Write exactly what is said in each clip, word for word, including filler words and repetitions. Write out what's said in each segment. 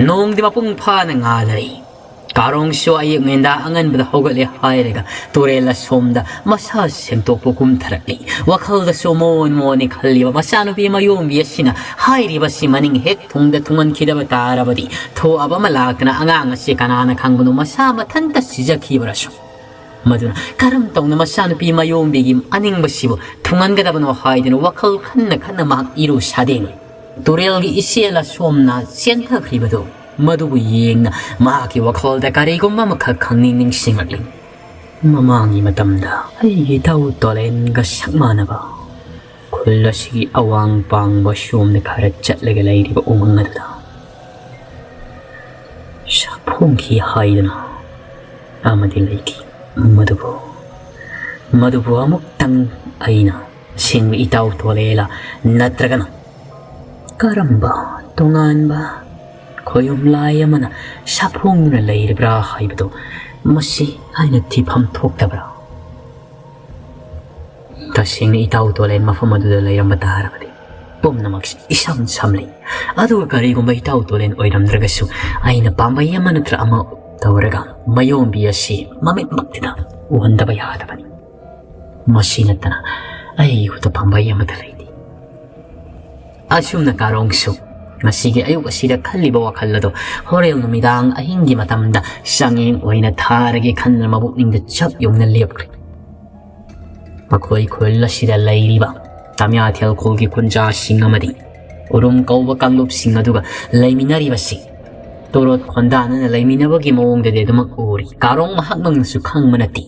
ꯅꯣꯡꯗꯤ ꯃꯄꯨꯡ ꯐꯥꯅ ꯉꯥꯜꯂꯔꯤ꯫ ꯀꯥꯔꯣꯡꯁꯨ ꯑꯌꯨꯛ ꯉꯟꯇꯥ ꯑꯉꯟꯕꯗ ꯍꯧꯒꯠꯂꯦ ꯍꯥꯏꯔꯒ ꯇꯨꯔꯦꯜ ꯑꯁꯣꯝꯗ ꯃꯁꯥ ꯁꯦꯡꯗꯣꯛꯄ ꯀꯨꯝꯊꯔꯛꯂꯤ꯫ ꯋꯥꯈꯜꯗꯁꯨ ꯃꯣꯟ ꯃꯣꯟꯅꯤ ꯈꯜꯂꯤꯕ ꯃꯆꯥꯅꯨꯄꯤ ꯃꯌꯣꯝꯕꯤ ꯑꯁꯤꯅ ꯍꯥꯏꯔꯤꯕꯁꯤ ꯃꯅꯤꯡ ꯍꯦꯛ ꯊꯨꯡꯗ ꯊꯨꯡꯍꯟꯈꯤꯗꯕ ꯇꯥꯔꯕꯗꯤ ꯊꯣꯛꯑꯕ ꯑꯃ ꯂꯥꯛꯇꯅ ꯑꯉꯥꯡ ꯑꯁꯤ ꯀꯅꯥꯅ ꯈꯪꯕꯅꯣ ꯃꯁꯥ ꯃꯊꯟꯇ ꯁꯤꯖꯈꯤꯕꯔꯁꯨ꯫ ꯃꯗꯨꯅ ꯀꯔꯝ ꯇꯧꯅ ꯃꯆꯥꯅꯨꯄꯤ ꯃꯌꯣꯝꯕꯤꯒꯤ ꯑꯅꯤꯡꯕꯁꯤꯕꯨ ꯊꯨꯡꯍꯟꯒꯗꯕꯅꯣ ꯍꯥꯏꯗꯨꯅ ꯋꯥꯈꯜ ꯈꯟꯅ ꯈꯟꯅ ꯃꯍꯥꯛ ꯏꯔꯨ ꯁꯥꯗꯦꯡꯂꯤ꯫ ꯇꯨꯔꯦꯜꯒꯤ ꯏꯆꯦꯜ ꯑꯁꯣꯝꯅ ꯆꯦꯟꯊꯈ꯭ꯔꯤꯕꯗꯨ ꯃꯗꯨꯕꯨ ꯌꯦꯡꯅ ꯃꯍꯥꯛꯀꯤ ꯋꯥꯈꯜꯗ ꯀꯔꯤꯒꯨꯝꯕ ꯑꯃꯈꯛ ꯈꯪꯅꯤꯡ ꯅꯤꯡꯁꯤꯡꯂꯛꯂꯤ꯫ ꯃꯃꯥꯡꯒꯤ ꯃꯇꯝꯗ ꯑꯩꯒꯤ ꯏꯇꯥꯎ ꯇꯣꯂꯦꯟꯒ ꯁꯛ ꯃꯥꯟꯅꯕ ꯈꯨꯜ ꯑꯁꯤꯒꯤ ꯑꯋꯥꯡ ꯄꯥꯡꯕ ꯁꯣꯝꯗ ꯈꯔ ꯆꯠꯂꯒ ꯂꯩꯔꯤꯕ ꯎꯃꯪ ꯑꯗꯨꯗ ꯁꯥꯐꯣꯡꯈꯤ ꯍꯥꯏꯗꯨꯅ ꯑꯃꯗꯤ ꯂꯩꯈꯤ꯫ ꯃꯗꯨꯕꯨ ꯃꯗꯨꯕꯨ ꯑꯃꯨꯛꯇꯪ ꯑꯩꯅ ꯑꯁꯦꯡꯕ ꯏꯇꯥꯎ ꯇꯣꯂꯦꯂꯥ ꯅꯠꯇ꯭ꯔꯒꯅ ꯀꯔꯝꯕ ꯇꯣꯉꯥꯟꯕ ꯈꯣꯌꯨꯝ ꯂꯥꯏ ꯑꯃꯅ ꯁꯥꯐꯣꯡꯗꯨꯅ ꯂꯩꯔꯤꯕ꯭ꯔꯥ ꯍꯥꯏꯕꯗꯨ ꯃꯁꯤ ꯑꯩꯅ ꯊꯤꯐꯝ ꯊꯣꯛꯇꯕ꯭ꯔꯥ? ꯇꯁꯦꯡꯅ ꯏꯇꯥꯎ ꯇꯣꯂꯦꯟ ꯃꯐꯝ ꯑꯗꯨꯗ ꯂꯩꯔꯝꯕ ꯇꯥꯔꯕꯗꯤ ꯄꯨꯝꯅꯃꯛꯁꯤ ꯏꯁꯝ ꯁꯝꯂꯤ꯫ ꯑꯗꯨꯒ ꯀꯔꯤꯒꯨꯝꯕ ꯏꯇꯥꯎ ꯇꯣꯂꯦꯟ ꯑꯣꯏꯔꯝꯗ꯭ꯔꯒꯁꯨ ꯑꯩꯅ ꯄꯥꯝꯕꯩ ꯑꯃ ꯅꯠꯇ꯭ꯔ ꯑꯃ ꯇꯧꯔꯒ ꯃꯌꯣꯝꯕꯤ ꯑꯁꯤ ꯃꯃꯤꯠꯃꯛꯇꯨꯗ ꯎꯍꯟꯗꯕ ꯌꯥꯗꯕꯅꯤ꯫ ꯃꯁꯤ ꯅꯠꯇꯅ ꯑꯩ ꯈꯨꯠꯇ ꯄꯥꯝꯕꯩ ꯑꯃꯠꯇ ꯂꯩꯇꯦ꯫ ꯑꯁꯨꯝꯅ ꯀꯥꯔꯣꯡꯁꯨ ꯉꯁꯤꯒꯤ ꯑꯌꯨꯛ ꯑꯁꯤꯗ ꯈꯜꯂꯤꯕ ꯋꯥꯈꯜ ꯑꯗꯨ ꯍꯣꯔꯦꯟ ꯅꯨꯃꯤꯗꯥꯡ ꯑꯍꯤꯡꯒꯤ ꯃꯇꯝꯗ ꯆꯥꯡꯌꯦꯡ ꯑꯣꯏꯅ ꯊꯥꯔꯒꯦ ꯈꯟꯗꯨꯅ ꯃꯕꯨꯛꯅꯤꯡꯗ ꯆꯞ ꯌꯨꯡꯅ ꯂꯦꯞꯈ꯭ꯔꯦ꯫ ꯃꯈꯣꯏ ꯈꯨꯜ ꯑꯁꯤꯗ ꯂꯩꯔꯤꯕ ꯇꯥꯃꯤꯌꯥꯊꯦꯜ ꯈꯨꯜꯒꯤ ꯈꯨꯟꯖꯥꯁꯤꯡ ꯑꯃꯗꯤ ꯎꯔꯨꯝ ꯀꯧꯕ ꯀꯥꯡꯂꯨꯞꯁꯤꯡ ꯑꯗꯨꯒ ꯂꯩꯃꯤꯟꯅꯔꯤꯕꯁꯤ ꯇꯣꯔꯣꯠ ꯈꯣꯟꯗꯥꯅꯅ ꯂꯩꯃꯤꯟꯅꯕꯒꯤ ꯃꯑꯣꯡꯗꯗꯤ ꯑꯗꯨꯃꯛ ꯎꯔꯤ꯫ ꯀꯥꯔꯣꯡ ꯃꯍꯥꯛꯃꯛꯅꯁꯨ ꯈꯪꯕ ꯅꯠꯇꯦ꯫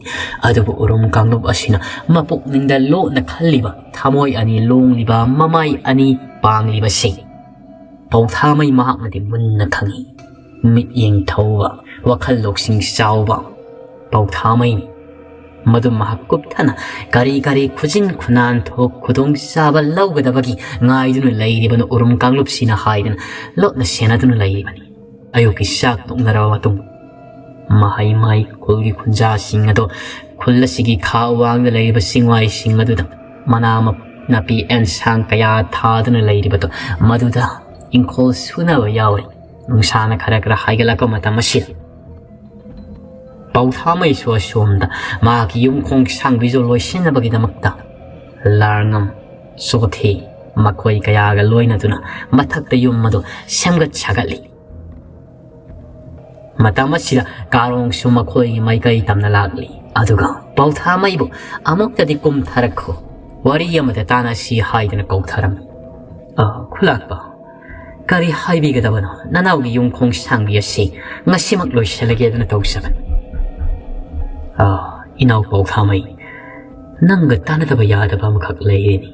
ꯑꯗꯨꯕꯨ ꯎꯔꯨꯝ ꯀꯥꯡꯂꯨꯞ ꯑꯁꯤꯅ ꯃꯄꯨꯛꯅꯤꯡꯗ ꯂꯣꯠꯅ ꯈꯜꯂꯤꯕ ꯊꯃꯣꯏ ꯑꯅꯤ ꯂꯣꯡꯂꯤꯕ ꯃꯃꯥꯏ ꯑꯅꯤ ꯄꯥꯡꯂꯤꯕꯁꯤ ꯄꯧꯊꯥꯃꯩ ꯃꯍꯥꯛꯅꯗꯤ ꯃꯨꯟꯅ ꯈꯪꯏ꯫ ꯃꯤꯠꯌꯦꯡ ꯊꯧꯕ, ꯋꯥꯈꯜ ꯂꯧꯁꯤꯡ ꯆꯥꯎꯕ ꯄꯧꯊꯥꯃꯩꯅꯤ꯫ ꯃꯗꯨ ꯃꯍꯥꯛ ꯀꯨꯞꯊꯅ ꯀꯔꯤ ꯀꯔꯤ ꯈꯨꯖꯤꯟ ꯈꯨꯅꯥꯟ ꯊꯣꯛ ꯈꯨꯗꯣꯡꯆꯥꯕ ꯂꯧꯒꯗꯕꯒꯤ ꯉꯥꯏꯗꯨꯅ ꯂꯩꯔꯤꯕꯅ ꯎꯔꯨꯝ ꯀꯥꯡꯂꯨꯞꯁꯤꯅ ꯍꯥꯏꯗꯨꯅ ꯂꯣꯠꯅ ꯁꯦꯟꯅꯗꯨꯅ ꯂꯩꯔꯤꯕꯅꯤ꯫ ꯑꯌꯨꯛꯀꯤ ꯆꯥꯛ ꯇꯣꯛꯅꯔꯕ ꯃꯇꯨꯡ ꯃꯍꯩ ꯃꯍꯩ ꯈꯨꯜꯒꯤ ꯈꯨꯟꯖꯥꯁꯤꯡ ꯑꯗꯣ ꯈꯨꯜ ꯑꯁꯤꯒꯤ ꯈꯥ ꯋꯥꯡꯗ ꯂꯩꯔꯤꯕ ꯆꯤꯡꯋꯥꯏꯁꯤꯡ ꯑꯗꯨꯗ ꯃꯅꯥ ꯃ-, ꯅꯥꯄꯤ ꯑꯦꯟꯁꯥꯡ ꯀꯌꯥ ꯊꯥꯗꯨꯅ ꯂꯩꯔꯤꯕꯗꯣ ꯃꯗꯨꯗ ꯏꯪꯈꯣꯜ ꯁꯨꯅꯕ ꯌꯥꯎꯔꯤ꯫ ꯅꯨꯡꯁꯥꯅ ꯈꯔ ꯈꯔ ꯍꯥꯏꯒꯠꯂꯛꯄ ꯃꯇꯝ ꯑꯁꯤꯗ ꯄꯧꯊꯥꯃꯩꯁꯨ ꯑꯁꯣꯝꯗ ꯃꯍꯥꯛꯀꯤ ꯌꯨꯝ ꯈꯣꯡ ꯁꯥꯡꯕꯤꯁꯨ ꯂꯣꯏꯁꯤꯟꯅꯕꯒꯤꯗꯃꯛꯇ ꯂꯥꯔꯉꯝ, ꯆꯣꯊꯦ, ꯃꯈꯣꯏ ꯀꯌꯥꯒ ꯂꯣꯏꯅꯗꯨꯅ ꯃꯊꯛꯇ ꯌꯨꯝ ꯑꯗꯨ ꯁꯦꯝꯒꯠ ꯁꯥꯒꯠꯂꯤ꯫ ꯃꯇꯝ ꯑꯁꯤꯗ ꯀꯥꯔꯣꯡꯁꯨ ꯃꯈꯣꯏꯒꯤ ꯃꯥꯏꯀꯩ ꯇꯝꯅ ꯂꯥꯛꯂꯤ꯫ ꯑꯗꯨꯒ ꯄꯧꯊꯥꯃꯩꯕꯨ "ꯑꯃꯨꯛꯇꯗꯤ ꯀꯨꯝꯊꯔꯛꯈꯣ, ꯋꯥꯔꯤ ꯑꯃꯇ ꯇꯥꯟꯅꯁꯤ" ꯍꯥꯏꯗꯨꯅ ꯀꯧꯊꯔꯝꯃꯤ꯫ "ꯑ, ꯈꯨꯂꯥꯛꯄ, ꯀꯔꯤ ꯍꯥꯏꯕꯤꯒꯗꯕꯅꯣ? ꯅꯅꯥꯎꯒꯤ ꯌꯨꯝ ꯈꯣꯡ ꯁꯥꯡꯕꯤ ꯑꯁꯤ ꯉꯁꯤꯃꯛ ꯂꯣꯏꯁꯤꯜꯂꯒꯦꯗꯅ ꯇꯧꯖꯕꯅꯤ꯫" "ꯑ, ꯏꯅꯥꯎ ꯄꯧꯊꯥꯃꯩ, ꯅꯪꯒ ꯇꯥꯟꯅꯗꯕ ꯌꯥꯗꯕ ꯑꯃꯈꯛ ꯂꯩꯔꯦꯅꯦ꯫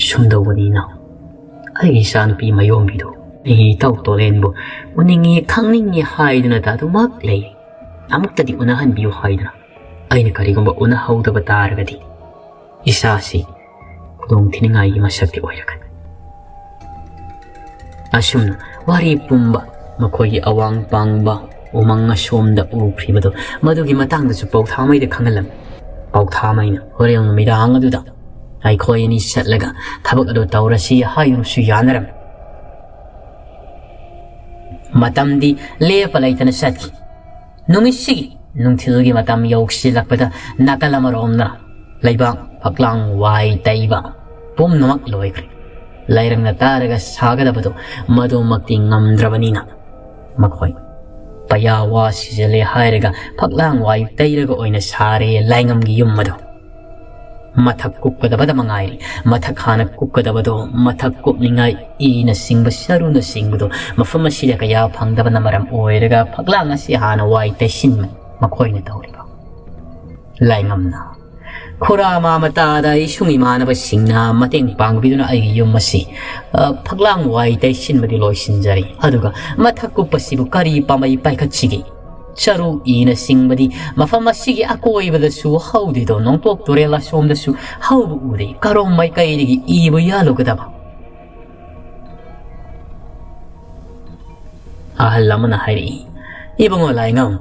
ꯁꯨꯝꯗꯧꯕꯅꯤ ꯏꯅꯥꯎ, ꯑꯩꯒꯤ ꯏꯆꯥꯅꯨꯄꯤ ꯃꯌꯣꯝꯕꯤꯗꯨ ꯑꯩꯒꯤ ꯏꯇꯥꯎ ꯇꯣꯂꯦꯟꯕꯨ ꯎꯅꯤꯡꯉꯤ ꯈꯪꯅꯤꯡꯉꯤ ꯍꯥꯏꯗꯨꯅ ꯇꯥꯗꯨꯃꯛ ꯂꯩ꯫ ꯑꯃꯨꯛꯇꯗꯤ ꯎꯅꯍꯟꯕꯤꯌꯨ ꯍꯥꯏꯗꯨꯅ꯫ ꯑꯩꯅ ꯀꯔꯤꯒꯨꯝꯕ ꯎꯅꯍꯧꯗꯕ ꯇꯥꯔꯒꯗꯤ ꯏꯆꯥꯁꯤ ꯈꯨꯗꯣꯡ ꯊꯤꯅꯤꯡꯉꯥꯏꯒꯤ ꯃꯁꯛꯇꯤ ꯑꯣꯏꯔꯛꯀꯅꯤ꯫" ꯑꯁꯨꯝꯅ ꯋꯥꯔꯤ ꯄꯨꯝꯕ ꯃꯈꯣꯏꯒꯤ ꯑꯋꯥꯡ ꯄꯥꯡꯕ ꯎꯃꯪ ꯑꯁꯣꯝꯗ ꯎꯈ꯭ꯔꯤꯕꯗꯨ ꯃꯗꯨꯒꯤ ꯃꯇꯥꯡꯗꯁꯨ ꯄꯧꯊꯥꯃꯩꯗ ꯈꯪꯍꯜꯂꯝꯃꯤ꯫ ꯄꯧꯊꯥꯃꯩꯅ ꯍꯣꯔꯦꯟ ꯅꯨꯃꯤꯗꯥꯡ ꯑꯗꯨꯗ ꯑꯩꯈꯣꯏ ꯑꯅꯤ ꯆꯠꯂꯒ ꯊꯕꯛ ꯑꯗꯨ ꯇꯧꯔꯁꯤ ꯍꯥꯏꯗꯨꯅꯁꯨ ꯌꯥꯅꯔꯝꯃꯤ꯫ ꯃꯇꯝꯗꯤ ꯂꯦꯞꯄ ꯂꯩꯇꯅ ꯆꯠꯈꯤ꯫ ꯅꯨꯃꯤꯠꯁꯤꯒꯤ ꯅꯨꯡꯊꯤꯜꯒꯤ ꯃꯇꯝ ꯌꯧꯁꯤꯜꯂꯛꯄꯗ ꯅꯥꯀꯜ ꯑꯃꯔꯣꯝꯅ ꯂꯩꯕꯥꯛ ꯐꯛꯂꯥꯡ ꯋꯥꯏ ꯇꯩꯕ ꯄꯨꯝꯅꯃꯛ ꯂꯣꯏꯈ꯭ꯔꯦ꯫ ꯂꯩꯔꯪꯅ ꯇꯥꯔꯒ ꯁꯥꯒꯗꯕꯗꯨ ꯃꯗꯨꯃꯛꯇꯤ ꯉꯝꯗ꯭ꯔꯕꯅꯤꯅ ꯃꯈꯣꯏ ꯄꯌꯥ ꯋꯥ ꯁꯤꯖꯜꯂꯦ ꯍꯥꯏꯔꯒ ꯐꯛꯂꯥꯡ ꯋꯥꯏ ꯇꯩꯔꯒ ꯑꯣꯏꯅ ꯁꯥꯔꯦ ꯂꯥꯏꯉꯝꯒꯤ ꯌꯨꯝ ꯑꯗꯨ꯫ ꯃꯊꯛ ꯀꯨꯞꯀꯗꯕꯗ ꯃꯉꯥꯏꯔꯤ꯫ ꯃꯊꯛ ꯍꯥꯟꯅ ꯀꯨꯞꯀꯗꯕꯗꯣ, ꯃꯊꯛ ꯀꯨꯞꯅꯤꯡꯉꯥꯏ ꯏꯅꯆꯤꯡꯕ, ꯁꯔꯨꯅꯆꯤꯡꯕꯗꯣ ꯃꯐꯝ ꯑꯁꯤꯗ ꯀꯌꯥ ꯐꯪꯗꯕꯅ ꯃꯔꯝ ꯑꯣꯏꯔꯒ ꯐꯛꯂꯥꯡ ꯑꯁꯤ ꯍꯥꯟꯅ ꯋꯥꯏ ꯇꯩꯁꯤꯟꯕꯅꯤ ꯃꯈꯣꯏꯅ ꯇꯧꯔꯤꯕ꯫ ꯂꯥꯏꯉꯝꯅ, "ꯈꯨꯔꯥ ꯃꯥꯃꯇꯥꯗ ꯏꯁꯨꯡ ꯏꯃꯥꯟꯅꯕꯁꯤꯡꯅ ꯃꯇꯦꯡ ꯄꯥꯡꯕꯤꯗꯨꯅ ꯑꯩꯒꯤ ꯌꯨꯝ ꯑꯁꯤ, ꯑ, ꯐꯛꯂꯥꯡ ꯋꯥꯏ ꯇꯩꯁꯤꯟꯕꯗꯤ ꯂꯣꯏꯁꯤꯟꯖꯔꯦ꯫ ꯑꯗꯨꯒ ꯃꯊꯛ ꯀꯨꯞꯄꯁꯤꯕꯨ ꯀꯔꯤ ꯄꯥꯝꯕꯩ ꯄꯥꯏꯈꯠꯁꯤꯒꯦ? ꯆꯔꯨ ꯏꯅꯆꯤꯡꯕꯗꯤ ꯃꯐꯝ ꯑꯁꯤꯒꯤ ꯑꯀꯣꯏꯕꯗꯁꯨ ꯍꯧꯗꯦꯗꯣ, ꯅꯣꯡꯄꯣꯛ ꯇꯨꯔꯦꯜ ꯑꯁꯣꯝꯗꯁꯨ ꯍꯧꯕ ꯎꯗꯦ꯫ ꯀꯔꯣꯝ ꯃꯥꯏꯀꯩꯗꯒꯤ ꯏꯕ ꯌꯥꯜꯂꯨꯒꯗꯕ?" ꯑꯍꯜ ꯑꯃꯅ ꯍꯥꯏꯔꯛꯏ, "ꯏꯕꯨꯡꯉꯣ ꯂꯥꯏꯉꯝ,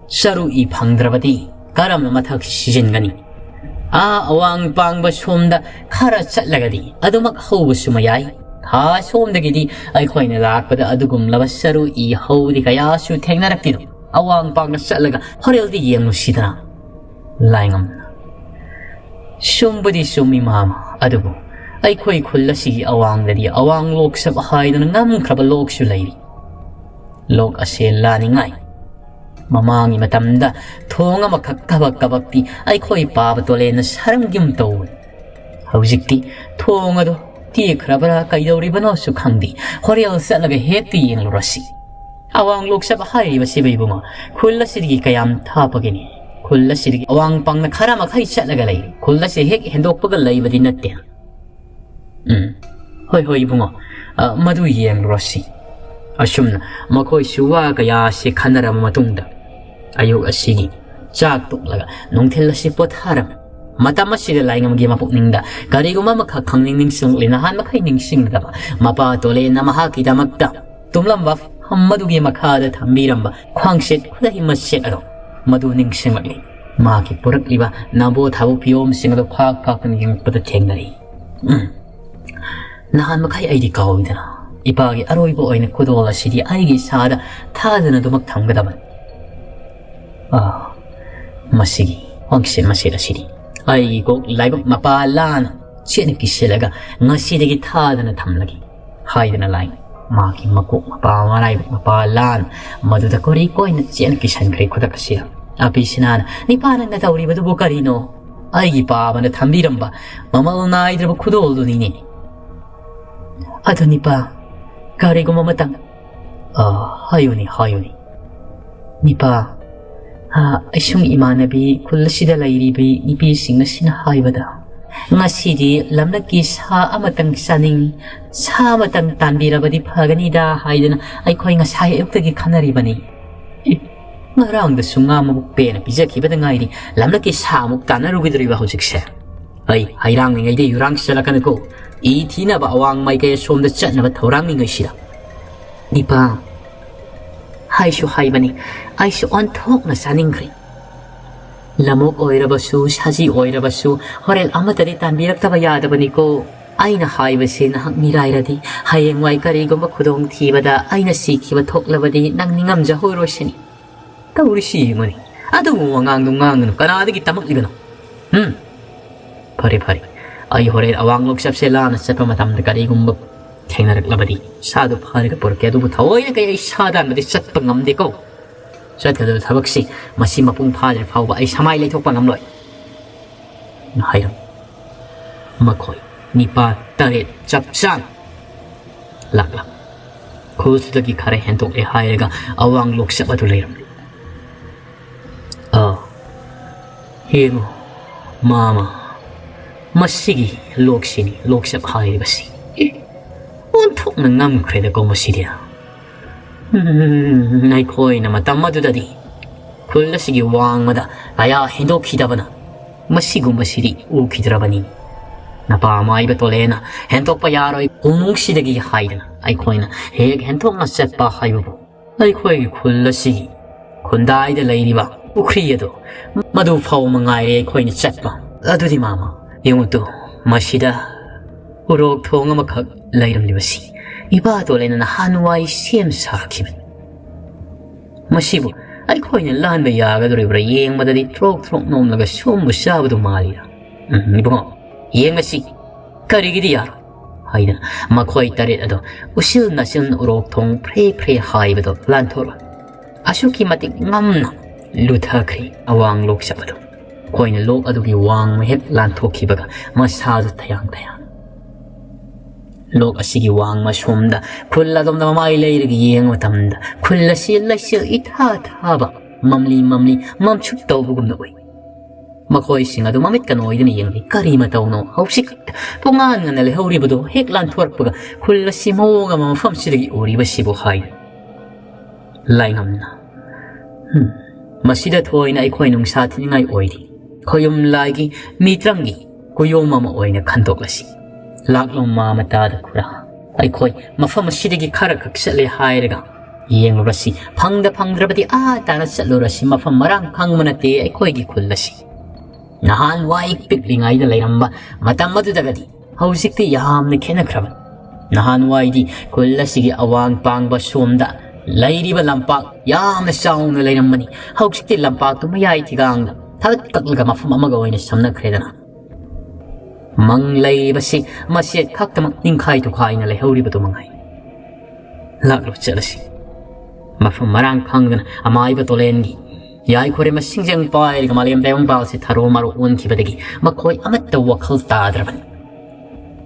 ꯆꯔꯨ ꯏ ꯐꯪꯗ꯭ꯔꯕꯗꯤ ꯀꯔꯝꯅ ꯃꯊꯛ ꯁꯤꯖꯤꯟꯒꯅꯤ? ꯑꯥ ꯑꯋꯥꯡ ꯄꯥꯡꯕ ꯁꯣꯝꯗ ꯈꯔ ꯆꯠꯂꯒꯗꯤ ꯑꯗꯨꯃꯛ ꯍꯧꯕꯁꯨ ꯃꯌꯥꯏ꯫ ꯊꯥ ꯁꯣꯝꯗꯒꯤꯗꯤ ꯑꯩꯈꯣꯏꯅ ꯂꯥꯛꯄꯗ ꯑꯗꯨꯒꯨꯝꯂꯕ ꯁꯔꯨ ꯏ ꯍꯧꯗꯤ ꯀꯌꯥꯁꯨ ꯊꯦꯡꯅꯔꯛꯇꯦꯗꯣ꯫ ꯑꯋꯥꯡ ꯄꯥꯡꯅ ꯆꯠꯂꯒ ꯍꯣꯔꯦꯜꯗꯤ ꯌꯦꯡꯂꯨꯁꯤꯗꯅ꯫ ꯂꯥꯏꯉꯝꯅ, ꯆꯨꯝꯕꯨꯗꯤ ꯆꯨꯝꯃꯤ ꯃꯥꯃ, ꯑꯗꯨꯕꯨ ꯑꯩꯈꯣꯏ ꯈꯨꯜ ꯑꯁꯤꯒꯤ ꯑꯋꯥꯡꯗꯗꯤ ꯑꯋꯥꯡ ꯂꯣꯛꯁꯞ ꯍꯥꯏꯗꯨꯅ ꯉꯝꯈ꯭ꯔꯕ ꯂꯣꯛꯁꯨ ꯂꯩꯔꯤ꯫ ꯂꯣꯛ ꯑꯁꯦ ꯂꯥꯅꯤꯡꯉꯥꯏ ꯃꯃꯥꯡꯒꯤ ꯃꯇꯝꯗ ꯊꯣꯡ ꯑꯃꯈꯛ ꯀꯕꯛ ꯀꯕꯛꯇꯤ ꯑꯩꯈꯣꯏ ꯄꯥꯕ ꯇꯣꯂꯦꯟꯅ ꯁꯥꯔꯝꯒꯨꯝ ꯇꯧꯕꯅꯤ꯫ ꯍꯧꯖꯤꯛꯇꯤ ꯊꯣꯡ ꯑꯗꯨ ꯇꯦꯛꯈ꯭ꯔꯕ꯭ꯔꯥ ꯀꯩꯗꯧꯔꯤꯕꯅꯣꯁꯨ ꯈꯪꯗꯦ꯫ ꯍꯣꯔꯦꯜ ꯆꯠꯂꯒ ꯍꯦꯛꯇ ꯌꯦꯡꯂꯨꯔꯁꯤ꯫ ꯑꯋꯥꯡ ꯂꯣꯛꯆꯞ ꯍꯥꯏꯔꯤꯕꯁꯤꯕꯨ ꯏꯕꯨꯡꯉꯣ, ꯈꯨꯜ ꯑꯁꯤꯗꯒꯤ ꯀꯌꯥꯝ ꯊꯥꯞꯄꯒꯦꯅꯦ? ꯈꯨꯜ ꯑꯁꯤꯗꯒꯤ ꯑꯋꯥꯡ ꯄꯥꯡꯅ ꯈꯔ ꯃꯈꯩ ꯆꯠꯂꯒ ꯂꯩꯔꯦ꯫ ꯈꯨꯜ ꯑꯁꯤ ꯍꯦꯛ ꯍꯦꯟꯗꯣꯛꯄꯒ ꯂꯩꯕꯗꯤ ꯅꯠꯇꯦ꯫ ꯎꯝ, ꯍꯣꯏ, ꯍꯣꯏ, ꯏꯕꯨꯡꯉꯣ, ꯑ, ꯃꯗꯨ ꯌꯦꯡꯂꯨꯔꯁꯤ꯫ ꯑꯁꯨꯝꯅ ꯃꯈꯣꯏꯁꯨ ꯋꯥ ꯀꯌꯥꯁꯤ ꯈꯟꯅꯔꯕ ꯃꯇꯨꯡꯗ, ꯑꯌꯨꯛ ꯑꯁꯤꯒꯤ ꯆꯥꯛ ꯇꯣꯛꯂꯒ ꯅꯨꯡꯊꯤꯜ ꯑꯁꯤ ꯄꯣꯊꯥꯔꯝꯃꯤ꯫ ꯃꯇꯝ ꯑꯁꯤꯗ ꯂꯥꯏꯉꯝꯒꯤ ꯃꯄꯨꯛꯅꯤꯡꯗ ꯀꯔꯤꯒꯨꯝꯕ ꯑꯃꯈꯛ ꯈꯪꯅꯤꯡ ꯅꯤꯡꯁꯤꯡꯂꯛꯂꯤ꯫ ꯅꯍꯥꯟ ꯃꯈꯩ ꯅꯤꯡꯁꯤꯡꯂꯗꯕ ꯃꯄꯥ ꯇꯣꯂꯦꯟꯅ ꯃꯍꯥꯛꯀꯤꯗꯃꯛꯇ ꯇꯨꯝꯂꯝꯕ ꯐꯝ ꯑꯗꯨꯒꯤ ꯃꯈꯥꯗ ꯊꯝꯕꯤꯔꯝꯕ ꯈ꯭ꯋꯥꯡꯁꯦꯠ ꯈꯨꯗꯩ ꯃꯆꯦꯠ ꯑꯗꯣ, ꯃꯗꯨ ꯅꯤꯡꯁꯤꯡꯂꯛꯂꯤ꯫ ꯃꯍꯥꯛꯀꯤ ꯄꯨꯔꯛꯂꯤꯕ ꯅꯥꯕꯣ ꯊꯥꯕꯣ ꯐꯤꯌꯣꯝꯁꯤꯡ ꯑꯗꯨ ꯐꯥꯛ ꯐꯥꯛꯇꯨꯅ ꯌꯦꯡꯂꯛꯄꯗ ꯊꯦꯡꯅꯔꯤ꯫ ꯎꯝ꯫ ꯅꯍꯥꯟ ꯃꯈꯩ ꯑꯩꯗꯤ ꯀꯥꯎꯏꯗꯅ, ꯏꯄꯥꯒꯤ ꯑꯔꯣꯏꯕ ꯑꯣꯏꯅ ꯈꯨꯗꯣꯜ ꯑꯁꯤꯗꯤ ꯑꯩꯒꯤ ꯏꯁꯥꯗ ꯊꯥꯗꯅ ꯑꯗꯨꯃꯛ ꯊꯝꯒꯗꯕꯅꯤ꯫ ꯑꯥ, ꯃꯁꯤꯒꯤ ꯈ꯭ꯋꯥꯡꯁꯦꯠ ꯃꯆꯦꯠ ꯑꯁꯤꯗꯤ ꯑꯩꯒꯤ ꯀꯣꯛ ꯂꯥꯏꯕꯛ ꯃꯄꯥ ꯂꯥꯟꯅ ꯆꯦꯠꯅ ꯀꯤꯁꯤꯜꯂꯒ ꯉꯁꯤꯗꯒꯤ ꯊꯥꯗꯅ ꯊꯝꯂꯒꯦ ꯍꯥꯏꯗꯅ ꯂꯥꯏ ꯃꯥꯒꯤ ꯃꯀꯣꯛ ꯃꯄꯥ ꯃꯔꯥꯏꯕꯛ ꯃꯄꯥ ꯂꯥꯟ ꯃꯗꯨꯗ ꯀꯣꯔꯤ ꯀꯣꯏꯅ ꯆꯦꯠꯅ ꯀꯤꯁꯟꯈ꯭ꯔꯦ ꯈꯨꯗꯛ ꯑꯁꯤꯗ꯫ ꯑꯄꯤꯁꯤꯅꯥꯅ, "ꯅꯤꯄꯥ, ꯅꯪꯅ ꯇꯧꯔꯤꯕꯗꯨꯕꯨ ꯀꯔꯤꯅꯣ? ꯑꯩꯒꯤ ꯄꯥꯕꯅ ꯊꯝꯕꯤꯔꯝꯕ ꯃꯃꯜ ꯅꯥꯏꯗ꯭ꯔꯕ ꯈꯨꯗꯣꯜꯗꯨꯅꯤꯅꯦ꯫ ꯑꯗꯨ ꯅꯤꯄꯥ, ꯀꯔꯤꯒꯨꯝꯕ ꯑꯃꯇꯪ, ꯑ, ꯍꯥꯏꯌꯨꯅꯦ, ꯍꯥꯏꯌꯨꯅꯦ꯫ ꯅꯤꯄꯥ, ꯑ, ꯑꯩꯁꯨꯝ ꯏꯃꯥꯟꯅꯕꯤ ꯈꯨꯜ ꯑꯁꯤꯗ ꯂꯩꯔꯤꯕꯤ ꯅꯨꯄꯤꯁꯤꯡ ꯑꯁꯤꯅ ꯍꯥꯏꯕꯗ, ꯉꯁꯤꯗꯤ ꯂꯝꯂꯛꯀꯤ ꯁꯥ ꯑꯃꯇꯪ ꯆꯥꯅꯤꯡ, ꯁꯥ ꯑꯃꯇꯪ ꯇꯥꯟꯕꯤꯔꯕꯗꯤ ꯐꯒꯅꯤꯗ ꯍꯥꯏꯗꯅ ꯑꯩꯈꯣꯏ ꯉꯁꯥꯏ ꯑꯌꯨꯛꯇꯒꯤ ꯈꯟꯅꯔꯤꯕꯅꯤ꯫ ꯑꯦ, ꯉꯔꯥꯡꯗꯁꯨ ꯉꯥ ꯃꯕꯨꯛ ꯄꯦꯟꯅ ꯄꯤꯖꯈꯤꯕꯗ ꯉꯥꯏꯔꯤ, ꯂꯝꯂꯛꯀꯤ ꯁꯥ ꯑꯃꯨꯛ ꯇꯥꯟꯅꯔꯨꯒꯗꯧꯔꯤꯕ ꯍꯧꯖꯤꯛꯁꯦ? ꯑꯩ ꯍꯩꯔꯥꯡꯂꯤꯉꯩꯗ ꯌꯨꯔꯥꯡ ꯆꯠꯂꯛꯀꯅꯨꯀꯣ, ꯏ ꯊꯤꯅꯕ ꯑꯋꯥꯡ ꯃꯥꯏꯀꯩ ꯑꯁꯣꯝꯗ ꯆꯠꯅꯕ ꯊꯧꯔꯥꯡꯂꯤꯉꯩꯁꯤꯗ꯫ ꯅꯤꯄꯥ, ꯍꯥꯏꯁꯨ ꯍꯥꯏꯕꯅꯤ, ꯑꯩꯁꯨ ꯑꯣꯟꯊꯣꯛꯅ ꯆꯥꯅꯤꯡꯈ꯭ꯔꯦ꯫ ꯂꯃꯣꯛ ꯑꯣꯏꯔꯕꯁꯨ, ꯁꯖꯤ ꯑꯣꯏꯔꯕꯁꯨ, ꯍꯣꯔꯦꯟ ꯑꯃꯠꯇꯗꯤ ꯇꯥꯟꯕꯤꯔꯛꯇꯕ ꯌꯥꯗꯕꯅꯤꯀꯣ꯫ ꯑꯩꯅ ꯍꯥꯏꯕꯁꯤ ꯅꯍꯥꯛ ꯃꯤꯔꯥꯏꯔꯗꯤ, ꯍꯌꯦꯡꯋꯥꯏ ꯀꯔꯤꯒꯨꯝꯕ ꯈꯨꯗꯣꯡꯊꯤꯕꯗ ꯑꯩꯅ ꯁꯤꯈꯤꯕ ꯊꯣꯛꯂꯕꯗꯤ ꯅꯪ ꯅꯤꯡꯉꯝꯖꯍꯧꯔꯣꯏ ꯁꯤꯅꯤ꯫ ꯇꯧꯔꯤꯁꯤ ꯌꯦꯡꯉꯨꯅꯦ, ꯑꯗꯨꯒꯨꯝꯕ ꯋꯥꯉꯥꯡꯗꯨ ꯉꯥꯡꯒꯅꯨ꯫ ꯀꯅꯥꯗꯒꯤ ꯇꯝꯃꯛꯂꯤꯕꯅꯣ? ꯎꯝ? ꯐꯔꯦ, ꯐꯔꯦ꯫ ꯑꯩ ꯍꯣꯔꯦꯟ ꯑꯋꯥꯡ ꯂꯣꯛꯆꯞꯁꯦ ꯂꯥꯟꯅ ꯆꯠꯄ ꯃꯇꯝꯗ ꯀꯔꯤꯒꯨꯝꯕ ꯊꯦꯡꯅꯔꯛꯂꯕꯗꯤ ꯏꯁꯥꯗꯨ ꯐꯔꯒ ꯄꯨꯔꯛꯀꯦ, ꯑꯗꯨꯕꯨ ꯊꯑꯣꯏꯅ ꯀꯩ ꯑꯩ ꯁꯥꯗꯥꯟꯕꯗꯤ ꯆꯠꯄ ꯉꯝꯗꯦꯀꯣ꯫ ꯆꯠꯀꯗꯕ ꯊꯕꯛꯁꯤ ꯃꯁꯤ ꯃꯄꯨꯡ ꯐꯥꯗ꯭ꯔꯤ ꯐꯥꯎꯕ ꯑꯩ ꯁꯃꯥꯏ ꯂꯩꯊꯣꯛꯄ ꯉꯝꯂꯣꯏ꯫ ꯍꯥꯏꯔꯝ꯫ ꯃꯈꯣꯏ ꯅꯤꯄꯥꯜ ꯇꯔꯦꯠ ꯆꯞ ꯆꯥꯅ ꯂꯥꯛꯂꯝ꯫ ꯈꯨꯜꯁꯤꯗꯒꯤ ꯈꯔ ꯍꯦꯟꯗꯣꯛꯂꯦ ꯍꯥꯏꯔꯒ ꯑꯋꯥꯡ ꯂꯣꯛꯆꯞ ꯑꯗꯨ ꯂꯩꯔꯝꯂꯤ꯫ ꯑꯥ, ꯌꯦꯡꯉꯨ, ꯃꯥꯃ, ꯃꯁꯤꯒꯤ ꯂꯣꯛꯁꯤꯅꯤ, ꯂꯣꯛꯆꯞ ꯍꯥꯏꯔꯤꯕꯁꯤ꯫ ꯑꯦ, ꯑꯣꯟꯊꯣꯛꯅ ꯉꯝꯈ꯭ꯔꯦꯗꯀꯣ ꯃꯁꯤꯗꯤ꯫ ꯎꯝ, ꯑꯩꯈꯣꯏꯅ ꯃꯇꯝ ꯑꯗꯨꯗꯗꯤ ꯈꯨꯜ ꯑꯁꯤꯒꯤ ꯋꯥꯡꯃꯗ ꯀꯌꯥ ꯍꯦꯟꯗꯣꯛꯈꯤꯗꯕꯅ ꯃꯁꯤꯒꯨꯝꯕꯁꯤꯗꯤ ꯎꯈꯤꯗ꯭ꯔꯕꯅꯤ꯫ ꯅꯄꯥ ꯃꯥꯏꯕ ꯇꯣꯂꯦꯅ ꯍꯦꯟꯗꯣꯛꯄ ꯌꯥꯔꯣꯏ ꯎꯃꯨꯡꯁꯤꯗꯒꯤ ꯍꯥꯏꯗꯅ ꯑꯩꯈꯣꯏꯅ ꯍꯦꯛ ꯍꯦꯟꯗꯣꯛꯅ ꯆꯠꯄ ꯍꯥꯏꯕꯕꯨ ꯑꯩꯈꯣꯏꯒꯤ ꯈꯨꯜ ꯑꯁꯤꯒꯤ ꯈꯨꯟꯗꯥꯏꯗ ꯂꯩꯔꯤꯕ ꯄꯨꯈ꯭ꯔꯤ ꯑꯗꯨ ꯃꯗꯨ ꯐꯥꯎ ꯃꯉꯥꯏꯔꯦ ꯑꯩꯈꯣꯏꯅ ꯆꯠꯄ꯫ ꯑꯗꯨꯗꯤ ꯃꯥꯃ, ꯌꯦꯡꯉꯨ ꯇꯨ, ꯃꯁꯤꯗ ꯎꯔꯣꯛ ꯊꯣꯡ ꯑꯃꯈꯛ ꯂꯩꯔꯝꯂꯤꯕꯁꯤ ꯏꯄꯥ ꯇꯣꯂꯦꯅ ꯅꯍꯥꯟꯋꯥꯏ ꯁꯦꯝ ꯁꯥꯈꯤꯕꯅꯤ꯫ ꯃꯁꯤꯕꯨ ꯑꯩꯈꯣꯏꯅ ꯂꯥꯟꯕ ꯌꯥꯒꯗꯧꯔꯤꯕ꯭ꯔꯥ ꯌꯦꯡꯕꯗꯗꯤ ꯊ꯭ꯔꯣꯛ ꯊ꯭ꯔꯣꯛ ꯅꯣꯝꯂꯒ ꯁꯣꯝꯕꯨ ꯆꯥꯕꯗꯨ ꯃꯥꯜꯂꯤꯗ꯫ ꯎꯝ, ꯏꯕꯨꯡꯉꯣ, ꯌꯦꯡꯉꯁꯤ꯫ ꯀꯔꯤꯒꯤꯗꯤ ꯌꯥꯔꯣꯏ? ꯍꯥꯏꯗꯅ ꯃꯈꯣꯏ ꯇꯔꯦꯠ ꯑꯗꯨ ꯎꯁꯤꯜ ꯅꯥꯁꯤꯜꯅ ꯎꯔꯣꯛ ꯊꯣꯡ ꯐ꯭ꯔꯦ ꯐ꯭ꯔꯦ ꯍꯥꯏꯕꯗꯨ ꯂꯥꯟꯊꯣꯛꯂꯣꯏ꯫ ꯑꯁꯨꯛꯀꯤ ꯃꯇꯤꯛ ꯉꯝꯅ ꯂꯨꯊꯈ꯭ꯔꯦ ꯑꯋꯥꯡ ꯂꯣꯛꯆꯞ ꯑꯗꯨ꯫ ꯑꯩꯈꯣꯏꯅ ꯂꯣꯛ ꯑꯗꯨꯒꯤ ꯋꯥꯡꯃ ꯍꯦꯛ ꯂꯥꯟꯊꯣꯛꯈꯤꯕꯒ ꯃꯁꯥꯁꯨ ꯊꯌꯥꯡ ꯊꯌꯥꯡ꯫ ꯂꯣꯛ ꯑꯁꯤꯒꯤ ꯋꯥꯡꯃ ꯁꯣꯝꯗ ꯈꯨꯜ ꯑꯗꯣꯝꯗ ꯃꯃꯥꯏ ꯂꯩꯔꯒ ꯌꯦꯡꯕ ꯃꯇꯝꯗ ꯈꯨꯜ ꯑꯁꯤ ꯂꯩꯆꯤꯜ ꯏꯊꯥ ꯊꯥꯕ, ꯃꯝꯂꯤ ꯃꯝꯂꯤ ꯃꯝꯁꯨꯛ ꯇꯧꯕꯒꯨꯝꯅ ꯎꯏ꯫ ꯃꯈꯣꯏꯁꯤꯡ ꯑꯗꯨ ꯃꯃꯤꯠ ꯀꯟ ꯑꯣꯏꯗꯨꯅ ꯌꯦꯡꯂꯤ꯫ ꯀꯔꯤ ꯃꯇꯧꯅꯣ? ꯍꯧꯖꯤꯛ ꯄꯨꯡꯉꯥꯟ ꯉꯟꯅ ꯂꯩꯍꯧꯔꯤꯕꯗꯨ ꯍꯦꯛ ꯂꯥꯟꯊꯣꯔꯛꯄꯒ ꯈꯨꯜ ꯑꯁꯤ ꯃꯑꯣꯡ ꯑꯃ ꯃꯐꯝꯁꯤꯗꯒꯤ ꯎꯔꯤꯕꯁꯤꯕꯨ ꯍꯥꯏ꯫ ꯂꯥꯏꯉꯝꯅ, "ꯍꯨꯝ, ꯃꯁꯤꯗ ꯊꯣꯏꯅ ꯑꯩꯈꯣꯏ ꯅꯨꯡꯁꯥ ꯊꯤꯅꯤꯡꯉꯥꯏ ꯑꯣꯏꯔꯤ꯫ ꯈꯣꯌꯨꯝ ꯂꯥꯏꯒꯤ ꯃꯤꯇ꯭ꯔꯪꯒꯤ ꯀꯨꯌꯣꯝ ꯑꯃ ꯑꯣꯏꯅ ꯈꯟꯗꯣꯛꯂꯁꯤ꯫ ꯂꯥꯛꯂꯣ ꯃꯥ ꯃꯇꯥꯗ ꯈꯨꯔꯥ꯫ ꯑꯩꯈꯣꯏ ꯃꯐꯝ ꯑꯁꯤꯗꯒꯤ ꯈꯔ ꯈꯛ ꯆꯠꯂꯦ ꯍꯥꯏꯔꯒ ꯌꯦꯡꯂꯨꯔꯁꯤ꯫ ꯐꯪꯗ ꯐꯪꯗ꯭ꯔꯕꯗꯤ ꯑꯥ ꯇꯥꯅ ꯆꯠꯂꯨꯔꯁꯤ꯫ ꯃꯐꯝ ꯃꯔꯥꯡ ꯈꯪꯕ ꯅꯠꯇꯦ ꯑꯩꯈꯣꯏꯒꯤ ꯈꯨꯜ ꯑꯁꯤ꯫ ꯅꯍꯥꯟꯋꯥꯏ ꯄꯤꯛꯂꯤꯉꯩꯗ ꯂꯩꯔꯝꯕ ꯃꯇꯝ ꯑꯗꯨꯗꯒꯗꯤ ꯍꯧꯖꯤꯛꯇꯤ ꯌꯥꯝꯅ ꯈꯦꯠꯅꯈ꯭ꯔꯕꯅꯤ꯫ ꯅꯍꯥꯟꯋꯥꯏꯗꯤ ꯈꯨꯜ ꯑꯁꯤꯒꯤ ꯑꯋꯥꯡ ꯄꯥꯡꯕ ꯁꯣꯝꯗ ꯂꯩꯔꯤꯕ ꯂꯝꯄꯥꯛ ꯌꯥꯝꯅ ꯆꯥꯎꯅ ꯂꯩꯔꯝꯕꯅꯤ꯫ ꯍꯧꯖꯤꯛꯇꯤ ꯂꯝꯄꯥꯛꯇꯨ ꯃꯌꯥꯏ ꯊꯤꯒꯥꯡꯗ ꯊꯥꯗꯠ ꯀꯛꯂꯒ ꯃꯐꯝ ꯑꯃꯒ ꯑꯣꯏꯅ ꯁꯝꯅꯈ꯭ꯔꯦꯗꯅ꯫ ꯃꯪ ꯂꯩꯔꯤꯕꯁꯤ ꯃꯆꯦꯠ ꯈꯛꯇꯃꯛ ꯅꯤꯡꯈꯥꯏ ꯇꯨꯈꯥꯏꯅ ꯂꯩꯍꯧꯔꯤꯕꯗꯨ ꯃꯉꯥꯏ꯫ ꯂꯥꯛꯂꯣ ꯆꯠꯂꯁꯤ꯫ ꯃꯐꯝ ꯃꯔꯥꯡ ꯈꯪꯗꯅ ꯑꯃꯥꯏꯕ ꯇꯣꯂꯦꯟꯒꯤ ꯌꯥꯏꯈꯣꯔꯦ ꯃꯁꯤꯡꯖꯪ ꯄꯥꯏꯔꯒ ꯃꯥꯂꯦꯝ ꯇꯥꯏꯕꯪꯄꯥꯜꯁꯤ ꯊꯔꯣ ꯃꯔꯣ ꯑꯣꯟꯈꯤꯕꯗꯒꯤ ꯃꯈꯣꯏ ꯑꯃꯠꯇ ꯋꯥꯈꯜ ꯇꯥꯗ꯭ꯔꯕꯅꯤ꯫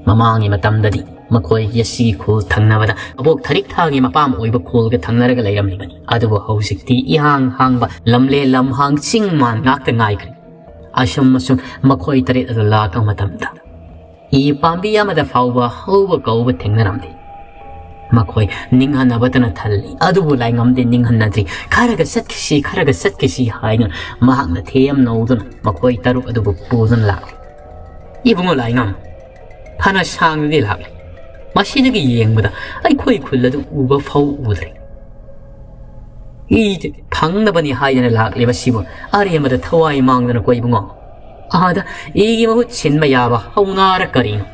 ꯃꯃꯥꯡꯒꯤ ꯃꯇꯝꯗꯗꯤ ꯃꯈꯣꯏꯒꯤ ꯑꯁꯤꯒꯤ ꯈꯨꯜ ꯊꯪꯅꯕꯗ ꯑꯕꯣꯛ ꯊꯔꯤꯛ ꯊꯥꯒꯤ ꯃꯄꯥꯝ ꯑꯣꯏꯕ ꯈꯨꯜꯒ ꯊꯪꯅꯔꯒ ꯂꯩꯔꯝꯂꯤꯕꯅꯤ꯫ ꯑꯗꯨꯕꯨ ꯍꯧꯖꯤꯛꯇꯤ ꯏꯍꯥꯡ ꯍꯥꯡꯕ ꯂꯝꯂꯦꯟ ꯂꯝꯍꯥꯡ ꯆꯤꯡ ꯃꯥꯟ ꯉꯥꯛꯇ ꯉꯥꯏꯈ꯭ꯔꯦ꯫ ꯑꯁꯨꯝ ꯑꯁꯨꯝ ꯃꯈꯣꯏ ꯇꯔꯦꯠ ꯑꯗꯨ ꯂꯥꯛꯄ ꯃꯇꯝꯗ ꯏ ꯄꯥꯝꯕꯤ ꯑꯃꯗ ꯐꯥꯎꯕ ꯍꯧꯕ ꯀꯧꯕ ꯊꯦꯡꯅꯔꯝꯗꯦ꯫ ꯃꯈꯣꯏ ꯅꯤꯡꯍꯟꯅꯕꯇꯅ ꯊꯜꯂꯤ, ꯑꯗꯨꯕꯨ ꯂꯥꯏꯉꯝꯗꯤ ꯅꯤꯡꯍꯟꯅꯗ꯭ꯔꯤ꯫ "ꯈꯔꯒ ꯆꯠꯈꯤꯁꯤ, ꯈꯔꯒ ꯆꯠꯈꯤꯁꯤ" ꯍꯥꯏꯗꯨꯅ ꯃꯍꯥꯛꯅ ꯊꯦꯝ ꯅꯧꯗꯨꯅ ꯃꯈꯣꯏ ꯇꯔꯨꯛ ꯑꯗꯨꯕꯨ ꯄꯨꯗꯨꯅ ꯂꯥꯛꯂꯤ꯫ "ꯏꯕꯨꯡꯉꯣ ꯂꯥꯏꯉꯝ, ꯐꯅ ꯁꯥꯡꯅꯗꯤ ꯂꯥꯛꯂꯤ, ꯃꯁꯤꯗꯒꯤ ꯌꯦꯡꯕꯗ ꯑꯩꯈꯣꯏ ꯈꯨꯜ ꯑꯗꯨ ꯎꯕ ꯐꯥꯎ ꯎꯗ꯭ꯔꯤ꯫ ꯏ ꯐꯪꯅꯕꯅꯤ ꯍꯥꯏꯗꯅ ꯂꯥꯛꯂꯤꯕꯁꯤꯕꯨ ꯑꯔꯦꯝꯕꯗ ꯊꯋꯥꯏ ꯃꯥꯡꯗꯅꯀꯣ ꯏꯕꯨꯡꯉꯣ꯫ ꯑꯥꯗ ꯏꯒꯤ ꯃꯍꯨꯠ ꯁꯤꯟꯕ ꯌꯥꯕ ꯍꯧꯅꯥꯔ ꯀꯔꯤꯅꯣ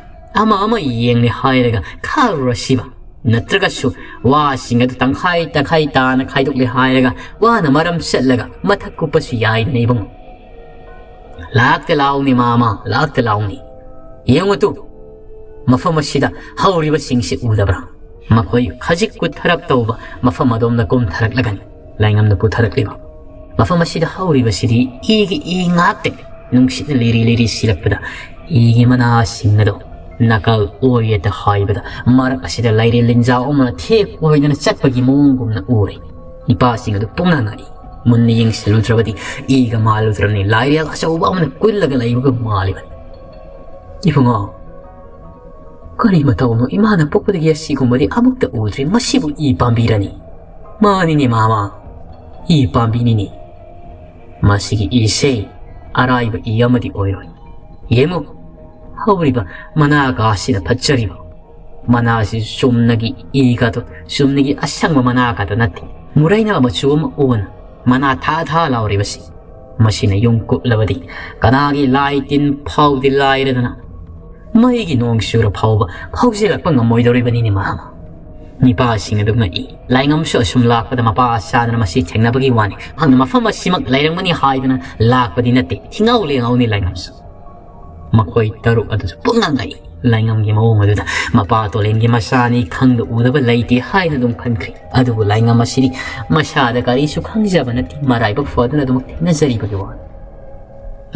ꯑꯃ ꯑꯃ ꯌꯦꯡꯂꯦ ꯍꯥꯏꯔꯒ ꯈꯥꯔꯨꯔꯁꯤꯕ? ꯅꯠꯇ꯭ꯔꯒꯁꯨ ꯋꯥꯁꯤꯡ ꯑꯗꯨ ꯇꯪꯈꯥꯏ ꯇꯪꯈꯥꯏ ꯇꯥꯅ ꯈꯥꯏꯗꯣꯛꯂꯦ ꯍꯥꯏꯔꯒ ꯋꯥꯅ ꯃꯔꯝ ꯆꯠꯂꯒ ꯃꯊꯛ ꯀꯨꯞꯄꯁꯨ ꯌꯥꯏꯗꯅ ꯏꯕꯨꯡꯉꯣ꯫ ꯂꯥꯛꯇ ꯂꯥꯎꯅꯤ ꯃꯥꯃ, ꯂꯥꯛꯇ ꯂꯥꯎꯅꯤ꯫ ꯌꯦꯡꯉꯨ ꯇꯨ, ꯃꯐꯝ ꯑꯁꯤꯗ ꯍꯧꯔꯤꯕꯁꯤꯡꯁꯤ ꯎꯗꯕ꯭ꯔꯥ? ꯃꯈꯣꯏ ꯈꯖꯤꯛ ꯀꯨꯠꯊꯔꯞ ꯇꯧꯕ ꯃꯐꯝ ꯑꯗꯣꯝꯗ ꯀꯨꯝꯊꯔꯛꯂꯒꯅꯤ ꯂꯥꯏꯉꯝꯅ ꯄꯨꯊꯔꯛꯂꯤꯕ꯫ ꯃꯐꯝ ꯑꯁꯤꯗ ꯍꯧꯔꯤꯕꯁꯤꯗꯤ ꯏꯒꯤ ꯏ ꯉꯥꯛꯇꯅꯤ꯫ ꯅꯨꯡꯁꯤꯠꯅ ꯂꯤꯔꯤ ꯂꯤꯔꯤ ꯁꯤꯔꯛꯄꯗ ꯏꯒꯤ ꯃꯅꯥꯁꯤꯡ ꯑꯗꯣ ꯅꯥꯀꯜ ꯑꯣꯏꯌꯦꯇ ꯍꯥꯏꯕꯗ ꯃꯔꯛ ꯑꯁꯤꯗ ꯂꯥꯏꯔꯦꯜ ꯂꯤꯟꯖꯥꯎ ꯑꯃꯅ ꯊꯦꯛ ꯑꯣꯏꯗꯨꯅ ꯆꯠꯄꯒꯤ ꯃꯑꯣꯡꯒꯨꯝꯅ ꯎꯔꯦ꯫ ꯅꯨꯄꯥꯁꯤꯡ ꯑꯗꯨ ꯄꯨꯡꯉꯛ ꯉꯛꯏ꯫ ꯃꯨꯟꯅ ꯌꯦꯡꯁꯤꯜꯂꯨꯗ꯭ꯔꯕꯗꯤ ꯏꯒ ꯃꯥꯜꯂꯨꯗ꯭ꯔꯕꯅꯤ, ꯂꯥꯏꯔꯦꯜ ꯑꯆꯧꯕ ꯑꯃꯅ ꯀꯨꯜꯂꯒ ꯂꯩꯕꯒ ꯃꯥꯜꯂꯤꯕꯅꯤ꯫ "ꯏꯕꯨꯡꯉꯣ, ꯀꯔꯤ ꯃꯇꯧꯅꯣ? ꯏꯃꯥꯅ ꯄꯣꯛꯄꯗꯒꯤ ꯑꯁꯤꯒꯨꯝꯕꯗꯤ ꯑꯃꯨꯛꯇ ꯎꯗ꯭ꯔꯤ꯫ ꯃꯁꯤꯕꯨ ꯏ ꯄꯥꯝꯕꯤꯔꯅꯤ?" "ꯃꯥꯅꯤꯅꯦ ꯃꯥꯃ, ꯏ ꯄꯥꯝꯕꯤꯅꯤꯅꯦ꯫ ꯃꯁꯤꯒꯤ ꯏꯁꯦ ꯑꯔꯥꯏꯕ ꯏ ꯑꯃꯗꯤ ꯑꯣꯏꯔꯣꯏ꯫ ꯌꯦꯡꯉꯨ, ꯍꯧꯔꯤꯕ ꯃꯅꯥ ꯀꯥꯁꯤꯗ ꯐꯠꯆꯔꯤꯕ ꯃꯅꯥꯁꯤ ꯆꯨꯝꯅꯒꯤ ꯏꯒꯗꯣ, ꯆꯨꯝꯅꯒꯤ ꯑꯁꯪꯕ ꯃꯅꯥ ꯈꯛꯇ ꯅꯠꯇꯦ꯫ ꯃꯨꯔꯩꯅ ꯃꯆꯨ ꯑꯃ ꯑꯣꯟ, ꯃꯅꯥ ꯊꯥ ꯊꯥ ꯂꯥꯎꯔꯤꯕꯁꯤ, ꯃꯁꯤꯅ ꯌꯨꯝ ꯀꯨꯞꯂꯕꯗꯤ ꯀꯅꯥꯒꯤ ꯂꯥꯏ ꯇꯤꯟ ꯐꯥꯎꯗꯤ ꯂꯥꯏꯔꯗꯅ ꯃꯩꯒꯤ ꯅꯣꯡ ꯆꯨꯔ ꯐꯥꯎꯕ ꯍꯧꯖꯤꯜꯂꯛꯄ ꯉꯝꯃꯣꯏꯗꯧꯔꯤꯕꯅꯤꯅꯦ ꯃꯥꯃ꯫ ꯅꯤꯄꯥꯁꯤꯡ ꯑꯗꯨ ꯉꯛꯏ꯫ ꯂꯥꯏꯉꯝꯁꯨ ꯑꯁꯨꯝ ꯂꯥꯛꯄꯗ ꯃꯄꯥ ꯆꯥꯗꯅ ꯃꯁꯤ ꯊꯦꯡꯅꯕꯒꯤ ꯋꯥꯅꯤ꯫ ꯃꯍꯥꯛꯅ ꯃꯐꯝ ꯑꯁꯤꯃꯛ ꯂꯩꯔꯝꯒꯅꯤ ꯍꯥꯏꯗꯅ ꯂꯥꯛꯄꯗꯤ ꯅꯠꯇꯦ꯫ ꯊꯤꯉꯥꯎ ꯂꯦꯉꯥꯎꯅꯤ ꯂꯥꯏꯉꯝꯁꯨ꯫ ꯃꯈꯣꯏ ꯇꯔꯨꯛ ꯑꯗꯨꯁꯨ ꯄꯨꯡꯉꯛ ꯉꯛꯏ꯫ ꯂꯥꯏꯉꯝꯒꯤ ꯃꯑꯣꯡ ꯑꯗꯨꯗ ꯃꯄꯥ ꯇꯣꯂꯦꯟꯒꯤ ꯃꯆꯥꯅꯤ ꯈꯪꯗ ꯎꯗꯕ ꯂꯩꯇꯦ ꯍꯥꯏꯅ ꯑꯗꯨꯝ ꯈꯟꯈ꯭ꯔꯦ꯫ ꯑꯗꯨꯕꯨ ꯂꯥꯏꯉꯝ ꯑꯁꯤꯗꯤ ꯃꯁꯥꯗ ꯀꯔꯤꯁꯨ ꯈꯪꯖꯕ ꯅꯠꯇꯦ, ꯃꯔꯥꯏꯕꯛ ꯐꯗꯨꯅ ꯑꯗꯨꯃꯛ ꯊꯦꯡꯅꯖꯔꯤꯕꯒꯤ ꯋꯥꯅꯤ꯫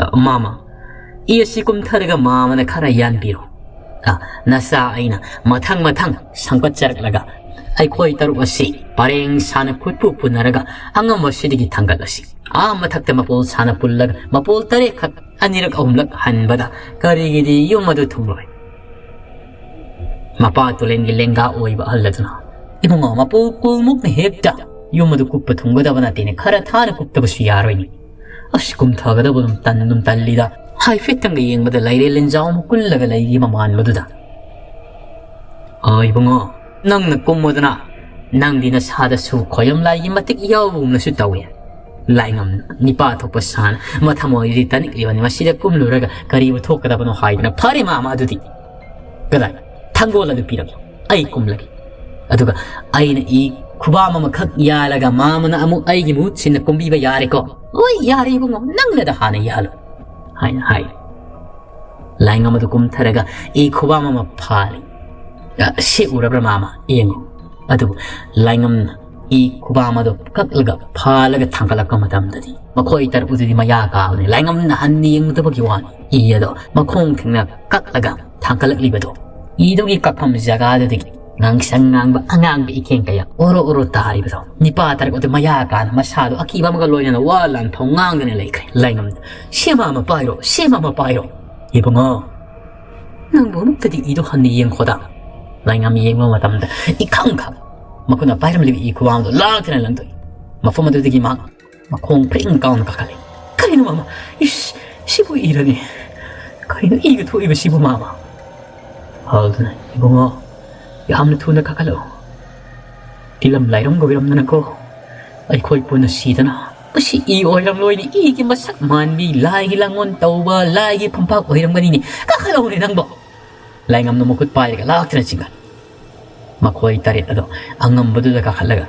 "ꯑ, ꯃꯥꯃ, ꯏ ꯑꯁꯤ ꯀꯨꯝꯊꯔꯒ ꯃꯥꯃꯅ ꯈꯔ ꯌꯥꯟꯕꯤꯔꯣ꯫ ꯑ, ꯅꯆꯥ ꯑꯩꯅ ꯃꯊꯪ ꯃꯊꯪ ꯁꯪꯒꯠꯆꯔꯛꯂꯒ ꯑꯩꯈꯣꯏ ꯇꯔꯨꯛ ꯑꯁꯤ ꯄꯔꯦꯡ ꯁꯥꯅ ꯈꯨꯠꯄꯨ ꯄꯨꯅꯔꯒ ꯑꯉꯝꯕꯁꯤꯗꯒꯤ ꯊꯥꯡꯒꯠꯂꯁꯤ꯫ ꯑꯥ ꯃꯊꯛꯇ ꯃꯄꯣꯜ ꯁꯥꯅ ꯄꯨꯜꯂꯒ ꯃꯄꯣꯜ ꯇꯔꯦꯠꯈꯛ ꯑꯅꯤꯔꯛ ꯑꯍꯨꯝꯂꯛ ꯍꯟꯕꯗ ꯀꯔꯤꯒꯤꯗꯤ ꯌꯨꯝ ꯑꯗꯨ ꯊꯨꯡꯂꯣꯏ?" ꯃꯄꯥ ꯇꯨꯂꯦꯟꯒꯤ ꯂꯦꯡꯒꯥ ꯑꯣꯏꯕ ꯑꯍꯜ ꯑꯗꯨꯅ, "ꯏꯕꯨꯡꯉꯣ, ꯃꯄꯣꯜ ꯀꯨꯜꯃꯨꯛꯅ ꯍꯦꯛꯇ ꯌꯨꯝ ꯑꯗꯨ ꯀꯨꯞꯄ ꯊꯨꯡꯒꯗꯕ ꯅꯠꯇꯦꯅꯦ, ꯈꯔ ꯊꯥꯅ ꯀꯨꯞꯇꯕꯁꯨ ꯌꯥꯔꯣꯏꯅꯦ꯫ ꯑꯁ, ꯀꯨꯝꯊꯒꯗꯕ ꯑꯗꯨꯝ ꯇꯟ-, ꯑꯗꯨꯝ ꯇꯜꯂꯤꯗ꯫ ꯍꯥꯏꯐꯦꯠꯇꯪꯒ ꯌꯦꯡꯕꯗ ꯂꯩꯔꯦ ꯂꯦꯟꯖꯥꯎ ꯑꯃ ꯀꯨꯜꯂꯒ ꯂꯩꯒꯤ ꯃꯃꯥꯟꯕꯗꯨꯗ꯫" "ꯑꯣ ꯏꯕꯨꯡꯉꯣ, ꯅꯪꯅ ꯀꯨꯝꯃꯨꯗꯅ, ꯅꯪꯗꯤ ꯅꯁꯥꯗꯁꯨ ꯈꯣꯏꯌꯝ ꯂꯥꯏꯒꯤ ꯃꯇꯤꯛ ꯌꯥꯎꯕꯒꯨꯝꯅꯁꯨ ꯇꯧꯏ꯫" ꯂꯥꯏꯉꯝꯅ ꯅꯤꯄꯥ ꯊꯣꯛꯄ ꯁꯥꯅ ꯃꯊꯃꯣꯏꯗꯤ ꯇꯅꯤꯛꯂꯤꯕꯅꯤ꯫ ꯃꯁꯤꯗ ꯀꯨꯝꯂꯨꯔꯒ ꯀꯔꯤꯕꯨ ꯊꯣꯛꯀꯗꯕꯅꯣ ꯍꯥꯏꯗꯅ, "ꯐꯔꯦ ꯃꯥꯃ, ꯑꯗꯨꯗꯤ ꯀꯗꯥꯏ? ꯊꯥꯡꯒꯣꯜ ꯑꯗꯨ ꯄꯤꯔꯛꯂꯣ, ꯑꯩ ꯀꯨꯝꯂꯒꯦ꯫ ꯑꯗꯨꯒ ꯑꯩꯅ ꯏ ꯈꯨꯕꯥꯝ ꯑꯃꯈꯛ ꯌꯥꯜꯂꯒ ꯃꯥꯃꯅ ꯑꯃꯨꯛ ꯑꯩꯒꯤ ꯃꯍꯨꯠ ꯁꯤꯟꯅ ꯀꯨꯝꯕꯤꯕ ꯌꯥꯔꯦꯀꯣ?" "ꯍꯣꯏ, ꯌꯥꯔꯦ ꯏꯕꯨꯡꯉꯣ, ꯅꯪꯅꯗ ꯍꯥꯟꯅ ꯌꯥꯜꯂꯣ," ꯍꯥꯏꯅ ꯍꯥꯏ꯫ ꯂꯥꯏꯉꯝ ꯑꯗꯨ ꯀꯨꯝꯊꯔꯒ ꯏ ꯈꯨꯕꯥꯝ ꯑꯃ ꯐꯥꯜꯂꯤ꯫ "ꯑ, ꯁꯤ ꯎꯔꯕ꯭ꯔꯥ ꯃꯥꯃ? ꯌꯦꯡꯉꯨ꯫" ꯑꯗꯨꯕꯨ ꯂꯥꯏꯉꯝꯅ ꯏ ꯈꯨꯕꯥꯝ ꯑꯗꯨ ꯀꯛꯂꯒ ꯐꯥꯜꯂꯒ ꯊꯥꯡꯒꯠꯂꯛꯄ ꯃꯇꯝꯗꯗꯤ ꯃꯈꯣꯏ ꯇꯔꯨꯛ ꯑꯗꯨꯗꯤ ꯃꯌꯥ ꯀꯥꯕꯅꯤ꯫ ꯂꯥꯏꯉꯝꯅ ꯍꯟꯅ ꯌꯦꯡꯂꯨꯗꯕꯒꯤ ꯋꯥꯅꯤ꯫ ꯏ ꯑꯗꯣ ꯃꯈꯣꯡ ꯊꯦꯡꯅ ꯀꯛꯂꯒ ꯊꯥꯡꯒꯠꯂꯛꯂꯤꯕꯗꯣ, ꯏꯗꯨꯒꯤ ꯀꯛꯐꯝ ꯖꯒꯥꯗꯨꯗꯒꯤ ꯉꯥꯡꯁꯪ ꯉꯥꯡꯕ ꯑꯉꯥꯡꯕ ꯏꯀꯦꯡ ꯀꯌꯥ ꯑꯣꯔꯣ ꯑꯣꯔꯣ ꯇꯥꯔꯤꯕꯗꯣ, ꯅꯤꯄꯥ ꯇꯔꯨꯛ ꯑꯗꯨ ꯃꯌꯥ ꯀꯥꯅ ꯃꯁꯥꯗꯣ ꯑꯀꯤꯕ ꯑꯃꯒ ꯂꯣꯏꯅꯅ ꯋꯥ ꯂꯥꯟꯐꯥꯎ ꯉꯥꯡꯗꯅ ꯂꯩꯈ꯭ꯔꯦ꯫ ꯂꯥꯏꯉꯝꯅ, "ꯁꯤ ꯃꯥꯃ ꯄꯥꯏꯔꯣ, ꯁꯤ ꯃꯥꯃ ꯄꯥꯏꯔꯣ꯫ ꯏꯕꯨꯡꯉꯣ, ꯅꯪꯕꯨ ꯑꯃꯨꯛꯇꯗꯤ ꯏꯗꯣ ꯍꯟꯅ ꯌꯦꯡꯈꯣꯗ꯫" ꯂꯥꯏꯉꯝ ꯌꯦꯡꯕ ꯃꯇꯝꯗ ꯏꯈꯪ ꯈꯪ ꯃꯈꯨꯠꯅ ꯄꯥꯏꯔꯝꯂꯤꯕ ꯏ ꯈꯨꯕꯥꯝꯗꯣ ꯂꯥꯛꯇꯅ ꯂꯪꯊꯣꯛꯏ꯫ ꯃꯐꯝ ꯑꯗꯨꯗꯒꯤ ꯃꯍꯥꯛ ꯃꯈꯣꯡ ꯐ꯭ꯔꯤꯡ ꯀꯥꯎꯅ ꯀꯥꯈꯠꯂꯤ꯫ "ꯀꯔꯤꯅꯣ ꯃꯥꯃ? ꯏꯁ, ꯁꯤꯕꯨ ꯏꯔꯅꯤ꯫ ꯀꯔꯤꯅꯣ ꯏꯒ ꯊꯣꯛꯏꯕꯁꯤꯕꯨ ꯃꯥꯃ?" ꯑꯍꯜꯗꯨꯅ, "ꯏꯕꯨꯡꯉꯣ, ꯌꯥꯝꯅ ꯊꯨꯅ ꯀꯥꯈꯠꯂꯛꯎ꯫ ꯏꯂꯝ ꯂꯥꯏꯔꯝꯒ ꯑꯣꯏꯔꯝꯗꯅꯀꯣ, ꯑꯩꯈꯣꯏ ꯄꯨꯟꯅ ꯁꯤꯗꯅ꯫ ꯃꯁꯤ ꯏ ꯑꯣꯏꯔꯝꯂꯣꯏꯅꯦ, ꯏꯒꯤ ꯃꯁꯛ ꯃꯥꯟꯕꯤ, ꯂꯥꯏꯒꯤ ꯂꯥꯡꯒꯣꯜ ꯇꯧꯕ, ꯂꯥꯏꯒꯤ ꯐꯝꯄꯥꯛ ꯑꯣꯏꯔꯝꯒꯅꯤꯅꯦ꯫ ꯀꯥꯈꯠꯂꯛꯎꯅꯦ ꯅꯪꯕꯣ꯫" ꯂꯥꯏꯉꯝꯅ ꯃꯈꯨꯠ ꯄꯥꯏꯔꯒ ꯂꯥꯛꯇꯨꯅ ꯆꯤꯡꯈꯠ꯫ ꯃꯈꯣꯏ ꯇꯔꯦꯠ ꯑꯗꯣ ꯑꯉꯝꯕꯗꯨꯗ ꯀꯥꯈꯠꯂꯒ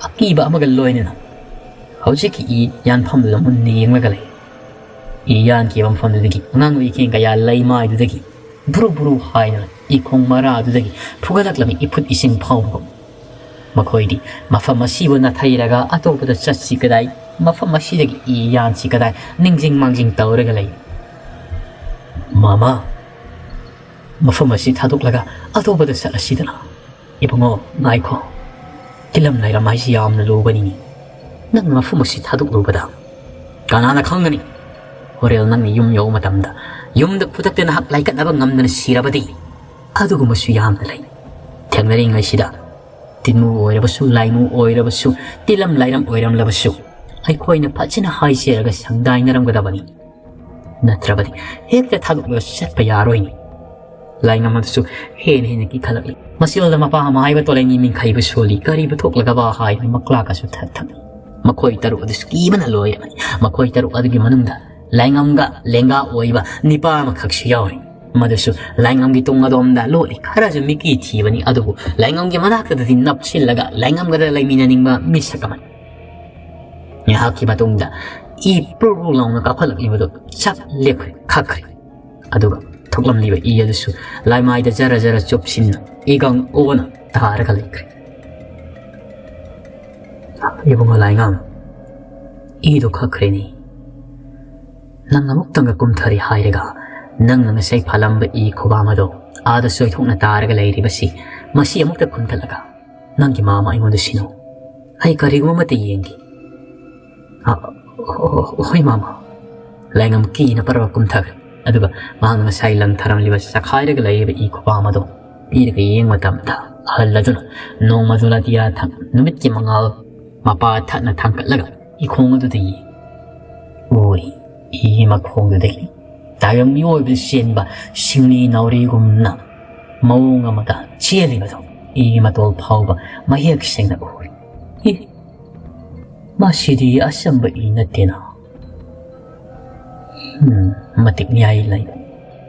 ꯑꯀꯤꯕ ꯑꯃꯒ ꯂꯣꯏꯅꯅ ꯍꯧꯖꯤꯛꯀꯤ ꯏ ꯌꯥꯟꯐꯝꯗꯨꯗ ꯃꯨꯟꯅ ꯌꯦꯡꯂꯒ ꯂꯩ꯫ ꯏ ꯌꯥꯟꯈꯤꯕ ꯃꯐꯝꯗꯨꯗꯒꯤ ꯑꯉꯥꯡꯕ ꯏꯀꯦꯟ ꯀꯌꯥ ꯂꯩꯃꯥꯏꯗꯨꯗꯒꯤ ꯕꯨꯔꯨ ꯕꯨꯔꯨ ꯍꯥꯏꯗꯨꯅ ꯏꯈꯣꯡ ꯃꯔꯥꯗꯨꯗꯒꯤ ꯐꯨꯒꯠꯂꯛꯂꯝꯃꯤ ꯏꯐꯨꯠ ꯏꯁꯤꯡ ꯐꯥꯎꯕꯒꯨꯝ꯫ ꯃꯈꯣꯏꯗꯤ ꯃꯐꯝ ꯑꯁꯤꯕꯨ ꯅꯥꯊꯩꯔꯒ ꯑꯇꯣꯞꯄꯗ ꯆꯠꯁꯤ ꯀꯗꯥꯏ, ꯃꯐꯝ ꯑꯁꯤꯗꯒꯤ ꯏ ꯌꯥꯟꯁꯤ ꯀꯗꯥꯏ ꯅꯤꯡꯖꯤꯡ ꯃꯥꯡꯖꯤꯡ ꯇꯧꯔꯒ ꯂꯩ꯫ "ꯃꯥꯃ, ꯃꯐꯝ ꯑꯁꯤ ꯊꯥꯗꯣꯛꯂꯒ ꯑꯇꯣꯞꯄꯗ ꯆꯠꯂꯁꯤꯗꯅ꯫" "ꯏꯕꯨꯡꯉꯣ, ꯉꯥꯏꯈꯣ꯫ ꯇꯤꯂꯝ ꯂꯥꯏꯔꯝ ꯍꯥꯏꯁꯤ ꯌꯥꯝꯅ ꯂꯨꯕꯅꯤꯅꯦ꯫ ꯅꯪꯅ ꯃꯐꯝ ꯑꯁꯤ ꯊꯥꯗꯣꯛꯂꯨꯕꯗ ꯀꯅꯥꯅ ꯈꯪꯒꯅꯤ? ꯍꯣꯔꯦꯟ ꯅꯪꯅ ꯌꯨꯝ ꯌꯧꯕ ꯃꯇꯝꯗ ꯌꯨꯝꯗ ꯈꯨꯗꯛꯇ ꯅꯍꯥꯛ ꯂꯥꯏꯀꯠꯅꯕ ꯉꯝꯗꯅ ꯁꯤꯔꯕꯗꯤ?" "ꯑꯗꯨꯒꯨꯝꯕꯁꯨ ꯌꯥꯝꯅ ꯂꯩ꯫ ꯊꯦꯡꯅꯔꯤꯉꯩꯁꯤꯗ ꯇꯤꯟꯃꯨ ꯑꯣꯏꯔꯕꯁꯨ, ꯂꯥꯏꯃꯨ ꯑꯣꯏꯔꯕꯁꯨ, ꯇꯤꯂꯝ ꯂꯥꯏꯔꯝ ꯑꯣꯏꯔꯝꯂꯕꯁꯨ, ꯑꯩꯈꯣꯏꯅ ꯐꯖꯅ ꯍꯥꯏꯖꯔꯒ ꯁꯪꯗꯥꯏꯅꯔꯝꯒꯗꯕꯅꯤ꯫ ꯅꯠꯇ꯭ꯔꯕꯗꯤ ꯍꯦꯛꯇ ꯊꯥꯗꯣꯛꯂꯒ ꯆꯠꯄ ꯌꯥꯔꯣꯏꯅꯦ꯫" ꯂꯥꯏꯉꯝ ꯑꯗꯨꯁꯨ ꯍꯦꯟꯅ ꯍꯦꯟꯅ ꯀꯤꯈꯠꯂꯛꯂꯤ꯫ ꯃꯁꯤꯗ ꯃꯄꯥ ꯑꯃ ꯍꯥꯏꯕ ꯇꯣꯂꯩꯅꯤ ꯃꯤꯡꯈꯩꯕꯨ ꯁꯣꯜꯂꯤ꯫ ꯀꯔꯤꯕꯨ ꯊꯣꯛꯂꯒꯕ ꯍꯥꯏꯗꯨꯅ ꯃꯀ꯭ꯂꯥꯛꯀꯁꯨ ꯊꯛ ꯊꯛ꯫ ꯃꯈꯣꯏ ꯇꯔꯨꯛ ꯑꯗꯨꯁꯨ ꯀꯤꯕꯅ ꯂꯣꯏꯔꯕꯅꯤ꯫ ꯃꯈꯣꯏ ꯇꯔꯨꯛ ꯑꯗꯨꯒꯤ ꯃꯅꯨꯡꯗ ꯂꯥꯏꯉꯝꯒ ꯂꯦꯡꯒꯥ ꯑꯣꯏꯕ ꯅꯤꯄꯥ ꯑꯃꯈꯛꯁꯨ ꯌꯥꯎꯔꯤ꯫ ꯃꯗꯨꯁꯨ ꯂꯥꯏꯉꯝꯒꯤ ꯇꯨꯡ ꯑꯗꯣꯝꯗ ꯂꯣꯠꯂꯤ꯫ ꯈꯔꯁꯨ ꯃꯤꯀꯤ ꯊꯤꯕꯅꯤ, ꯑꯗꯨꯕꯨ ꯂꯥꯏꯉꯝꯒꯤ ꯃꯅꯥꯛꯇꯗꯤ ꯅꯞꯁꯤꯜꯂꯒ ꯂꯥꯏꯉꯝꯒꯗ ꯂꯩꯃꯤꯟꯅꯅꯤꯡꯕ ꯃꯤꯁꯛ ꯑꯃꯅꯤ꯫ ꯉꯥꯏꯍꯥꯛꯀꯤ ꯃꯇꯨꯡꯗ ꯏ ꯄ꯭ꯔꯨ ꯄ꯭ꯔꯨ ꯂꯥꯎꯅ ꯀꯥꯞꯈꯠꯂꯛꯂꯤꯕꯗꯨ ꯆꯞ ꯂꯦꯞꯈ꯭ꯔꯦ, ꯈꯛꯈ꯭ꯔꯦ꯫ ꯑꯗꯨꯒ ꯊꯣꯛꯂꯝꯂꯤꯕ ꯏ ꯑꯗꯨꯁꯨ ꯂꯥꯏꯃꯥꯏꯗ ꯖꯔ ꯖꯔ ꯆꯨꯞꯁꯤꯟꯅ ꯏꯒꯪ ꯑꯣꯅ ꯇꯥꯔꯒ ꯂꯩꯈ꯭ꯔꯦ꯫ "ꯏꯕꯨꯡꯉꯣ ꯂꯥꯏꯉꯝ, ꯏꯗꯣ ꯈꯛꯈ꯭ꯔꯦꯅꯦ꯫ ꯅꯪ ꯑꯃꯨꯛꯇꯪꯒ ꯀꯨꯝꯊꯔꯦ ꯍꯥꯏꯔꯒ ꯅꯪꯅ ꯉꯁꯥꯏ ꯐꯥꯜꯂꯝꯕ ꯏ ꯈꯨꯕꯥꯝ ꯑꯗꯣ ꯑꯥꯗ ꯆꯣꯏꯊꯣꯛꯅ ꯇꯥꯔꯒ ꯂꯩꯔꯤꯕꯁꯤ, ꯃꯁꯤ ꯑꯃꯨꯛꯇ ꯀꯨꯝꯊꯠꯂꯒ ꯅꯪꯒꯤ ꯃꯥꯃ ꯑꯩꯉꯣꯟꯗ ꯁꯤꯟꯅꯧ꯫ ꯑꯩ ꯀꯔꯤꯒꯨꯝꯕ ꯑꯃꯠꯇ ꯌꯦꯡꯒꯦ꯫" "ꯑ, ꯍꯣ-, ꯍꯣ-, ꯍꯣꯏ ꯃꯥꯃ꯫" ꯂꯥꯏꯉꯝ ꯀꯤꯅ ꯄꯔꯕ ꯀꯨꯝꯊꯈ꯭ꯔꯦ꯫ ꯑꯗꯨꯒ ꯃꯍꯥꯛꯅ ꯉꯁꯥꯏ ꯂꯪꯊꯔꯝꯂꯤꯕ ꯆꯈꯥꯏꯔꯒ ꯂꯩꯔꯤꯕ ꯏ ꯈꯨꯕꯥꯝ ꯑꯗꯨ ꯄꯤꯔꯒ ꯌꯦꯡꯕ ꯃꯇꯝꯗ, ꯑꯍꯜ ꯑꯗꯨꯅ ꯅꯣꯡꯃ ꯖꯨꯂꯥꯇꯤꯌꯥ ꯊꯛ-, ꯅꯨꯃꯤꯠꯀꯤ ꯃꯉꯥꯜ ꯃꯄꯥ ꯊꯛꯅ ꯊꯥꯡꯒꯠꯂꯒ ꯏꯈꯣꯡ ꯑꯗꯨꯗ ꯌꯦꯡ-, ꯎꯔꯤ꯫ ꯏꯒꯤ ꯃꯈꯣꯡꯗꯨꯗꯒꯤ ꯇꯥꯏꯕꯪ ꯃꯤꯑꯣꯏꯕꯗ ꯆꯦꯟꯕ ꯁꯤꯡꯂꯤ ꯅꯥꯎꯔꯤꯒꯨꯝꯅ ꯃꯑꯣꯡ ꯑꯃꯗ ꯆꯦꯜꯂꯤꯕꯗꯨ ꯏꯒꯤ ꯃꯇꯣꯜ ꯐꯥꯎꯕ ꯃꯌꯦꯛ ꯁꯦꯡꯅ ꯎꯔꯤ꯫ "ꯏ, ꯃꯁꯤꯗꯤ ꯑꯆꯝꯕ ꯏ ꯅꯠꯇꯦꯅ꯫ ꯎꯝ, ꯃꯇꯤꯛ ꯃꯌꯥꯏ ꯂꯩꯕ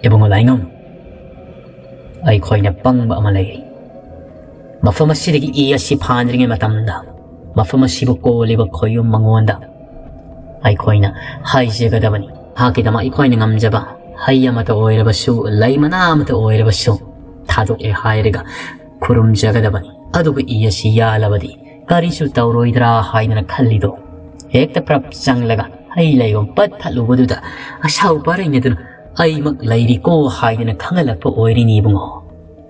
ꯏꯕꯨꯡꯉꯣ ꯂꯥꯏꯉꯝ, ꯑꯩꯈꯣꯏꯅ ꯄꯪꯕ ꯑꯃ ꯂꯩꯔꯤ꯫ ꯃꯐꯝ ꯑꯁꯤꯗꯒꯤ ꯏ ꯑꯁꯤ ꯐꯥꯟꯗ꯭ꯔꯤꯉꯩ ꯃꯇꯝꯗ ꯃꯐꯝ ꯑꯁꯤꯕꯨ ꯀꯣꯜꯂꯤꯕ ꯈꯣꯌꯨꯝ ꯃꯉꯣꯟꯗ ꯑꯩꯈꯣꯏꯅ ꯍꯥꯏꯖꯒꯗꯕꯅꯤ꯫ ꯃꯍꯥꯛꯀꯤꯗꯃꯛ ꯑꯩꯈꯣꯏꯅ ꯉꯝꯖꯕ ꯍꯩ ꯑꯃꯠꯇ ꯑꯣꯏꯔꯕꯁꯨ, ꯂꯩ ꯃꯅꯥ ꯑꯃꯠꯇ ꯑꯣꯏꯔꯕꯁꯨ ꯊꯥꯗꯣꯛꯑꯦ ꯍꯥꯏꯔꯒ ꯈꯨꯔꯨꯝꯖꯒꯗꯕꯅꯤ꯫ ꯑꯗꯨꯒ ꯏ ꯑꯁꯤ ꯌꯥꯜꯂꯕꯗꯤ ꯀꯔꯤꯁꯨ ꯇꯧꯔꯣꯏꯗ꯭ꯔꯥ ꯍꯥꯏꯗꯅ ꯈꯜꯂꯤꯗꯣ? ꯍꯦꯛꯇ ꯄ꯭ꯔꯞ ꯆꯪꯂꯒ ꯍꯩ ꯂꯩꯒꯨꯝ ꯄꯠ ꯊꯠꯂꯨꯕꯗꯨꯗ ꯑꯁꯥꯎ ꯄꯔꯩꯅꯗꯨꯅ "ꯑꯩꯃꯛ ꯂꯩꯔꯤꯀꯣ" ꯍꯥꯏꯗꯅ ꯈꯪꯍꯜꯂꯛꯄ ꯑꯣꯏꯔꯤꯅꯤ ꯏꯕꯨꯡꯉꯣ꯫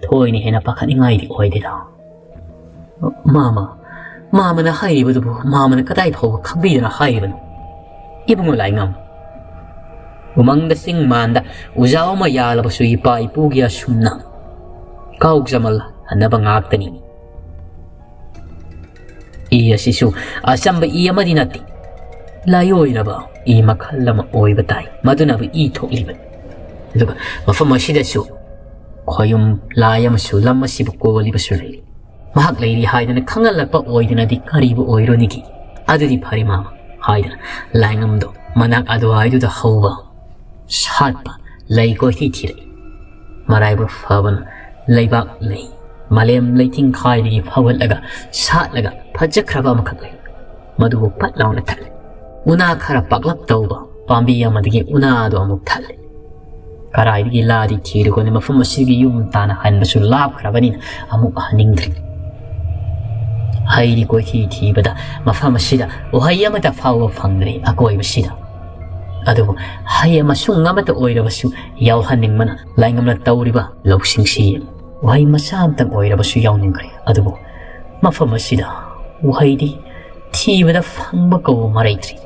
ꯊꯣꯏꯅ ꯍꯦꯟꯅ ꯄꯥꯈꯠꯅꯤꯡꯉꯥꯏꯗꯤ ꯑꯣꯏꯗꯦꯗ꯫ ꯃꯥꯃ, ꯃꯥꯃꯅ ꯍꯥꯏꯔꯤꯕꯗꯨꯕꯨ ꯃꯥꯃꯅ ꯀꯗꯥꯏ ꯐꯥꯎꯕ ꯈꯪꯕꯤꯗꯅ ꯍꯥꯏꯔꯤꯕꯅꯣ? ꯏꯕꯨꯡꯉꯣ ꯂꯥꯏꯉꯝ, ꯎꯃꯪꯗ ꯆꯤꯡ ꯃꯥꯟꯗ ꯎꯖꯥꯎ ꯑꯃ ꯌꯥꯜꯂꯕꯁꯨ ꯏꯄꯥ ꯏꯄꯨꯒꯤ ꯑꯁꯨꯝꯅ ꯀꯥꯎꯖꯃꯜ ꯍꯟꯅꯕ ꯉꯥꯛꯇꯅꯤ꯫ ꯏ ꯑꯁꯤꯁꯨ ꯑꯆꯝꯕ ꯏ ꯑꯃꯗꯤ ꯅꯠꯇꯦ꯫ ꯂꯥꯏꯑꯣꯏꯔꯕ ꯏ ꯃꯈꯜ ꯑꯃ ꯑꯣꯏꯕ ꯇꯥꯏ꯫ ꯃꯗꯨꯅꯕꯨ ꯏ ꯊꯣꯛꯂꯤꯕꯅꯤ꯫ ꯑꯗꯨꯒ ꯃꯐꯝ ꯑꯁꯤꯗꯁꯨ ꯈꯣꯌꯨꯝ ꯂꯥꯏ ꯑꯃꯁꯨ ꯂꯝ ꯑꯁꯤꯕꯨ ꯀꯣꯜꯂꯤꯕꯁꯨ ꯂꯩꯔꯤ꯫ ꯃꯍꯥꯛ ꯂꯩꯔꯤ ꯍꯥꯏꯗꯅ ꯈꯪꯍꯜꯂꯛꯄ ꯑꯣꯏꯗꯅꯗꯤ ꯀꯔꯤꯕꯨ ꯑꯣꯏꯔꯨꯅꯤꯒꯤ? ꯑꯗꯨꯗꯤ ꯐꯔꯦ ꯃꯥꯃ ꯍꯥꯏꯗꯅ ꯂꯥꯏꯉꯝꯗꯣ ꯃꯅꯥꯛ ꯑꯗꯨꯋꯥꯏꯗꯨꯗ ꯍꯧꯕ ꯁꯥꯠꯄ ꯂꯩ ꯀꯣꯏꯊꯤ ꯊꯤꯔꯛꯏ꯫ ꯃꯔꯥꯏꯕꯛ ꯐꯕꯅ ꯂꯩꯕꯥꯛ ꯂꯩ ꯃꯥꯂꯦꯝ ꯂꯩꯊꯤꯡꯈꯥꯏꯗꯒꯤ ꯐꯥꯎꯒꯠꯂꯒ ꯁꯥꯠꯂꯒ ꯐꯖꯈ꯭ꯔꯕ ꯑꯃꯈꯛ ꯂꯩ꯫ ꯃꯗꯨꯕꯨ ꯄꯠ ꯂꯥꯎꯅ ꯊꯠꯂꯦ꯫ ꯎꯅꯥ ꯈꯔ ꯄꯥꯛꯂꯞ ꯇꯧꯕ ꯄꯥꯝꯕꯤ ꯑꯃꯗꯒꯤ ꯎꯅꯥꯗꯣ ꯑꯃꯨꯛ ꯊꯠꯂꯦ꯫ ꯀꯔꯥꯏꯗꯒꯤ ꯂꯥꯗꯤ ꯊꯤꯔꯨꯒꯅꯤ, ꯃꯐꯝ ꯑꯁꯤꯒꯤ ꯌꯨꯝ ꯇꯥꯅ ꯍꯟꯕꯁꯨ ꯂꯥꯞꯈ꯭ꯔꯕꯅꯤꯅ ꯑꯃꯨꯛ ꯍꯟꯅꯤꯡꯗ꯭ꯔꯦ꯫ ꯍꯩꯗꯤ ꯀꯣꯏꯊꯤ ꯊꯤꯕꯗ ꯃꯐꯝ ꯑꯁꯤꯗ ꯎꯍꯩ ꯑꯃꯠꯇ ꯐꯥꯎꯕ ꯐꯪꯗ꯭ꯔꯦ ꯑꯀꯣꯏꯕꯁꯤꯗ꯫ ꯑꯗꯨꯕꯨ ꯍꯩ ꯑꯃꯁꯨꯡ ꯑꯃꯠꯇ ꯑꯣꯏꯔꯕꯁꯨ ꯌꯥꯎꯍꯟꯅꯤꯡꯕꯅ ꯂꯥꯏꯉꯝꯅ ꯇꯧꯔꯤꯕ ꯂꯧꯁꯤꯡꯁꯤ ꯎꯍꯩ ꯃꯆꯥ ꯑꯃꯇꯪ ꯑꯣꯏꯔꯕꯁꯨ ꯌꯥꯎꯅꯤꯡꯈ꯭ꯔꯦ꯫ ꯑꯗꯨꯕꯨ ꯃꯐꯝ ꯑꯁꯤꯗ ꯎꯍꯩꯗꯤ ꯊꯤꯕꯗ ꯐꯪꯕ ꯀꯧꯕ ꯑꯃ ꯂꯩꯇ꯭ꯔꯤ꯫